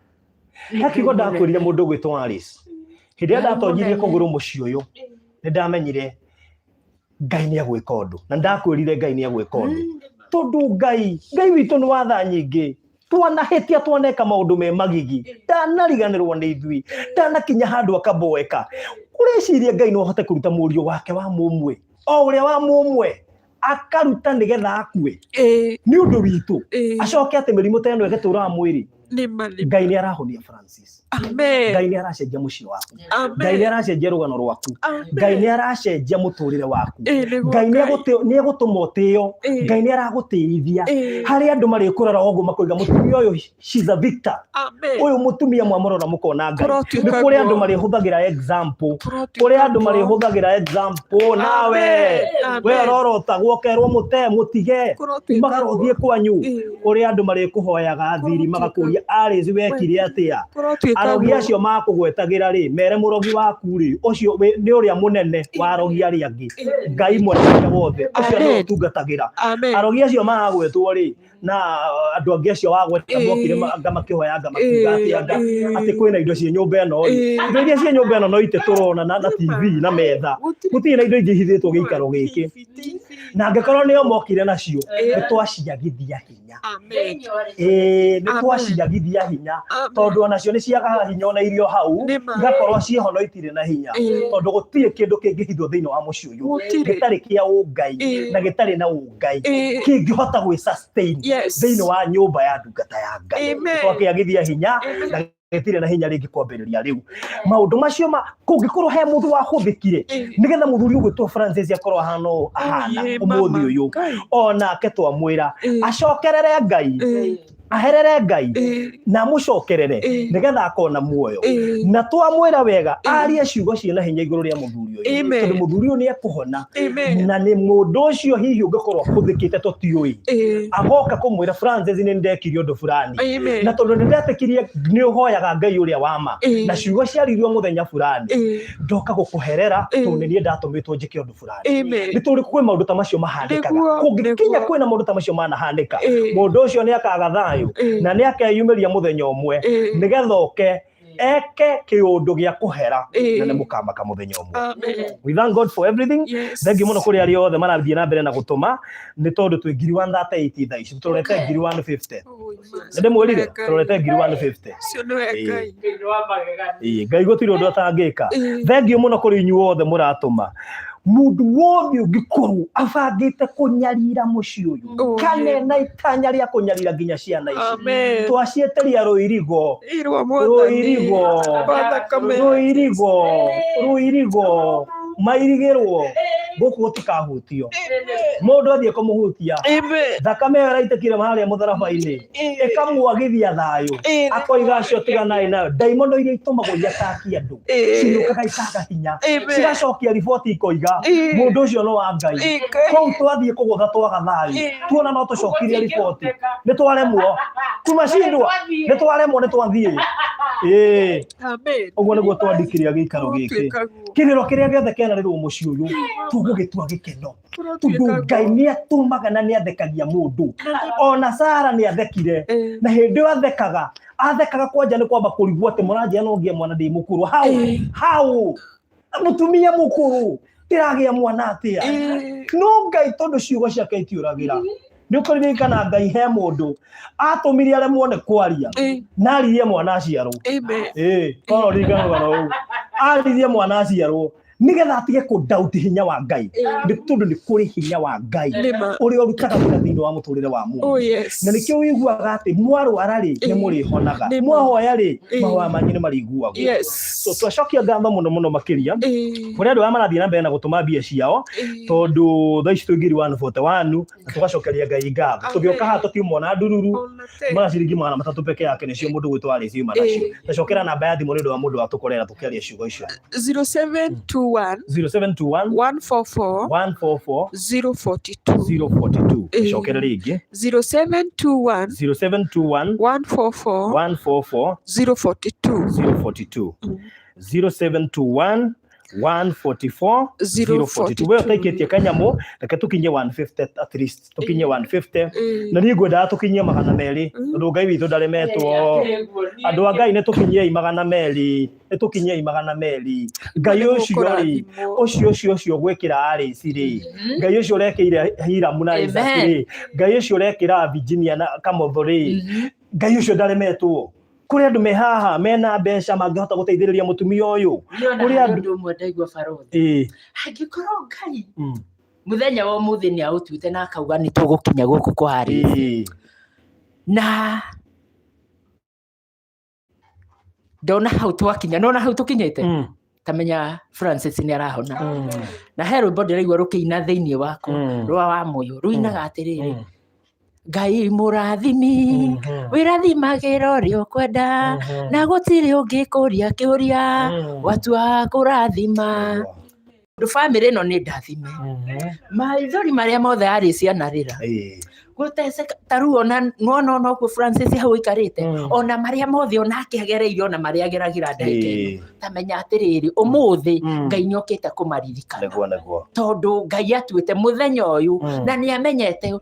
He kiugo ndakwĩrire mũndũ ũgwĩtwo Alice hĩndĩ ĩrĩa ndatonyirie kũgũrũ mũciĩ ũyũ, nĩ ndamenyire Ngai nĩ egwĩka ũndũ, na ndakwĩrire Ngai nĩ egwĩka ũndũ, tondũ Ngai witũ nĩ wa tha nyingĩ. Twanahĩtia, twaneka maũndũ me magigi, ndanariganĩrwo nĩ ithuĩ, ndanakinya handũ akaboeka. Ũreciria Ngai no ahote kũruta mũriũ wake wa mũmwe, o ũrĩa wa mũmwe, akaruta nĩgetha akue nĩ ũndũ witũ, acoke atĩ mĩrimũ ta ĩno ĩgĩtũraga mwĩrĩ? Nĩ ma, nĩ ma. Ngai nĩ arahonia Francis. Amen. Ngai nĩ aracenjia mũciĩ waku. Amen. Ngai nĩ aracenjia rũgano rwaku. Amen. Ngai nĩ aracenjia mũtũrĩre waku. Ĩĩ, nĩguo. Ngai nĩ Ngai. nĩ egũtũma ũtĩo. Ngai nĩ aragũtĩithia harĩ andũ marĩkũrora ũguo makoiga, mũtumia ũyũ, she's a victor. Amen. Ũyũ mũtumia mwamũrora mũkona Ngai. Kũrotuĩka Nĩ kũrĩ andũ guo. marĩhũthagĩra example. Kũrotuĩka Kũrĩ andũ guo. marĩhũthagĩra example nawe. Amen. We Amen. ũrorotagwo ũkerwo mũte mũtige, Kũrotuĩka umagara guo. ũthiĩ kwanyu. Kũrĩ andũ marĩkũhoyaga thiri Kũrotuĩka magakũria, Alice, wekire atĩa? Kũrotuĩka Arogi guo. acio makũgwetagĩra rĩ, mere mũrogi waku rĩ, ũcio nĩ ũrĩa mũnene wa arogi arĩa angĩ, Ngai mwene hinya wothe, ũcio nĩwe Amen. ũtungatagĩra. Amen. Arogi acio maragwetwo rĩ, na andũ angĩ acio wagweta mokire anga makĩhoya anga makiuga atĩ anga atĩ kwĩna indo ciĩ nyũmba ĩno rĩ, indo iria ciĩ nyũmba ĩno no itĩ tũrona na TV na metha. Gũtirĩ. Gũtirĩ na indo ingĩ ihithĩtwo gĩikaro gĩkĩ. TV. Na angĩkorwo nĩo mokire nacio, nĩ twaciagithia hinya. Amen. Ĩĩ, nĩ Amen. twaciagithia hinya, Amen. tondũ onacio nĩ ciagaga hinya ona irio hau, Nĩ ma. igakorwo ciĩho no itirĩ na hinya, tondũ gũtirĩ kĩndũ kĩngĩhithwo thĩinĩ wa mũciĩ ũyũ Gũtirĩ. gĩtarĩ kĩa ũngai na gĩtarĩ na ũngai kĩngĩhota gwĩ sustain thĩinĩ wa nyũmba ya ndungata ya Ngai. Amen. Twakĩagithia hinya na gĩtirĩ na hinya rĩngĩ kwambĩrĩria rĩu. Maũndũ macio ma kũngĩkorwo he mũndũ wahũthĩkire nĩgetha mũthuri ũgwĩtwo Francis akorwo ahana ũũ ahana Ĩĩ, ũmũthĩ mama. ũyũ, Ngai. onake twamwĩra acokerere Ngai, aherere Ngai na amũcokerere nĩgetha akona muoyo. Na twamwĩra wega arie ciugo ciĩna hinya igũrũ rĩa mũthuri ũyũ, Amen. tondũ mũthuri ũyũ nĩ ekũhona. Amen. Na nĩ mũndũ ũcio hihi ũngĩkorwo ahũthĩkĩte tũtiũĩ, agoka kũmwĩra, Francis, nĩ ndekire ũndũ fulani, Amen. na tondũ nĩ ndetĩkirie nĩ ũhoyaga Ngai ũrĩa wa ma na ciugo ciaririo mũthenya fulani, ndoka gũkũherera tondũ nĩ niĩ ndatũmĩtwo njĩke ũndũ fulani. Amen. Nĩ tũrĩ kwĩ maũndũ ta macio mahanĩkaga. Nĩguo, Kũngĩkinya nĩguo. kwĩna maũndũ ta macio manahanĩka, mũndũ ũcio nĩ akaga thayũ na nĩ akeyumĩria mũthenya ũmwe nĩgetha oke eke kĩũndũ gĩa kũhera, na nĩ mũkamaka mũthenya ũmwe. Amen. We thank God for everything. Yes. Thengiũ mũno kũrĩ arĩa othe marathiĩ na mbere na gũtũma, nĩ tondũ twĩ ngiri 138 thaa ici, tũrorete ngiri 150. Oi, Nĩ ndĩmwĩrire Ngai. tũrorete ngiri 150. Ũcio nĩwe Ngai. Ĩĩ, Ngai gũtirĩ ũndũ atangĩka. Thengiũ mũno kũrĩ inyuĩ othe mũratũma. Mũndũ wothe ũngĩkorwo abangĩte kũnyarira mũciĩ ũyũ, Oh, kana yeah. na itanya rĩa kũnyarira nginya ciana ici, Amen. twacieteria rũirigo. Irwa Mwathani. Rũirigo. Wa thakame. Rũirigo, rũirigo, mairigĩrwo gũkũ gũtikahutio. Mũndũ athiĩ kũmũhutia, Amen. thakame ĩyo ĩraitĩkire harĩa mũtharaba-inĩ ĩkamwagithia thayũ. Akoiga acio tiganai nayo. Ndaimono iria itũmagwo iataki andũ ciũkaga ikaga hinya, Amen. cigacokia riboti ikoiga mũndũ ũcio no wa Ngai. Ngai. Kũu twathiĩ kũgũtha twaga thayũ, tuona no tũcokirie riboti, nĩ twaremwo, tumashindwa, nĩ twaremwo, nĩ twathiĩ. Ĩĩ. Amen. Ũguo nĩguo twandĩkĩria gĩikaro gĩkĩ. Kũrotuĩka guo. Kĩrĩro kĩrĩa gĩothe kĩanarĩrwo mũciĩ ũyũ tũgũgĩtua gĩkeno, tondũ Kũrotuĩka Ngai guo. nĩ atũmaga na nĩ athekagia mũndũ. Ona Sara nĩ athekire, na hĩndĩ ĩyo athekaga, athekaga kwanja nĩ kwamba kũrigwo atĩ mũranjia no ngĩe mwana ndĩ mũkũrũ hau hau, mũtumia mũkũrũ ndĩragĩa mwana atĩa? No Ngai, tondũ ciugo ciake itiũragĩra, nĩ ũkũririkana Ngai he mũndũ atũmire aremwo nĩ kwaria na aririe mwana aciarwo. Amen. Ĩĩ, korwo ririkana rũgano rũu, aririe mwana aciarwo. Nĩgetha atige kũ doubt hinya wa Ngai, nĩ tondũ nĩ kũrĩ hinya wa Ngai Nĩma. ũrĩa ũrutaga wĩra thĩinĩ wa mũtũrĩre wa mũndũ. Oh yes. Na nĩkĩo wĩiguaga atĩ mwarwara rĩ, nĩ mũrĩhonaga, Nĩma. mwahoya rĩ, mahoya manyu nĩ marĩiguagwo. So twacokia ngatho mũno mũno makĩria kũrĩ andũ arĩa marathiĩ na mbere na gũtũma mbia ciao, tondũ thaa ici twĩ 1,041, na tũgacokeria Ngai ngatho. Tũgĩũka haha tũtiuma ona ndururu, mara ciringi 300 peke yake nĩcio mũndũ gwĩtwo Alice yuma nacio. Tacokera namba ya thimũ nĩ ũndũ wa mũndũ watũkorera tũkĩaria ciugo icio. 0721 0721 144 144 042. 042. Cokera rĩngĩ. 0721 0721 144 144 042. 042. 0721 144 042. We ũtaikĩtie kanyamũ, reke tũkinye 150 at least, tũkinye 150, na niĩ ngwendaga tũkinyie 200, tondũ Ngai witũ ndaremetwo. Andũ a Ngai, nĩ tũkinyiei 200, nĩ tũkinyiei 200. Ngai ũcio rĩ, ũcio ũcio ũcio gwĩkĩra Alice rĩ, Ngai ũcio ũrekĩire Hiramu na Isaac rĩ, Ngai ũcio ũrekĩra Virginia na Kamotho rĩ, Ngai ũcio ndaremetwo. Kũrĩ andũ me haha mena mbeca mangĩhota gũteithĩrĩria mũtumia ũyũ. Kũrĩ Kũrĩ andũ ũndũ ũmwe ndaigua, barothi, angĩkorwo Ngai mũthenya wa ũmũthĩ nĩ aũtuĩte na akauga nĩ tũgũkinya gũkũ kwa Alice, na ndona hau twakinya, nona hau tũkinyĩte, tamenya Francis nĩ arahona. Na he rwĩmbo ndĩraigua rũkĩina thĩinĩ wakwa, rwa wa mũyũ, rũinaga atĩrĩrĩ, Ngai mũrathimi, wĩrathimagĩra ũrĩa ũkwenda, na gũtirĩ ũngĩkũria kĩũria watua kũrathima. Ũndũ bamĩrĩ ĩno nĩ ndathime, maithori marĩa mothe Alice anarĩra, gũteceka ta rĩu, ona nĩwona ona ũguo Francis hau aikarĩte, ona marĩa mothe onake agereire, ona marĩa ageragĩra ndagĩka ĩno, tamenya atĩrĩrĩ, ũmũthĩ Ngai nĩ okĩte kũmaririkana. Nĩguo, nĩguo. Tondũ Ngai atuĩte mũthenya ũyũ, na nĩ amenyete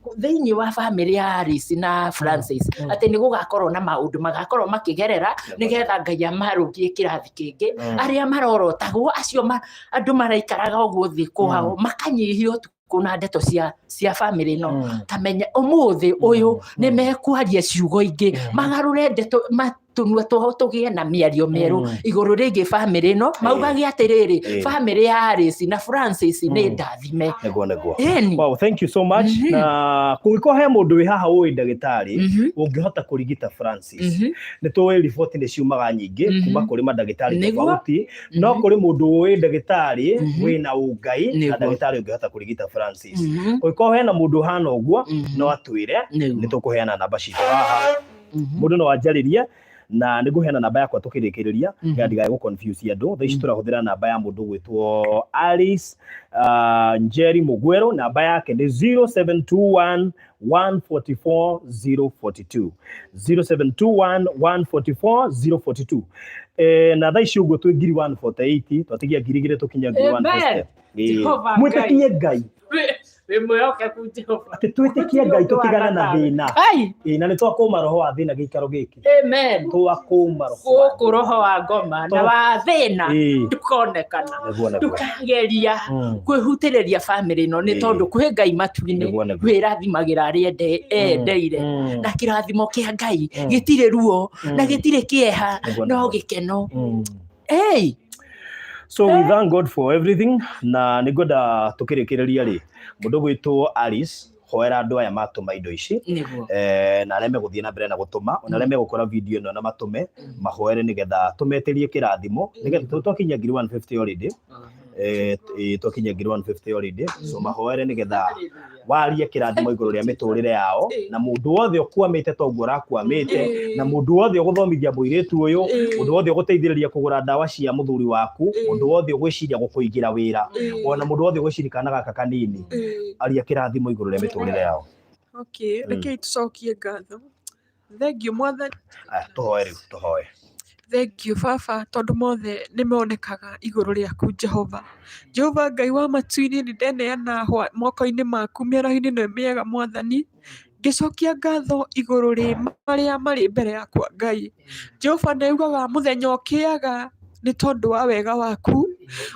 thĩinĩ wa bamĩrĩ ya Alice na Francis atĩ nĩ gũgakorwo na maũndũ magakorwo makĩgerera, nĩgetha Ngai amarũngie kĩrathi kĩngĩ. Arĩa marorotagwo acio andũ maraikaraga ũguo thĩ kwao, makanyihio ũtukũ na ndeto cia bamĩrĩ ĩno, tamenya ũmũthĩ ũyũ nĩ mekwaria ciugo ingĩ, magarũre ndeto, tũnua twao tũgĩe na mĩario mĩerũ igũrũ rĩgiĩ bamĩrĩ ĩno, maugage atĩrĩrĩ, bamĩrĩ ya Alice na Francis nĩ ndathime. Nĩguo, nĩguo. Ĩni. Wow, thank you so much. Na kũngĩkorwo he mũndũ wĩ haha ũĩ ndagĩtarĩ ũngĩhota kũrigita Francis, nĩ tũĩ riboti nĩ ciumaga nyingĩ kuma kũrĩ mandagĩtarĩ tofauti, no kũrĩ mũndũ ũĩ ndagĩtarĩ wĩna ũngai na ndagĩtarĩ ũngĩhota kũrigita Francis, kũngĩkorwo hena mũndũ ũhana ũguo, no atwĩre. Nĩ tũkũheana namba citũ haha, mũndũ no anjarĩrie, na nĩ ngũheana namba yakwa tũkĩrĩkĩrĩria, nĩgetha ndigae gũ confuse andũ. Thaa ici tũrahũthĩra namba ya mũndũ gwĩtwo Alice Njeri Mugweru. Namba yake nĩ 0721 144 042, 0721 144 042. Na thaa ici ũguo twĩ 1,048, twatigia 2,000 tũkinya ngiri 150. Jehova. Mwĩtĩkie Ngai. Wĩ mwĩhokeku, Jehova. Atĩ twĩtĩkie Ngai, tũtigane na thĩna. Ai. Ĩ, na nĩ twakũma roho wa thĩna gĩikaro gĩkĩ. Amen. Twakũma roho wa Gũkũ roho wa ngoma na wa thĩna ndũkonekana. Nĩguo, nĩguo. Ndũkageria kwĩhutĩrĩria bamĩrĩ ĩno, nĩ tondũ kwĩ Ngai matu-inĩ Nĩguo, nĩguo. wĩrathimagĩra arĩa endeire, na kĩrathimo kĩa Ngai gĩtirĩ ruo na gĩtirĩ kĩeha, no gĩkeno. Hey! So we thank God for everything, na nĩ ngwenda tũkĩrĩkĩrĩria rĩ, mũndũ gwĩtwo Alice, hoera andũ aya matũma indo ici, na arĩa megũthiĩ na mbere na gũtũma, ona arĩa megũkora video ĩno na matũme, mahoere nĩgetha tũmetĩrie kĩrathimo, nĩgetha twakinyia 1,050 already, twakinyia 1,050 already. So mahoere nĩgetha warie kĩrathimo igũrũ rĩa mĩtũrĩre yao, na mũndũ wothe ũkwamĩte toguo ũrakwamĩte, na mũndũ wothe ũgũthomithia mũirĩtu ũyũ, mũndũ wothe ũgũteithĩrĩria kũgũra ndawa cia mũthuri waku, mũndũ wothe ũgwĩciria gũkũigĩra wĩra, ona mũndũ wothe ũgwĩciria kana gaka kanini, aria kĩrathimo igũrũ rĩa mĩtũrĩre yao. Okay, rekei tũcokie ngatho. Thengiũ, Mwathani. Aya, tũhoe rĩu, tũhoe. Thengiũ, Baba, tondũ mothe nĩ monekaga igũrũ rĩaku, Jehova. Jehova Ngai wa matu-inĩ, nĩ ndeneana moko-inĩ maku mĩaraho-inĩ ĩno mĩega, Mwathani, ngĩcokia ngatho igũrũ rĩ marĩa marĩ mbere yakwa, Ngai. Jehova, nĩ ugaga mũthenya ũkĩaga nĩ tondũ wa wega waku,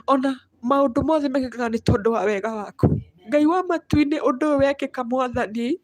ona maũndũ mothe mekĩkaga nĩ tondũ wa wega waku. Ngai wa matu-inĩ, ũndũ ũyũ wekĩka, Mwathani,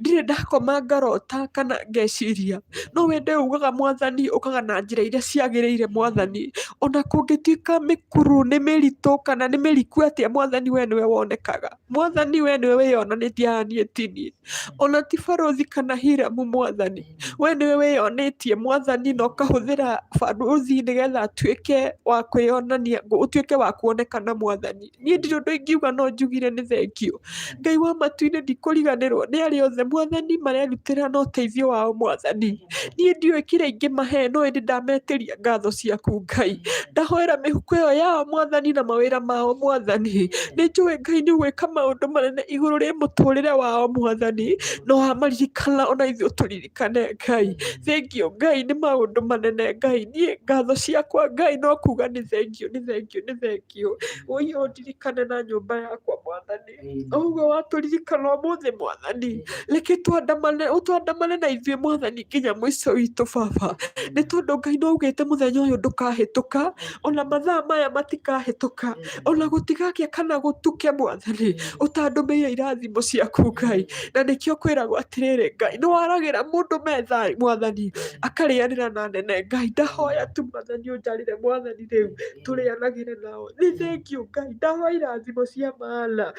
Ndirĩ ndakoma ngarota kana ngeciria, no wende ugaga Mwathani ũkaga na njĩra iria ciagĩrĩire Mwathani. Ona kũngĩtuĩka mĩkuru nĩ mĩritũ kana nĩ mĩriku atĩa Mwathani we nĩwe wonekaga. Mwathani we nĩwe wĩyonanĩtie haha niĩ ti niĩ. Ona ti barũthi kana Hiramu Mwathani. We nĩwe wĩyonĩtie Mwathani na ũkahũthĩra barũthi nĩgetha atuĩke wa kwĩyonania, ũtuĩke wa kuonekana Mwathani. Niĩ ndirĩ ũndũ ingiuga no njugire nĩ thengiũ. Ngai wa matu-inĩ ndikũriganĩrwo nĩ arĩa othe Mwathani marerutĩra na ũteithio wao Mwathani. Niĩ ndiũĩ kĩrĩa ingĩmahe no ĩndĩ ndametĩria ngatho ciaku Ngai. Ndahoera mĩhuko ĩyo yao Mwathani na mawĩra mao Mwathani. Nĩ njũĩ Ngai nĩ ũgwĩka maũndũ manene igũrũ rĩa mũtũrĩre wao Mwathani. No wamaririkana ona ithuĩ ũtũririkane Ngai. Thengiũ Ngai nĩ maũndũ manene Ngai. Niĩ ngatho ciakwa Ngai no kuga nĩ thengiũ nĩ thengiũ nĩ thengiũ. Ũi ũndirikane na nyũmba yakwa Mwathani. Ũguo watũririkana ũmũthĩ Mwathani. Reke twandamane ũtwandamane na ithuĩ Mwathani nginya mũico witũ Baba. Nĩ tondũ Ngai nĩ waugĩte mũthenya ũyũ ndũkahĩtũka, ona mathaa maya matikahĩtũka, ona gũtigakĩa kana gũtuke Mwathani, ũtandũmĩire irathimo ciaku Ngai. Na nĩkĩo kwĩragwo atĩrĩrĩ Ngai, nĩ waragĩra mũndũ metha Mwathani, akarĩanĩra na anene Ngai. Ndahoya tu Mwathani ũnjarĩre Mwathani rĩu tũrĩanagĩre nao. Nĩ thengiũ Ngai, ndahoya irathimo cia maana.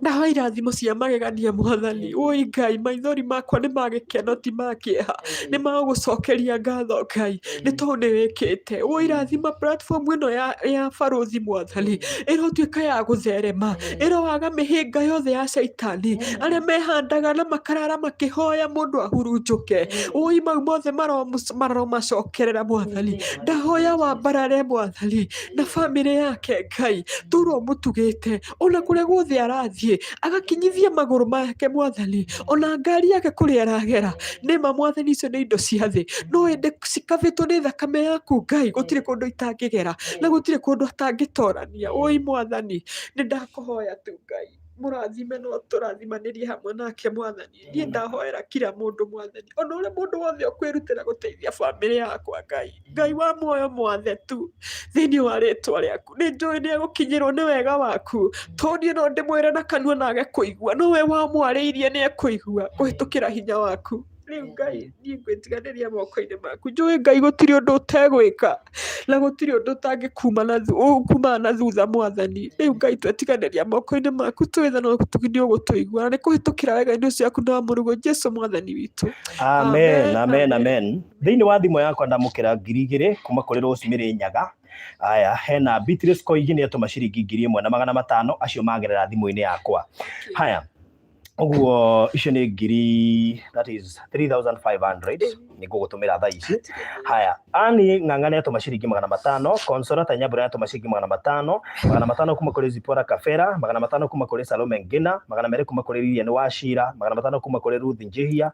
Ndahoya irathimo cia magegania Mwathani. Ũi Ngai, maithori makwa nĩ ma gĩkeno ti ma kĩeha. Nĩ ma gũgũcokeria ngatho Ngai, nĩ tondũ nĩ wĩkĩte. Ũi rathima platform ĩno ya barũthi Mwathani, ĩrotuĩka ya gũtherema, ĩroaga mĩhĩnga yothe ya caitani, arĩa mehandaga na makarara makĩhoya mũndũ ahurunjũke. Ũi mau mothe maromacokerera Mwathani. Ndahoya wambarare Mwathani na bamĩrĩ yake Ngai, tũra ũmũtugĩte ona kũrĩa guothe arathiĩ agakinyithia magũrũ make Mwathani, ona ngari yake kũrĩa aragera. Nĩma Mwathani icio nĩ indo cia thĩ, no ĩndĩ cikabĩtwo nĩ thakame yaku Ngai, gũtirĩ kũndũ itangĩgera na gũtirĩ kũndũ atangĩtorania. Ũi Mwathani, nĩ ndakũhoya tu Ngai, mũrathime no tũrathimanĩrie hamwe nake Mwathani. Niĩ ndahoera kira mũndũ Mwathani, ona ũrĩa mũndũ wothe ũkwĩrutĩra gũteithia bamĩrĩ yakwa Ngai. Ngai wa muoyo mwathe tu thĩinĩ wa rĩtwa rĩaku. Nĩ njũĩ nĩ egũkinyĩrwo nĩ wega waku, tondũ niĩ no ndĩmwĩre na kanua na age kũigua, no we wamwarĩirie nĩ ekũigua kũhĩtũkĩra hinya waku. Rĩu Ngai, niĩ ngwĩtiganĩria moko-inĩ maku. Njũĩ Ngai gũtirĩ ũndũ ũtegwĩka, na gũtirĩ ũndũ ũtangĩkuma na thutha Mwathani. Rĩu Ngai twetiganĩria moko-inĩ maku, twĩ tha no nĩ ũgũtũigua. Na nĩ kũhĩtũkĩra wega-inĩ ũcio waku na wa mũrũguo Jesu Mwathani witũ. Amen, amen, amen. Thĩinĩ wa thimũ yakwa ndamũkĩra 2000 kuma kũrĩ Rosemary Nyaga. Aya, hena Beatrice Koigi nĩ atũma ciringi 1500, acio magerera thimũ-inĩ yakwa. Haya, ũguo icio nĩ ngiri, that is 3500 nĩ ngũgũtũmĩra thaa ici. Haya, Ani Ng'ang'a nĩ atũma ciringi 500, Consolata Nyambura nĩ atũma ciringi 500, 500 kuma kũrĩ Zipporah Kabera, 500 kuma kũrĩ Salome Ngina, 200 kuma kũrĩ Lilian Wachira, 500 kuma kũrĩ Ruth Njihia,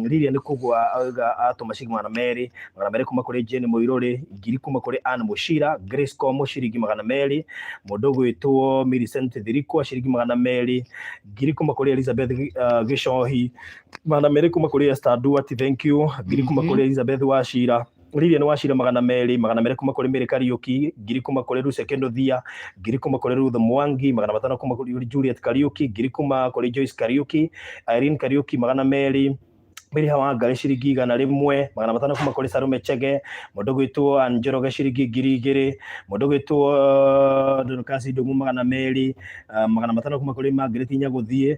Lilian kũgwa auga atũma ciringi 200, 200 kuma kũrĩ Jane Mũirũrĩ, 1000 kuma kũrĩ Ann Mũcira, Grace Komo ciringi 200, mũndũ ũgwĩtwo Millicent Thirikwa ciringi 200, 1000 kuma kũrĩ Elizabeth Gĩcohi, 200 kuma kũrĩ Esther Duarte, thank you, 1000 kuma kũrĩ Elizabeth Wachira, Lilian Wachira 200, 200 kuma kũrĩ Mary Kariuki, 1000 kuma kũrĩ Lucy Kĩnuthia, 1000 kuma kũrĩ Ruth Mwangi, 500 kuma kũrĩ Juliet Kariuki, 1000 kuma kũrĩ Joyce Kariuki, Irene Kariuki 200, Miriha wa Ngarĩ ciringi 100, 500 kuma kũrĩ Salome Chege, mũndũ gwĩtwo Ann Njoroge ciringi 2000, mũndũ gwĩtwo Dorcas Ndung'u 200, 500 kuma kũrĩ Margaret Nyagũthiĩ,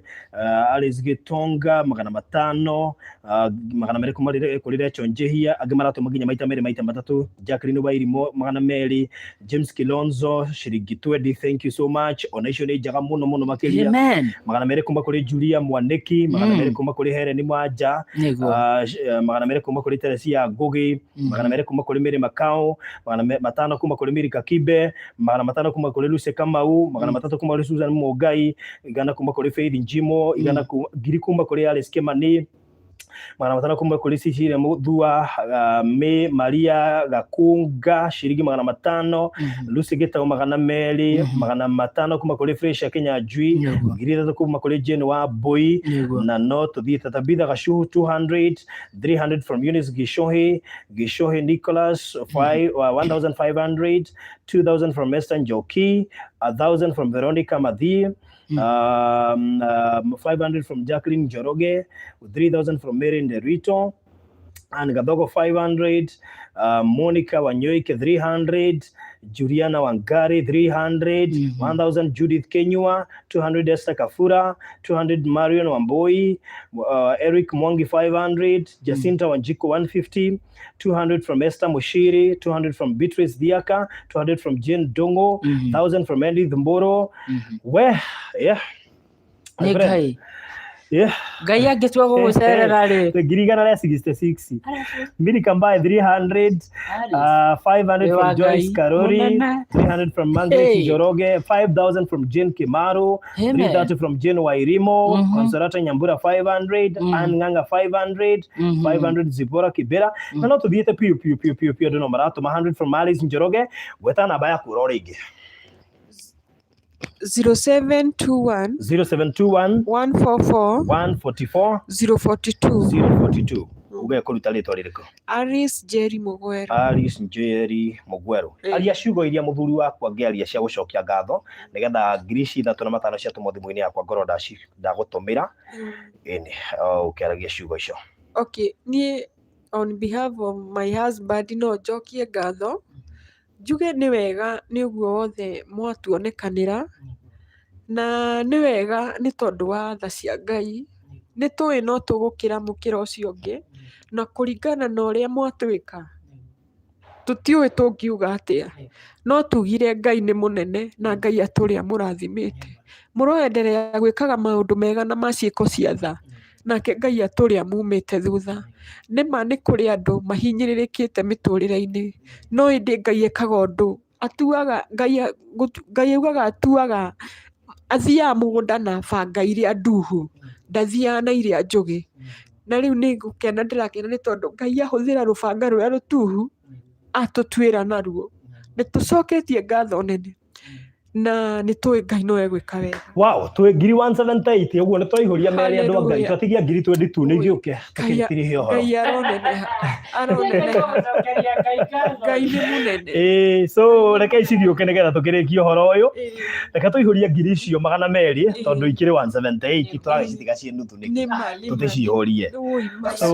Alice Gĩtonga 500, 200 kuma kũrĩ Rachel Njihia, angĩ maratũma nginya maita merĩ maita matatũ, Jacqueline Wairimu 200, James Kilonzo ciringi 20, thank you so much, ona icio nĩ njega mũno mũno makĩria. Amen. 200 kuma kũrĩ Julia Mwaniki, 200 kuma kũrĩ Helen Mwanja, 200 kuma kũrĩ Teresia Ngugi, 200 kuma kũrĩ Mary Makau, 500 kuma kũrĩ Milika Kibe, 500 kuma kũrĩ Lucy Kamau, 300 kuma kũrĩ Susan Mũngai, 100 kuma kũrĩ Faith Njimo, 1000 kuma kũrĩ Alice Kimani, 500 kuma kũrĩ Cecilia Muthua, May Maria Gakunga ciringi 500, Lucy Gitau 200, 500 kuma kũrĩ Fresha Kinyanjui, 3000 kuma kũrĩ Jane Wambui, na no tũthiĩte Tabitha Gacuhu 200, 300 from Eunice Gichohi, Gichohi Nicholas 1500, 2000 from Esther Njoki, 1000 from Veronica Mathi, 500 from Jacqueline Njoroge, 3000 from Mary Nderito, and Gadogo 500, Monica Wanyoike 300, Juliana Wangari 300, 1000 Judith Kenyua, 200 Esther Kafura, 200 Marion Wamboi, Eric Mwangi 500, Jacinta Wanjiko 150, 200 from Esther Mushiri, 200 from Beatrice Diaka, 200 from Jane Dongo, 1000 from Andy Mboro. Well, yeah. Nĩ My friend. Ngai. Yeah. Ngai angĩtua gũgũcerera rĩ. 100,166. Milika Mbae 300, 500 Wĩ from wa Joyce Ngai Karori, mũnene. 300 from Margaret Hey. Njoroge, 5000 from Jane Kimaru, Amen. 330 from Jane Wairimo, Consolata Nyambura 500, Ann Ng'ang'a 500, 500 Zipora Kibera. Na no tuthiĩte piũ piũ piũ piũ piũ andũ no maratũma 100 from Alice Njoroge, gweta namba yaku oro rĩngĩ. 0721 0721 144 144 042. 042. Uge kũruta rĩtwa rĩrĩkũ? Aris Jerry Mugweru. Alice Njeri Mugweru. Aria ciugo iria mũthuri waku angĩaria cia gũcokia ngatho nĩgetha 3,500 ciatũmwo thimũ-inĩ yakwa ngorwo ndagũtũmĩra. Ĩni, ũkĩaragia ciugo icio. Okay, niĩ on behalf of my husband no njokie ngatho njuge nĩ wega nĩ ũguo wothe mwatuonekanĩra, na nĩ wega nĩ tondũ wa tha cia Ngai. Nĩ tũĩ no tũgũkĩra mũkĩra ũcio ũngĩ, na kũringana na ũrĩa mwatwĩka tũtiũĩ tũngiuga atĩa, no tugire Ngai nĩ mũnene na Ngai atũrĩa amũrathimĩte. Mũroenderea gwĩkaga maũndũ mega na ma ciĩko cia tha, nake Ngai atũrĩa mumĩte thutha. Nĩ ma nĩ kũrĩ andũ mahinyĩrĩrĩkĩte mĩtũrĩre-inĩ, no ĩndĩ Ngai ekaga ũndũ atuaga, Ngai Ngai augaga atuaga, athiaga mũgũnda na banga iria nduhu, ndathiaga na iria njũgĩ. Na rĩu nĩ gũkena ndĩrakena nĩ tondũ Ngai ahũthĩra rũbanga rũrĩa rũtuhu atũtuĩra naruo. Nĩ tũcoketie ngatho nene na nĩ tũĩ Ngai no egwĩka wega. Wow, twĩ 178,000 ũguo nĩ twaihũria merĩ andũ a Ngai, Hallelujah. twatigia 22,000 nĩ ithiũke Ngai tũkĩtirihe ũhoro. Ngai aroneneha, aroneneha. Ngai nĩ mũnene. Ĩĩ, so reke ici thiũke nĩgetha tũkĩrĩkie ũhoro ũyũ. Reke tũihũrie 200,000 tondũ ikĩrĩ 178 tũragĩcitiga ciĩ nuthu nĩkĩ? Nĩ ma, nĩ ma. Tũtĩcihũrie. Ũi, ma. So,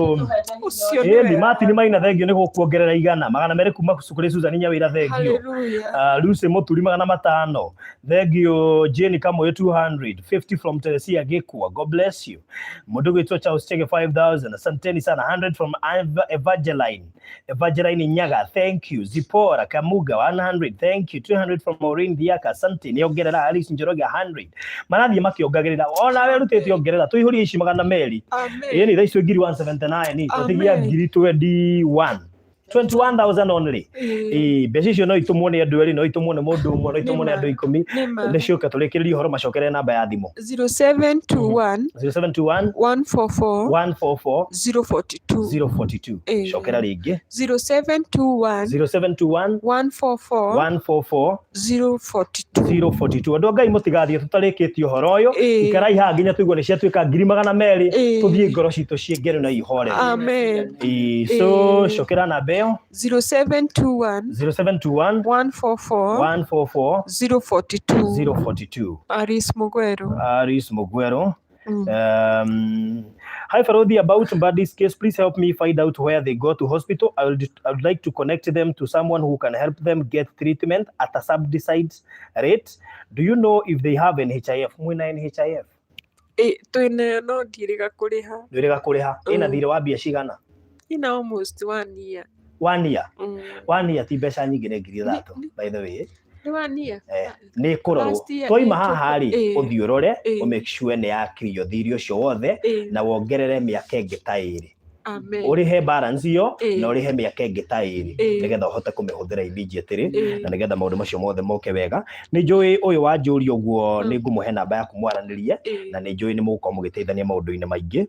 Ũcio nĩ ĩni wega. Martin Maina thengio nĩ gũkuongerera 100,200 kuma kũrĩ Susan Nyawĩra thengio. Hallelujah. Lucy Muturi 500 thengio. Jane Kamũyũ 200, 50 from Teresia Gĩkua, God bless you. Mũndũ gwĩtwo Charles Chege 5000, asanteni sana. 100 from Evangeline Nyaga, thank you. Zipora Kamuga 100, thank you. 200 from Maureen Diaka, asante. Nĩ ongerera Alice Njoroge 100, marathiĩ makĩongagĩrĩra onawe rutĩte ongerera tũihũrie ici 200. Amen. Ĩni thaa icio 179,000 twatigia Amen. 21,000, 21,000 only. Ĩĩ. Ĩĩ, mbeca icio no itũmwo nĩ andũ erĩ, no itũmwo nĩ mũndũ ũmwe, no itũmwo nĩ andũ 10. Nĩ ma. Nĩ ciũke tũrĩkĩrĩrie ũhoro, macokere namba ya thimũ. 0721 0721 144 144 042. 042. Ĩĩ. Cokera rĩngĩ. 0721 0721 144 144 042. 042. Andũ a Ngai, mũtigathiĩ tũtarĩkĩtie ũhoro ũyũ. Ĩĩ. Ikarai haha nginya tũigue nĩ ciatuĩka 200,000. Ĩĩ. Tũthiĩ ngoro citũ ciĩ ngeru na ihorere. Amen. Ĩĩ, so Ĩĩ. cokera namba ĩyo. 0721 0721 144 144 042. 042. Aris Mugweru. Aris Mugwero. Hi Farodi, about Mbadi's case, please help me find out where they go to hospital. I would like to connect them to someone who can help them get treatment at a subsidized rate. Do you know if they have NHIF? Mwina NHIF? Ĩ, twĩnayo no ndiĩrĩga kũrĩha. Ndwĩrĩga kũrĩha. Ĩna thirĩ wa mbia cigana? Ina almost one year. One year. One year ti mbeca nyingĩ, nĩ 3,000 by the way. Nĩ one year. Eh, nĩ kũrorwo. Last year Twaima nĩ haha rĩ, ũthiĩ ũrore, ũ make sure nĩ yakirio thirĩ ũcio wothe na wongerere mĩaka ĩngĩ ta 2. Amen. Ũrĩhe balance ĩyo na ũrĩhe mĩaka ĩngĩ ta 2 nĩgetha ũhote kũmĩhũthĩra immediately na nĩgetha maũndũ macio mothe moke wega. Nĩ njũĩ ũyũ wanjũria ũguo, nĩ ngũmũhe namba yaku mwaranĩrie na nĩ njũĩ nĩ mũgũkorwo mũgĩteithania maũndũ-inĩ maingĩ.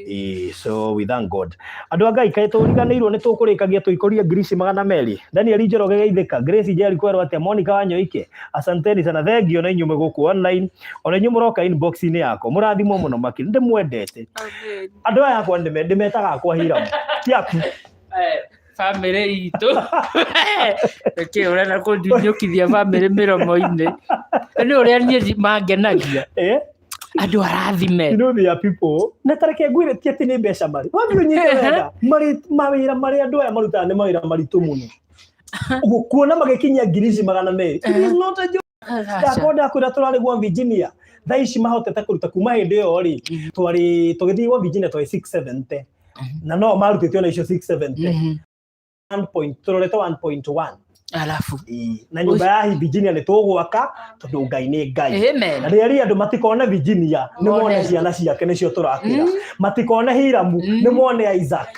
Ĩĩ, so we thank God. Andũ a Ngai, kaĩ tũriganĩirwo nĩ tũkũrĩkagia tũikũrie 200,000? Daniel Njoroge geithĩka. Grace Njeri kwerwo atĩa? Monica Wanyoike, asanteni sana, thengio na inyuĩ mwĩ gũkũ online, ona inyuĩ mũroka inbox-inĩ yakwa, mũrathimwo mũno makĩria, ndĩmwendete. Amen. Andũ aya akwa ndĩmetaga akwa hiramu ti aku. Bamĩrĩ itũ. Nĩkĩ ũrenda kũndunyũkithia bamĩrĩ mĩromo-inĩ? Nĩ ũrĩa niĩ mangenagia. Andũ arathime. You know there are people na tareke ngwĩre ti atĩ nĩ mbeca marĩ wathiĩ ũnyite wega marĩ mawĩra marĩa andũ aya marutaga nĩ mawĩra maritũ mũno ũguo kuona magĩkinyia ngiri ici 200, it is not a joke. Ndakorwo ndakwĩra tũrarĩ gwa Virginia thaa ici mahotete kũruta kuma hĩndĩ ĩyo rĩ, twarĩ tũgĩthiĩ gwa Virginia twarĩ 670 na no marutĩte ona icio 670. 1 point tũrorete 1.1. Alafu Ĩĩ, na nyũmba ya Virginia nĩ tũgwaka tondũ Ngai nĩ Ngai. Amen. Na rĩrĩa andũ matikone Virginia nĩ mone Mone. ciana ciake nĩcio tũrakĩra, matikone Hiramu nĩ mone Isaac,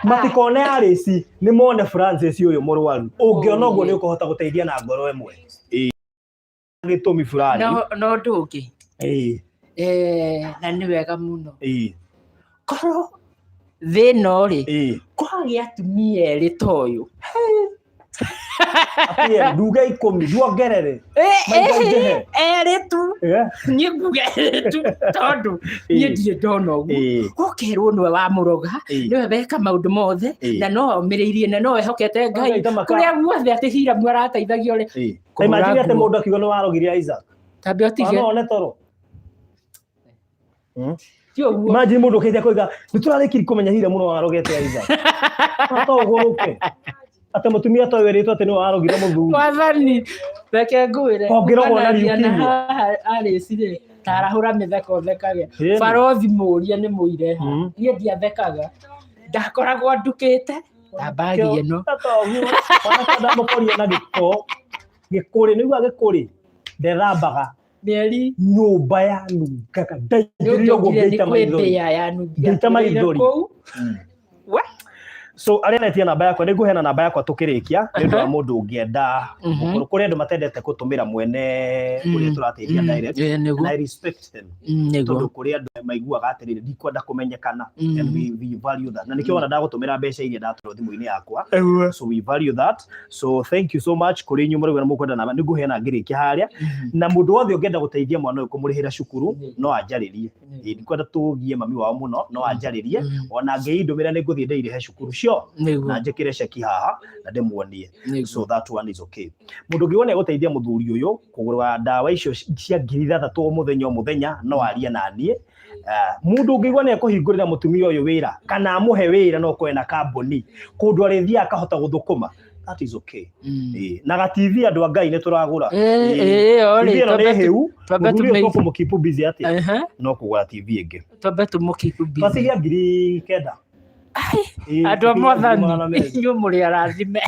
matikone Alice nĩ mone Francis ũyũ mũrwaru. Ũngĩona ũguo nĩ ũkũhota gũteithia na ngoro ĩmwe. Ĩĩ. Gĩtũmi fulani. No ũndũ ũngĩ. Na nĩ wega mũno. Korwo thĩ ĩno rĩ, kwagĩa atumia erĩ ta ũyũ. Atĩ nduge 10 nduongerere. Maitho njehe. Erĩ tu. Niĩ nguge erĩ tu tondũ niĩ ndirĩ ndona ũguo. Gũkerwo nĩwe wamũroga, nĩwe weka maũndũ mothe, na no omĩrĩirie na no ehokete Ngai. Maita maka- Kũrĩa guothe atĩ Hiramu arateithagio rĩ. Ta imagine atĩ mũndũ akiuga nĩ warogire Isaac. Tambe ũtige. No one toro. Ti ũguo. Imagine mũndũ ũkĩte koiga nĩ tũrarĩkiri kũmenya Hiramu no warogete Isaac. No to ũgũrũke. Atĩ mũtumia to werĩtwo atĩ nĩwe warogire mũthuri. Mwathani, reke ngwĩre. Ongĩrogwo na kumanagia na leukemia. haha Alice rĩ, tarahũra mĩtheko thekage. Ĩni. Barothi mũrie nĩ mũire ha. Niĩ ndiathekaga. Ndakoragwo ndukĩte ta mbagi ĩno. Ndamũkoria na gĩko. Gĩkũrĩ, nĩguo gĩkũrĩ. Ndethambaga. Mĩeri. Nyũmba yanungaga. Ndaingĩrire ũguo Nĩũnjokire nĩ ngĩita maithori. kwĩ mbĩa yanungia. Ngĩita maithori. Kũu. We. So arĩa netia namba yakwa, nĩ ngũheana namba yakwa tũkĩrĩkia nĩ ũndũ wa mũndũ ũngĩenda gũkorwo kũrĩ andũ matendete gũtũmĩra mwene ũrĩa tũrateithia direct. Nĩguo. And I respect them. Tondũ kũrĩ andũ maiguaga atĩrĩrĩ, ndikwenda kũmenyekana. And we value that. Na nĩkĩo wona ndagũtũmĩra mbeca iria ndatũrwo thimũ-inĩ yakwa. So we value that. So thank you so much kũrĩ inyuĩ mũraigua na mũkwenda namba, nĩ ngũheana ngĩrĩkia harĩa. Na mũndũ wothe ũngĩenda gũteithia mwana ũyũ kũmũrĩhĩra cukuru no anjarĩrie. Ĩĩ, ndikwenda tũgie mami wao mũno, no anjarĩrie. Ona angĩindũmĩra nĩ ngũthiĩ ndĩirĩhe cukuru cio na njĩkĩre ceki haha na ndĩmuonie. So that one is okay. Mũndũ ũngĩona egũteithia mũthuri ũyũ kũgũra ndawa icio cia 6,000 o mũthenya o mũthenya no arie na niĩ. Mũndũ ũngĩigua nĩ ekũhingũrĩra mũtumia ũyũ wĩra kana amũhe wĩra no ũkorwe na kambuni kũndũ arĩthiaga akahota gũthũkũma, that is okay. Ĩĩ, na ga TV andũ a Ngai nĩ tũragũra. Ĩyo rĩ, TV ĩno nĩ hĩu, twambe mũthuri ũyũ tũmĩ- tũkũmũ busy atĩa? No kũgũra TV ĩngĩ. Twambe tũmũ keep busy. Twatigia 9,000. Ĩĩ, Andũ a tũtigia ngiri Mwathani, 200. inyuĩ mũrĩ arathime.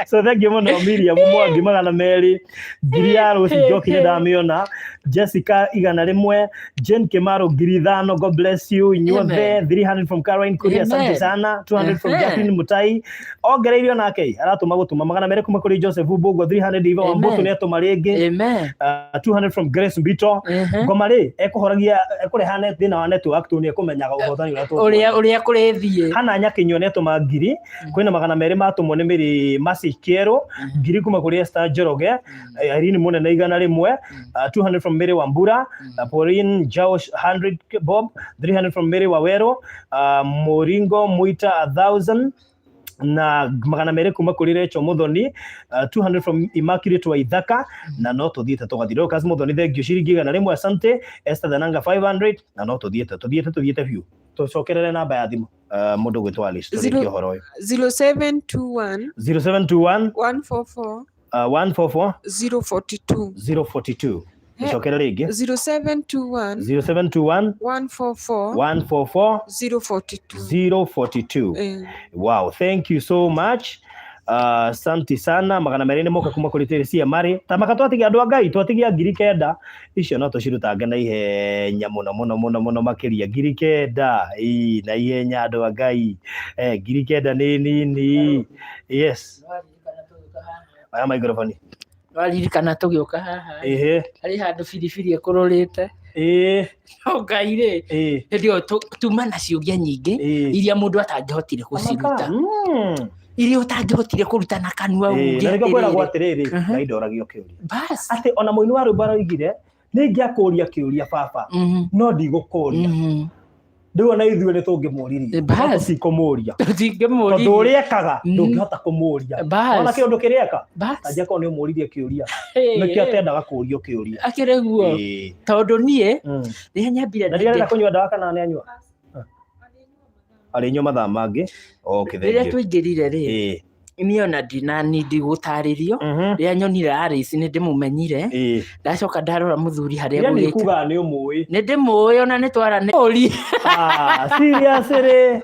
So thank you mũno Miriam Mwangi 200, ngiri ya Rose Njoki nĩ ndamĩona, Jessica 100, Jane Kimaro 5,000, God bless you inyuothe. Amen. 300 from Caroline Kuria, asante Amen. sana. 200 from Jacqueline Mutai, ongereirio nake aratũma gũtũma 200 kuma kũrĩ Joseph Mbugua, 300 Iva Amen. Wambutu nĩ atũma rĩngĩ. Amen. 200 from Grace Mbito. Ngoma rĩ ekũhoragia ekũreha net thĩna wa network tondũ nĩ ekũmenyaga ũhotani ũrĩa tũkuona. Ũrĩa kũrĩthiĩ. Hana Nyakinyua nĩ atũma ngiri, kwĩna 200 matũmwo nĩ Mary Mercy Kĩerũ, ngiri kuma kũrĩ Esther Njoroge, Irene Mũnene 100, 200 from Mary Wambura, Pauline Jao 100 Bob, 300 from Mary Wawero, Muringo Muita 1000, na 200 kuma kũrĩ Rachel Muthoni, 200 from Immaculate Waithaka, na no tũthiĩte tũgathiĩ. Dorcas Muthoni thank you ciringi 100, asante. Esther Thananga 500, na no tũthiĩte tũthiĩte tũthiĩte biũ. Tũcokerere namba ya thimũ. Mũndũ gwĩtwo Alice, tũrĩkie ũhoro ũyũ. 0721 0721 144 144 042. 042. Gĩcokere rĩngĩ. 0721 0721 144 144 042. 042. Wow, thank you so much. Asante sana 200 nĩ moka kuma kũrĩ Teresia Marĩ tamaka twatigia andũ a Ngai twatigia 9,000 icio no tũcirutange na ihenya mũno mũno mũno mũno makĩria 9,000 ĩĩ na ihenya andũ a Ngai 9,000 nĩ nini. Yes, aya microphone. Waririkana tũgĩũka haha. Ĩhĩ. Harĩ handũ biribiri ĩkũrũrĩte. Ĩĩ. No Ngai rĩ, hĩndĩ ĩyo tuma na ciũria nyingĩ iria mũndũ atangĩhotire gũciruta. Iria ũtangĩhotire kũruta na kanua uge Na nĩkĩo kwĩragwo atĩrĩrĩ. atĩrĩrĩ, Ngai ndoragio kĩũria. Bas. Atĩ ona mũini wa rwĩmbo aroigire, nĩ ingĩakũria kĩũria baba, no ndigũkũria. Rĩu ona ithuĩ nĩ tũngĩmũririe. Bas. Tũtikũmũria. Tũtingĩmũririe. Tondũ ũrĩa ekaga ndũngĩhota kũmũria. Bas. Ona kĩũndũ kĩrĩa eka. Bas. Anja korwo nĩ ũmũririe kĩũria. Nĩkĩo atendaga kũrio kĩũria. Akĩrĩ guo. Ĩĩ. Tondũ niĩ rĩrĩa nyambire Na rĩrĩa arenda kũnyua ndawa kana nĩ anyua? Arĩnyua mathaa mangĩ. Okay, thank rĩrĩa you. twaingĩrire rĩ Ĩĩ. niĩ ona ndina nindi gũtarĩrio rĩrĩa nyonire Alice nĩ ndĩmũmenyire ndacoka ndarora mũthuri harĩa Yani gũgĩka kuga nĩ ũmũĩ. nĩ ndĩmũĩ ona nĩ twaranĩ Ah, seriously?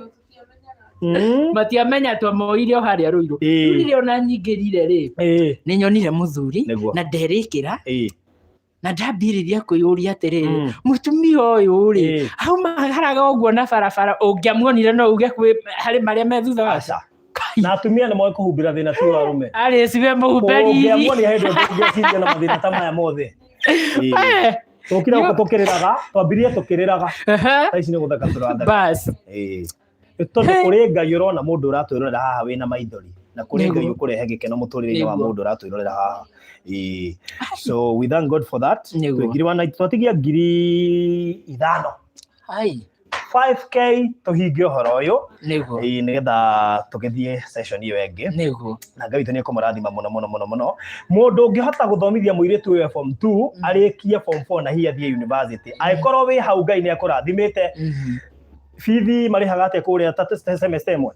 Matiamenya twamoire o harĩa Rũirũ. Rĩu rĩrĩa ona nyingĩrire rĩ nĩ nyonire mũthuri na nderĩkĩra na ndambĩrĩria kwĩyũria atĩrĩrĩ mũtumia ũyũ rĩ aumagaraga ũguo na barabara ũngĩamuonire no uge kwĩ harĩ marĩa me thutha wake. Na atumia nĩ moĩ kũhumbĩra thĩna ti wa arũme. Alice we mũhumbĩri. Ũngĩamuonia hĩndĩ ĩyo ndũngĩeciria na mathĩna ta maya mothe. Ĩĩ. Tũkire gũkũ tũkĩrĩraga, twambirie tũkĩrĩraga. Thaa ici nĩ gũtheka tũratheka. Bas. Ĩĩ. Nĩ tondũ kũrĩ Ngai ũrona mũndũ ũratwĩrorera haha wĩna maithori na kũrĩ Ngai Nĩguo. ũkũrehe gĩkeno mũtũrĩre-inĩ wa Nĩguo. mũndũ ũratwĩrorera haha. Ĩĩ. So we thank God for that. Nĩguo. Twĩ ngiri 190 twatigia 5,000. Ai. 5K tũhingie ũhoro ũyũ. Nĩguo. Ĩĩ, nĩgetha tũgĩthiĩ session ĩyo ĩngĩ. Nĩguo. Na Ngai witũ nĩ ekũmũrathima mũno mũno mũno mũno. Mũndũ ũngĩhota gũthomithia mũirĩtu ũyũ form 2 arĩkie form 4 na hihi athiĩ university. Angĩkorwo wĩ hau Ngai nĩ akũrathimĩte. Bithi marĩhaga atĩa kũrĩa ta semester ĩmwe?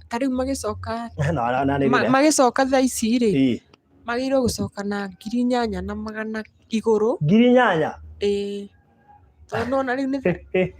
Ta rĩu magĩcoka Na na nĩ rĩrĩa. magĩcoka thaa ici rĩ Ĩĩ. magĩrĩirwo gũcoka na 8,100 igũrũ. 8,000? Ĩĩ. Tondũ nĩwona rĩu nĩ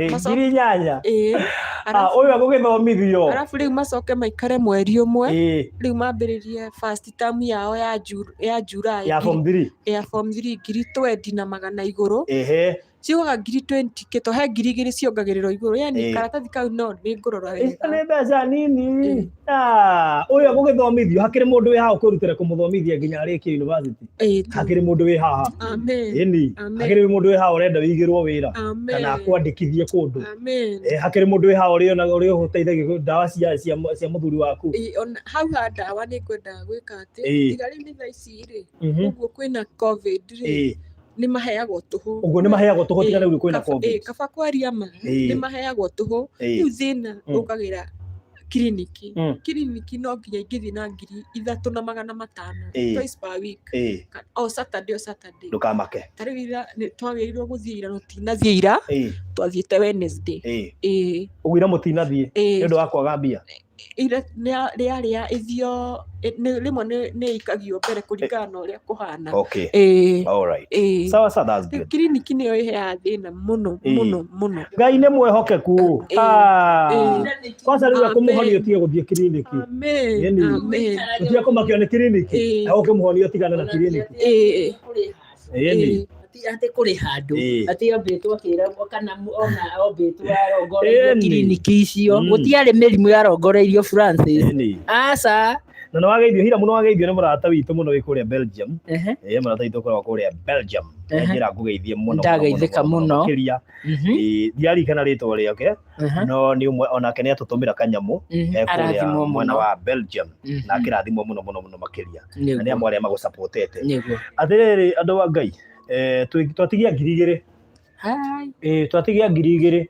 8,000? Ĩĩ. Ah, ũyũ agũgĩthomithio. Arabu rĩu macoke maikare mweri ũmwe. Ĩĩ. Rĩu mambĩrĩrie first term yao ya ya July. Ya form 3. Ya form 3 20,100 igũrũ. Ehe. Ciugaga 20,000 kĩ to he 2,000 ciongagĩrĩrwo igũrũ. Yani Ĩĩ. karatathi kau no nĩ ngũrora Icio wega. nĩ mbeca nini. Ah, ũyũ agũgĩthomithio hakĩrĩ mũndũ wĩ haha ũkwĩrutĩra kũmũthomithia nginya arĩkie university. Hakĩrĩ mũndũ wĩ haha. Amen. Ĩni. Amen. Hakĩrĩ mũndũ wĩ haha ũrenda wĩigĩrwo wĩra Amen. kana akwandĩkithie kũndũ. Amen. Eh, hakĩrĩ mũndũ wĩ haha ũrĩa ũrĩa ũgũteithagia ndawa cia cia cia mũthuri waku. Ĩĩ, ona hau ha ndawa nĩ ngwenda gwĩka atĩ Ĩĩ. tiga rĩu nĩ thaa ici rĩ ũguo kwĩna covid rĩ nĩ maheagwo tũhũ. Ũguo nĩ maheagwo tũhũ tiga Ĩĩ, rĩu kwĩna covid. Ĩĩ, kaba kwaria ma Ĩĩ. nĩ maheagwo tũhũ. Ĩĩ. Rĩu thĩna ũkagĩra kiriniki. Kiriniki no nginya ingĩthiĩ na 3,500 twice per week. Ĩĩ. O Saturday o Saturday. Ndũkamake. Ta rĩu ira nĩ twagĩrĩirwo gũthiĩ ira no tinathiĩ ira. Ĩĩ. Twathiĩte Wednesday. Ĩĩ. Ĩĩ. Ũguo ira mũtinathiĩ Ĩĩ. nĩ ũndũ wa kwaga mbia. Ira rĩarĩ ya ĩthio rĩmwe nĩ ĩikagio mbere kũringana na ũrĩa kũhana. Okay. Ĩĩ. All right. Ĩĩ. Sawa sawa, that's Rĩu good. kiriniki nĩyo ĩheaga thĩna mũno Ĩĩ. mũno mũno. Ngai nĩ mwehokeku. Ĩĩ. Ah. Ĩĩ. Kwanza rĩu Amen. akũmũhonia ũtige gũthiĩ kiriniki. Amen. Ĩni. Amen. Ũtige kũmakio nĩ kiriniki. Ĩĩ. Na ũkĩmũhonia ũtigane na kiriniki. Ĩĩ. Ĩni. Atĩ kũrĩ handũ Ĩĩ. atĩ ombĩtwo akĩragwo kana ona ombĩtwo arongoreirio Ĩni. kiriniki icio gũtiarĩ mĩrimũ yarongoreirio Francis. Ĩni. Aca. Na nĩ wageithio hira mũno wageithio nĩ mũrata witũ mũno wĩ kũrĩa Belgium. Ĩĩ mũrata witũ ũkoragwo kũrĩa Belgium. Njĩra ngũgeithie mũno. Ndageithĩka mũno. Makĩria. Ĩĩ ndiarikana rĩtwa rĩake no nĩ ũmwe onake nĩ atũtũmĩra kanyamũ e kũrĩa Arathimwo mwena mũno. wa Belgium na akĩrathimwo mũno mũno mũno makĩria. Na nĩ Nĩguo. amwe arĩa magũsupportete. Nĩguo. Atĩrĩrĩ andũ a Ngai, twatigia 2,000. Hai. Ĩĩ twatigia 2,000.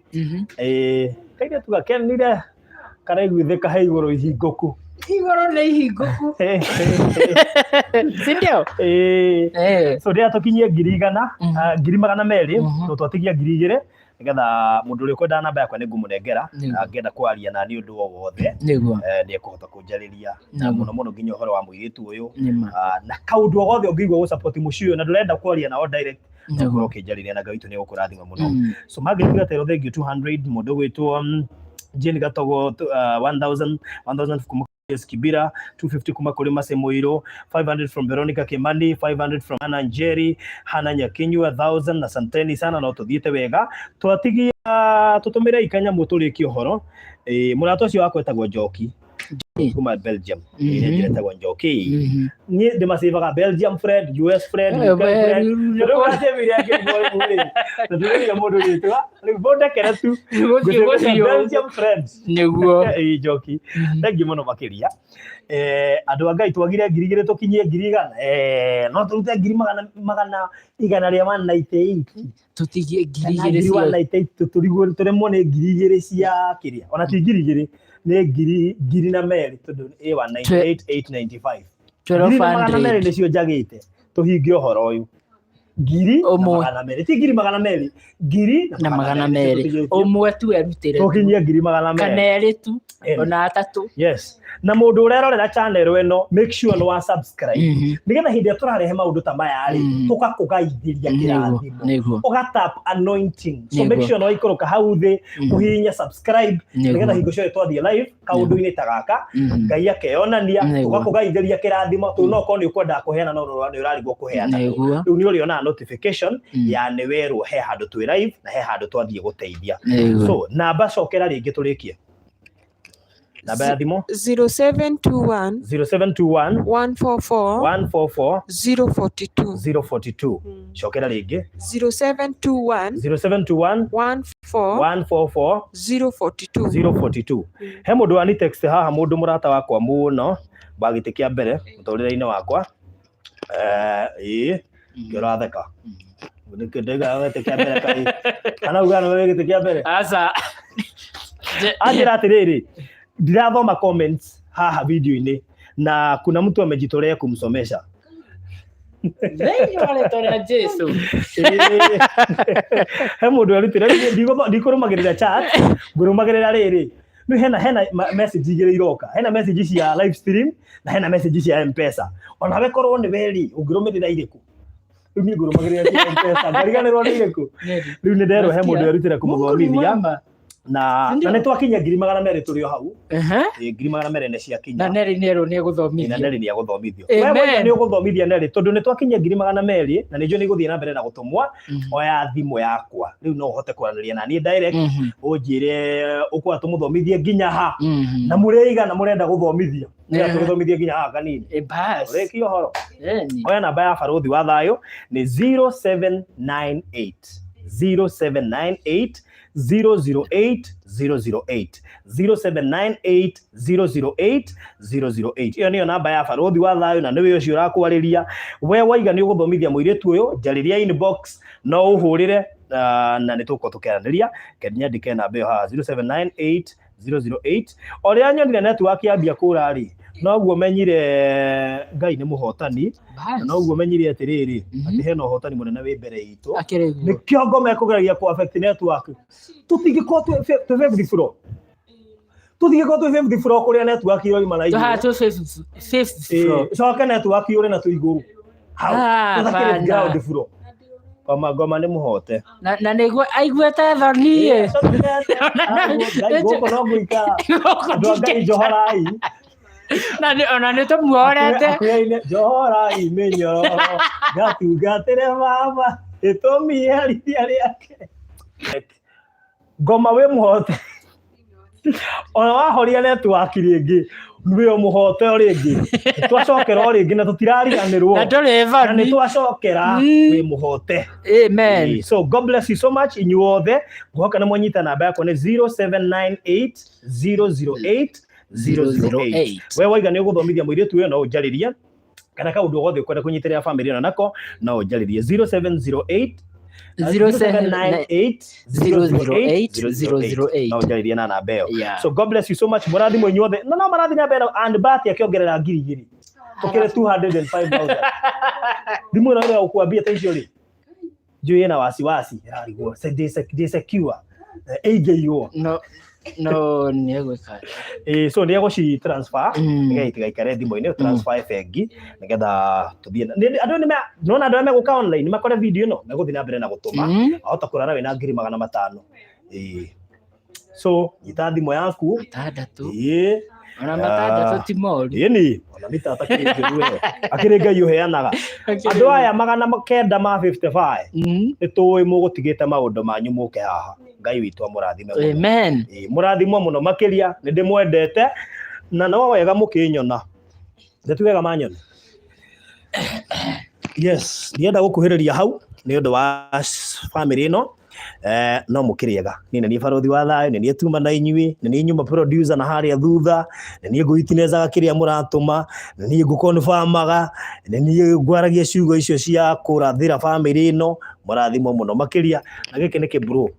Ĩĩ kairĩtu gakenire karaiguithĩka he igũrũ ihingũku. Igũrũ nĩ ihingũku. Si ndio? Ĩĩ. So rĩrĩa tũkinyie 100,000, 200,000, to twatigia 2,000 nĩgetha mũndũ ũrĩa ũkwenda namba yakwa nĩ ngũmũnengera, angĩenda kwaria na niĩ ũndũ o wothe, Nĩguo. nĩ ekũhota kũnjarĩria na Nĩguo. mũno mũno nginya ũhoro wa mũirĩtu ũyũ. Nĩma. Na kaũndũ o gothe ũngĩigua gũ support mũciĩ ũyũ na ndũrenda kwaria nao direct, no Nĩguo. ũkorwo ũkĩnjarĩria na Ngai witũ nĩ egũkũrathima mũno. So Margaret Gatero, thank you 200, mũndũ ũgwĩtwo Jane Gatogo 1000, 1000 kuma Yes Kibira, 250 kuma kũrĩ Mase Mũirũ, 500 from Veronica Kimani, 500 from Hannah Njeri, Hannah Nyakinyua 1000 na santeni sana no tũthiĩte wega. Twatigia tũtũmĩre ikanyamũ tũrĩkie ũhoro. Mũrata ũcio wakwa etagwo Njoki kuma Belgium. Ĩrĩa njĩra ĩtagwo Njoki. Niĩ ndĩmacivaga Belgium friend, US friend, UK friend. Rĩu wacemire angĩrigwo rĩu rĩ, na ndũrĩire mũndũ rĩtwa, rĩu mũndekere tu. Gũthiĩ Ngũcĩvaga gũthiĩ. Belgium friends. Nĩguo. Ĩĩ Njoki. Thank you mũno makĩria. Andũ a Ngai, twagire 2,000 tũkinyie 100,000. No tũrute ngiri magana magana igana rĩa 198. Tũtigie ngiri Kana igĩrĩ ngiri cia 198, tũrigwo tũremwo nĩ 2,000 cia kĩrĩa, ona ti 2,000, nĩ ngiri ngiri na merĩ, tondũ ĩ 198,895. 2,200 1200. Nĩcio njagĩte tũhingie ũhoro ũyũ, ngiri na Ũmwe. magana merĩ, ti ngiri magana merĩ, ngiri na magana merĩ. Nĩcio Ũmwe tu erutĩre tu. Tũkinyie ngiri magana Kana merĩ. erĩ tu. Ĩni. Ona atatũ. Yes, na mũndũ ũrerorera channel ĩno, make sure nĩ wa subscribe, nĩgetha hĩndĩ ĩrĩa tũrarehe maũndũ ta maya rĩ, tũgakũgaithĩria kĩrathimo, ũgatap anointing. So make sure nĩ waikũrũka hau thĩ, ũhihinye subscribe, nĩgetha hingo ciothe twathiĩ live kaũndũ-inĩ ta gaka, Ngai akeyonania, tũgakũgaithĩria kĩrathimo. Tondũ no ũkorwo nĩ ũkwendaga kũheana, no nĩ ũrarigwo kũheana. Rĩu nĩ ũrĩonaga notification ya nĩ werwo he handũ twĩ live na he handũ twathiĩ gũteithia. So namba, cokera rĩngĩ tũrĩkie, namba ya thimũ. 0721 0721 144 144 042. 042. Cokera rĩngĩ. 0721 0721 14 144 042. 042. He mũndũ wani text haha, mũndũ mũrata wakwa mũno wa gĩtĩ kĩa mbere mũtũrĩre-inĩ wakwa. Ĩĩ, kĩratheka nĩkĩ ndaiga gĩtĩ kĩa mbere kaĩ kana uga nĩwe gĩtĩ kĩa mbere? Aca. Anjĩra atĩrĩrĩ, ndirathoma comments haha video-inĩ na kuna mtu amejitolea kumsomesha. Thĩinĩ wa rĩtwa rĩa Jesu. Ĩĩ. He mũndũ erutĩra, ndikũrũmagĩrĩra chat, ngũrũmagĩrĩra rĩrĩ. Rĩu hena message igĩrĩ iroka, hena message cia live stream na hena message cia Mpesa. Onawe korwo nĩ we rĩ, ũngĩrũmĩrĩra irĩkũ? Rĩu niĩ ngũrũmagĩrĩra cia Mpesa, ngariganĩrwo nĩ irĩkũ. Rĩu nĩ nderwo he mũndũ erutĩra kũmũthomithia na Ndio. na nĩ twakinya 200,000, tũrĩ o hau. Ehe. Ĩ, 200,000 nĩ ciakinya. Na Neri nĩ erwo nĩ Na egũthomithio. Neri nĩ agũthomithio. Amen. We wauga nĩ ũgũthomithia Neri, tondũ nĩ twakinyia 200,000 na nĩ njũĩ nĩ igũthiĩ na mbere na gũtũmwo. Oya thimũ yakwa rĩu, no ũhote kwaranĩria na niĩ direct, ũnjĩre ũkwenda tũmũthomithie nginya ha, na mũrĩ igana mũrenda gũthomithio. Tũgĩthomithie nginya haha kanini. Bas. Ũrĩkie ũhoro. Eni. Oya namba ya Barũthi wa Thayũ, nĩ 0798 0798 008 008, 0798 008 008. Ĩyo nĩyo namba ya Barũthi wa Thayũ, na nĩwe ũcio ũrakwarĩria. We waiga nĩ ũgũthomithia mũirĩtu ũyũ, njarĩria inbox, no ũhũrĩre, na nĩ tũgũkorwo tũkĩaranĩria. Nyandĩke namba ĩyo haha, 0798 008. O rĩrĩa nyonire network yambia kũra rĩ, noguo menyire Ngai nĩ mũhotani, Bas. na noguo menyire atĩrĩrĩ, atĩ hena ũhotani mũnene wĩ mbere itũ. Akĩrĩ guo. Nĩkĩo ngoma ĩkũgeragia kũ affect network. Tũtingĩkorwo twĩ fifth floor, tũtingĩkorwo twĩ fifth floor kũrĩa network iroima na Tũhaha igũrũ. twĩ fifth floor. Ĩĩ, coke network yũre na twĩ igũrũ hau. Ah, tũthakĩre bana. ground floor. Ngoma, ngoma nĩ mũhote. Na nĩguo aiguĩte thoni ĩ. Ngai, gũkũ no ngũikara. Andũ a Ngai, njohorai. Na ona nĩ tũmuorete. Akuyaine, njohorai mĩnyororo ngatungatĩre baba ĩtũmi iherithia rĩake. Ngoma, wĩ mũhote. Ona wahoria network rĩngĩ, wĩ o mũhote o rĩngĩ. Twacokera o rĩngĩ na tũtirariganĩrwo. Na ndũrĩ Na nĩ thoni. twacokera, wĩ mũhote. Amen. Ĩĩ, so God bless you so much inyuothe. Ngũhoka nĩ mwanyita namba yakwa, nĩ 0798 008 008. We waiga nĩ ũgũthomithia mũirĩtu ũyũ, no ũnjarĩrie, kana kaũndũ gothe ũkwenda kũnyitĩrĩra famĩlĩ ĩno nako, no ũnjarĩrie 0708 0798 008 008. No ũnjarĩrie na namba ĩyo. Yeah. So God bless you so much. Mũrathimwo inyuothe. No marathiĩ na mbere and Bahati akĩongerera 2,000, tũkĩrĩ 205,000. Thimũ ĩno ĩrĩa ũkuambia ta icio rĩ, njũĩ ĩna wasiwasi, ĩrarigwo ndĩ secure, ĩingĩirwo. No nĩ egwĩka. Ĩĩ, so nĩ egũci transfer, nĩgetha itigaikare thimũ-inĩ, transfer bengi nĩgetha tũthiĩ andũ nĩ nona andũ arĩa megũka online makore video ĩno, megũthiĩ na mbere na gũtũma. Wahota kũrara wĩna 500,000. Ĩĩ, so nyita thimũ yaku. Matandatũ. Ĩĩ. Ona matandatũ ti moru. Ĩni ona mita atakĩrĩ njũru we, akĩrĩ Ngai ũheanaga. Andũ aya 955, nĩ tũĩ mũgũtigĩte maũndũ manyu mũke haha. Ngai witũ amũrathime mũno. Amen. Ĩĩ, mũrathimwo mũno makĩria. Nĩ ndĩmwendete na no wega mũkĩnyona, nĩ ti wega manyona. Yes, ndienda gũkuhĩrĩria hau nĩ ũndũ wa family ĩno. Eh, no mũkĩrĩega niĩ nĩ niĩ barothi wa thayũ, nĩ niĩ tuma na inyuĩ, nĩ niĩ nyuma producer na harĩa thutha, nĩ niĩ ngũitinezaga kĩrĩa mũratũma, nĩ niĩ ngũkonfamaga, nĩ niĩ ngwaragia ciugo icio cia kũrathĩra bamĩrĩ ĩno. Mũrathimwo mũno makĩria. Na gĩkĩ nĩ kĩbro.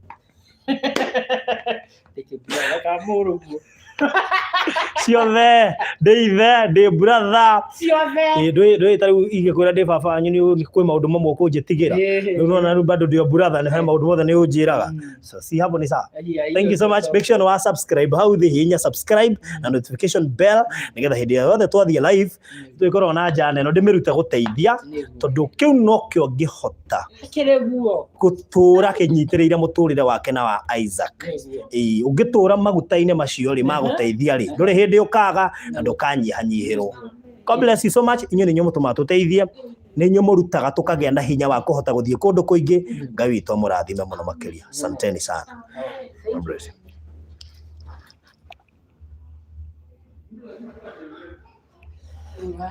Ciothe ndĩ ithe, ndĩ brother. Ciothe. Ĩ, ndũĩ ta rĩu ingĩkwĩra ndĩ baba wanyu nĩ kwĩ maũndũ mamwe ũkũnjĩtigĩra. Rĩu nona rĩu bado ndĩ o brother, nĩ he maũndũ mothe nĩ ũnjĩraga. So si hapo ni sawa. Thank you so much. Make sure wa subscribe hau thĩ, hihinya subscribe na notification bell nĩgetha hĩndĩ yothe twathiĩ live tũgĩkorwo na njana ĩno ndĩmĩrute gũteithia, tondũ kĩu nokĩo ngĩhota Kĩrĩ guo. Gũtũra kĩnyitĩrĩire mũtũrĩre wake na wa Isaac. Nĩguo. Ĩĩ, ũngĩtũra maguta-inĩ macio rĩ magũteithia rĩ, ndũrĩ hĩndĩ ũkaga na ndũkanyihanyihĩrwo. God bless you so much. Inyuĩ nĩ inyuĩ mũtũmaga tũteithie, nĩ inyuĩ mũrutaga tũkagĩa na hinya wa kũhota gũthiĩ kũndũ kũingĩ. Ngai witũ amũrathime mũno makĩria. Asanteni sana. God bless you.